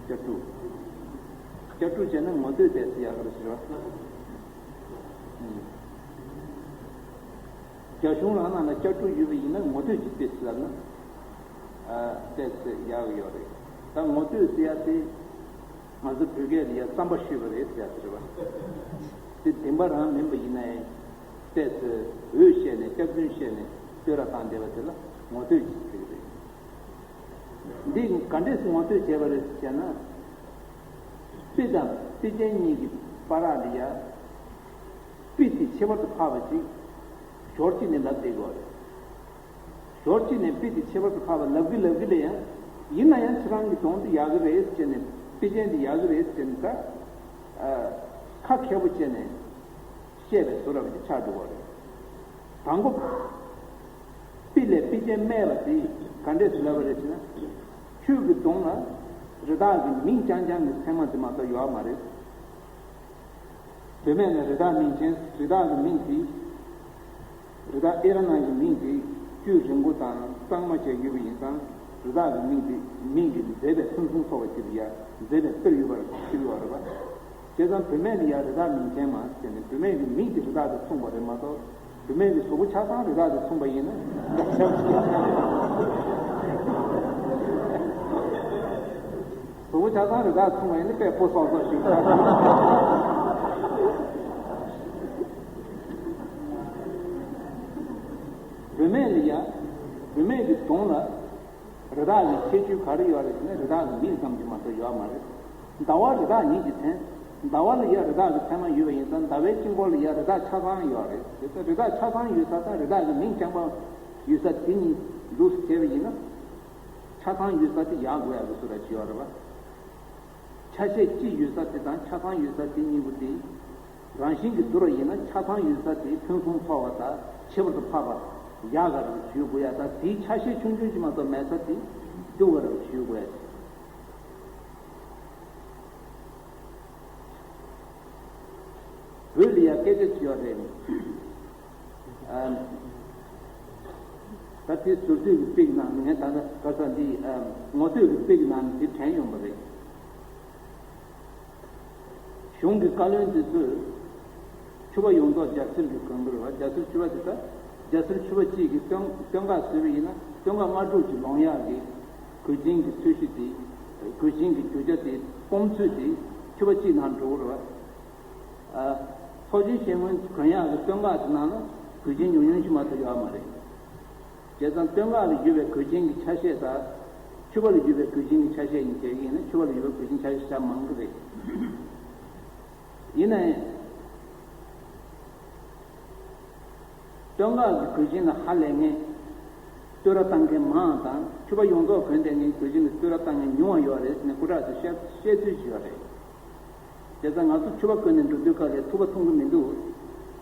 སྐྱབས་འགྲོ། སྐྱབས་འགྲོ་བྱས་ན་ངོ་བསྟོད་དེ་ཟེར་ཡག་ག་རེ་ཟེར་བ། ཨུམ། རྒྱ་གཞུང་རང་ནང་ལ་སྐྱབས་འགྲོ་ཡོད་པ་ཡིན་ན་ངོ་བསྟོད་ཀྱི་དཔེ་ཟེར་ལབ་ན། ཨ། དཔེ་ཟེར་ཡག་ཡོད་རེད། ད་ངོ་བསྟོད་ཟེར་ཡག་དེ་ང་ཚོ་བོད་སྐད་ལ་ཡ་རྩོམ་པ་ཤོད་པ་རེད་ཟེར་ཡག་དེ་རེད་པ། དེ་བདེན་པ་རང་མིན་པ་ཡིན་ན་ཡང་། དཔེ་ཟེར་འོས་བཤད་ནས་སྐྱག་རྫུན་བཤད་ནས་བསྟོད་ར་བཏང་བསྡད་པ་དེ་ལ་ངོ་བསྟོད་ཅེས་ཟེར་གྱི་རེད། འདི་ག་འདྲས་སེ་ངོ་བསྟོད་བྱས་པ་རེད་ཟེར་ན། དཔེ་དང་དཔེ་ཅན་གཉིས་ཀྱི་བར་ལ་ཡ། དཔེ་དེ་ཁྱད་པར་དུ་འཕགས་པ་ཅིག་ཞོར་གཅིག་ནས་ལབ་བསྡད་དགོས་རེད། ཞོར་གཅིག་ནས་དཔེ་དེ་ཁྱད་པར་དུ་འཕགས་པ་ལབ་གི་ལབ་གི་ལ་ཡང་། ཡིན་ན་ཡང་ཁྱེད་རང་གི་སྡོང་དེ་ཡག་གི་རེད་ཟེར་ནས། དཔེ་ཅན་དེ་ཡག་གི་རེད་ཟེར་ནས་ད། ཨ། ཁ་མཁས་པོ་བྱས་ནས་བཤད་པའི་བཟོ་འདྲ་པོ་ཅིག་ཆགས་འགྲོ་གི་རེད། དང་པོ། དཔེ་ལས་དཔེ་ཅན་སྨྲས་པ་དེ་ག་འདྲས་སེ་ལབ་པ་རེད་ཟེར་ན། ཁྱོད་ཀྱི་སྡོང་ལ་རི་དྭགས་ཀྱི་མིང་རྐྱང་རྐྱང་གི་མཚན་མ་དེ་མ་གཏོགས་ཡོད་མ་རེད། བུད་མེད་ནི་རི་དྭགས་མིང་ཅན། རི་དྭགས་ཀྱི་མིང་དེ་ རི་དྭགས་ཨེ་ར་ནང་གི་མིང་དེ་བཅུད་རིང་པོ་དང་གཙང་མ་བྱས་ཡོད་པ་ཡིན་ཙང་། རི་དྭགས་ཀྱི་མིང་དེ་མིང་གི་མཛེས་པའི་ཕུན་སུམ་ཚོགས་པ་ཅིག་ལ་ཡ་མཛེས་པའི་དཔེར་ཡོད་པར་ཞུས་ཡོད་རེད་པ། བྱས་ཙང་བུད་མེད་ལ་ཡ་རི་དྭགས་མིང་ཅན་མ་ཟེར་ནས། བུད་མེད་ཀྱི་མིང་དེ་རི་དྭགས་དེ་མཚུངས་པ་རེད་མ་གཏོགས། བུད་མེད་ཀྱི་གཟུགས་པོ་ཆ་ཚང་རི་དྭགས་དེ་མཚུངས་པ་ཡིན་ན། གཟུགས་པོ་ཆ་ཚང་རི་དྭགས་མཚུངས་པ་ཡིན་ན་དཔེ་ཕོ་སོག་སོག་ཞིག་རེད། བུད་མེད་ལ་ཡ། བུད་མེད་ཀྱི་གདོང་ལ་རི་དྭགས་ཀྱི་ཁྱད་ཆོས་ག་རེ་ཡོད་རེད་ཟེར་ན། རི་དྭགས་ཀྱི་མིང་ཙམ་གྱིས་མ་གཏོགས་ཡོད་མ་རེད། ཟླ་བ་རི་དྭགས་ཉིད་ཀྱི་མཚན། ཟླ་བ་ལ་ཡ་རི་དྭགས་ཀྱི་མཚན་མ་ཡོད་པ་ཡིན་ཙང་། ཟླ་བའི་དཀྱིལ་འཁོར་ལ་ཡ་རི་དྭགས་ཆ་ཚང་ཡོད་རེད། དེ་ཚོ་རི་དྭགས་ཆ་ཚང་ཡོད་ས་དང་རི་དྭགས་ཀྱི་མིང་རྐྱང་པ་ཡོད་ས་དེ་གཉིས་འདུག་སེ་བྱས་པ་ཡིན་ན། ཆ་ཚང་ཡོད་ས་དེ་ཡག་དགོས་ཡག་གི་བཟོ་འདྲ་ཅིག་ཡོད་རེད་པ། ཆ་ཤས་གཅིག་ཡོད་ས་དེ་དང་ཆ་ཚང་ཡོད་ས་དེ་གཉིས་པོ་དེ། རང་བཞིན་གྱིས་བསྡུར་བ་ཡིན་ན། ཆ་ཚང་ཡོད་ས་དེ་ཕུན་སུམ་ཚོགས་པ་དང་ཁྱད་པར་དུ་འཕགས་པ་ཡག་ག་རེ་ཞུ་དགོས་ཡ་དང་། དེའི་ཆ་ཤས་ཆུང་ཆུང་ཅིག་མ་གཏོགས་མེད་ས་དེ་སྡུག་ག་རེ་ཞུ་དགོས་ཡ་ཅིག་བོད་ལ་ཡ་སྐད་ཆ་ཅིག་ཡོད་རེད། ཨ། ད་དེ་ཟུར་བསྡུས་ཀྱི་དཔེ་ནང་ནས། ངས་ད་ལྟ་ག་ས་འདི། ཨ། ངོ་བསྟོད་ཀྱི་དཔེ་ནང་ནས་དེ་དྲན་ཡོང་པ་རེད། གཞུང་གི་བཀའ་བློན་དེ་ཚོས་ཕྱུ་པ་ཡོངས་རྫོགས་རྒྱ་ཚིལ་གྱིས་གོན་དགོས་རེད་པ། རྒྱ་ཚིལ་ཕྱུ་པ་དེ། ད་རྒྱ་ཚིལ་ཕྱུ་པ་གཅིག་གིས་སྟོད་སྟོད་འགག་བཟོས་པ་ཡིན་ན། སྟོད་འགག་ལྔ་དྲུག་ཅིག་ལོང་ཡག་གི་གོས་ཆེན་གྱི་ཚོས་གཞི་དེ། གོས་ཆེན་གྱི་རྒྱུ་ཆ་དེ། སྤོམ་ཚོས་དེ་ཕྱུ་པ་གཅིག་ནང་འགྲོ་གི་རེད་པ། ཨ། ཚོགས་ཆེན་བཤད་སྔོན་གོན་ཡག་གི་སྟོད་འགག་དེ་ནང་ལ་གོས་ཆེན་ཉུང་ཉུང་ཅིག་མ་གཏོགས་ཡོད་མ་རེད། བྱས་ཙང་སྟོད་འགག་ལ་ཡོད་པའི་གོས་ཆེན་གྱི་ཆ་ཤས་དང་ཕྱུ་པ་ལ་ཡོད་པའི་གོས་ཆེན་གྱི་ཆ་ཤས་གཉིས་བྱས་ཀྱི་ཡིན་ན། ཕྱུ་པ་ལ་ཡོད་པའི་གོས་ཆེན་ཆ་ཤས་ཞེ་དྲག་མང་གི་རེད། ཡིན་ན་ཡང་། སྟོད་འགག་གི་གོས་ཆེན་ལ་ཧ་ལས་མཁན། བསྟོད་ར་བཏང་མཁན་མང་བ་དང་། ཕྱུ་པ་ཡོངས་རྫོགས་གོན་བསྡད་མཁན་གྱི་གོས་ཆེན་ལ་བསྟོད་ར་བཏང་མཁན་ཉུང་བ་ཡོད་རེད་ཟེར་ནས་སྐུ་དྲག་ཚོས་བཤད་བཤད་ཚུལ་ཞིག་ཡོད་རེད། བྱས་ཙང་ང་ཚོ་ཕྱུ་པ་གོན་ནས་འགྲོ་དུས་སྐབས་ལ་ཐུག་པ་འཐུང་གི་མི་འདུག།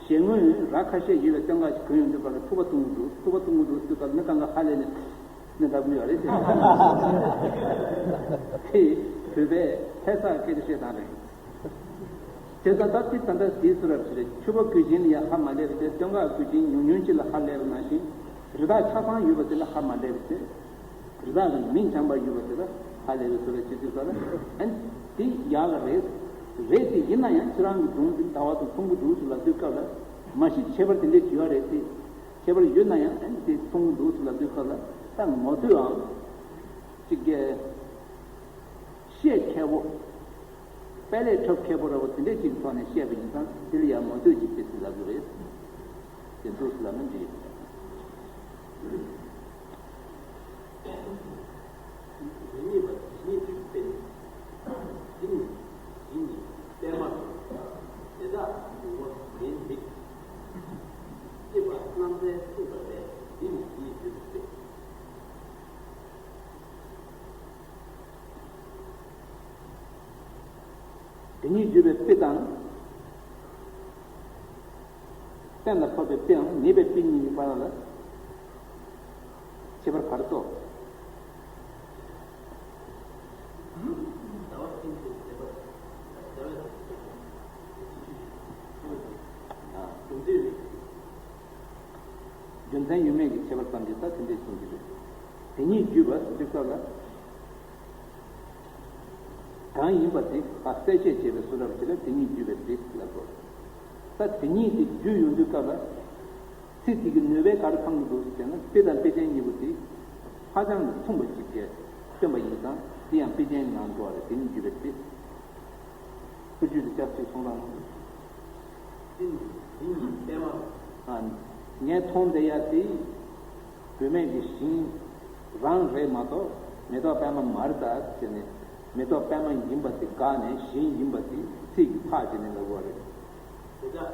ཞལ་ངོས་ར་ཁ་ཤས་ཡོད་པའི་སྟོད་འགག་ཅིག་གོན་ཡོང་དུས་སྐབས་ལ་ཐུག་པ་འཐུང་གི་འདུག། ཐུག་པ་འཐུང་གི་འདུག་ཟེར་དུས་སྐབས་ལ་མི་གང་ག་ཧ་ལས་ནས་ནི་ལབ་གི་ཡོད་རེད་ཟེར། དེ་བོད་པའི་ལྷ་སའི་སྐད་ཆ་བཤད་སྟངས་རེད། བྱས་ཙང་ད་དེ་ད་ལྟ་དེའི་བཟོ་འདྲ་ཞིག་རེད། ཕྱུ་པ་གོས་ཆེན་ལ་ཡ་ཧ་མ་ལས་པ་དེ། སྟོད་འགག་གོས་ཆེན་ཉུང་ཉུང་ཅིག་ལ་ཧ་ལས་པ་ནང་བཞིན། རི་དྭགས་ཆ་ཚང་ཡོད་པ་དེ་ལ་ཧ་མ་ལས་པ་དེ། རི་དྭགས་ཀྱི་མིང་རྐྱང་པ་ཡོད་པ་དེ་ལ་ཧ་ལས་པའི་བཟོ་འདྲ་བྱེད་དུས་སྐབས་ལ། ཨ་ནི་དེ་ཡག་ག་རེད། རེད་དེ། ཡིན་ན་ཡང་ཁྱེད་རང་གི་གདོང་འདི་ཟླ་བ་དང་མཚུངས་ཀྱི་འདུག་ཟེར་ལབ་དུས་སྐབས་ལ། མ་གཞི་ཁྱད་པར་དེ་འདྲ་ཅིག་ཡོད་རེད་དེ། ཁྱད་པར་ཡོད་ན་ཡང་ཨ་ནི་དེ་མཚུངས་ཀྱི་འདུག་ཟེར་ལབ་དུས་སྐབས་ལ། ད་ངོ་བསྟོད་ཨང་ཅིག་གི་བཤད་མཁས་པོ། དཔེ་ལས་འཁྲབ་མཁས་པོ་འདྲ་བོ་དེ་འདྲས་ཅིག་གི་ཐོག་ནས་བཤད་པ་ཡིན་ཙང་། དེ་ལ་ཡང་ངོ་བསྟོད་ཀྱི་དཔེ་ཟེར་ལབ་ཀྱི་རེད། དེ་འདུག་ཟེར་ལབ་ན་འགྲིག་གི་རེད། དེ་ཉིད་པ་དེ་ཉིད་དུ་སྟེ། འདི་ནི་འདི་ནི་པདྨ་དང་། དེ་དག་འབྱུང་བ་མ་ཡིན་མིག། ཅེས་པ་རྣམ་གསལ་གསུངས་པ་ལས། འདི་ནི་འདི་ཉིད་བརྗོད་པའི་དཔེ། དེ་ཉིད་བརྗོད་པའི་དཔེ་དང་། གཏན་ལ་ཕབ་པའི་དཔེའམ་ངེས་པའི་དཔེ་གཉིས་ཀྱི་བར་ལ་ཁྱད་པར་ག་རེ་འདུག། རྒྱུ་མཚན་ཡོད་མེད་ཀྱི་ཁྱད་པར་ཙམ་གྱིས་ད་དེ་འདྲས་གསུངས་ཀྱི་རེད། དེ་ཉིད་བརྗོད་པ་ཟེར་དུས་སྐབས་ལ། གང་ཡིན་པ་དེ་ཕར་གསལ་བཤད་བྱེད་པའི་བཟོ་འདྲ་བྱས་ལ་དེ་ཉིད་བརྗོད་པའི་དཔེ་ལབ་དགོས། ད་དེ་ཉིད་དེ་བརྗོད་ཡོང་དུས་སྐབས་ལ། ཚིག་དེ་གི་ནུས་པས་ག་རེ་འཕང་གི་འདུག་ཟེར་ན། དཔེ་དང་དཔེ་ཅན་གཉིས་པོ་དེ་ཧ་ཅང་གི་མཚུངས་པ་ཅིག་གིས་སྟོན་པ་ཡིན་ཙང་། དེ་ཡང་དཔེ་ཅན་ནང་འགྲོ་བ་རེད། དེ་ཉིད་བརྗོད་པའི་དཔེ། ཁུ་ཆུ་དེ་སྐྱབས་སུ་སོང་རང་། ཨ། ངས་མཐོང་བསྡད་ཡ་དེ་བུད་མེད་ཀྱི་ཞིང་རང་རེད་མ་གཏོགས། མེ་ཏོག་པད་མ་མ་རེད་ད་ཟེར་ནས། མེ་ཏོག་པད་མ་ཡིན་པ་དེ་དགག་ནས་ཞིང་ཡིན་པ་དེ་ཚིག་གིས་ཕར་བྱས་ནས་ལབ་པ་རེད། དེ་འདྲ་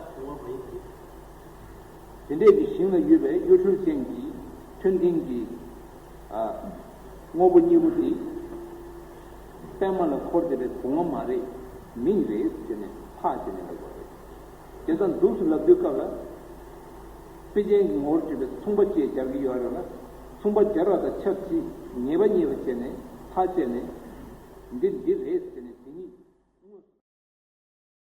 ཡིན་ཏེ། དེ་འདྲས་ཀྱི་ཞིང་ལ་ཡོད་པའི་གཡོ་འཕྲུལ་ཅན་གྱི་མཐུན་རྐྱེན་གྱི། ཨ། དངོས་པོ་གཉིས་པོ་དེ་པད་མ་ལ་འཁོར་བསྡད་པའི་བུང་བ་མ་རེད། མིང་རེད་ཟེར་ནས་ཕར་བྱས་ནས་ལབ་པ་རེད། དེ་ལྟར་འདུག་སེ་ལབ་དུས་སྐབས་ལ། དཔེ་ཅན་གྱི་ངོ་བོར་གྱུར་པའི་མཚུངས་པ་བཅས་སྦྱར་གྱི་ཡོད་རེད་ལ། མཚུངས་པ་སྦྱར་བ་དང་ཆབས་ཅིག་ངེས་པ་རྙེད་པ་བྱས་ནས་ཕར་བཅད་ནས། འདི་འདི་རེད་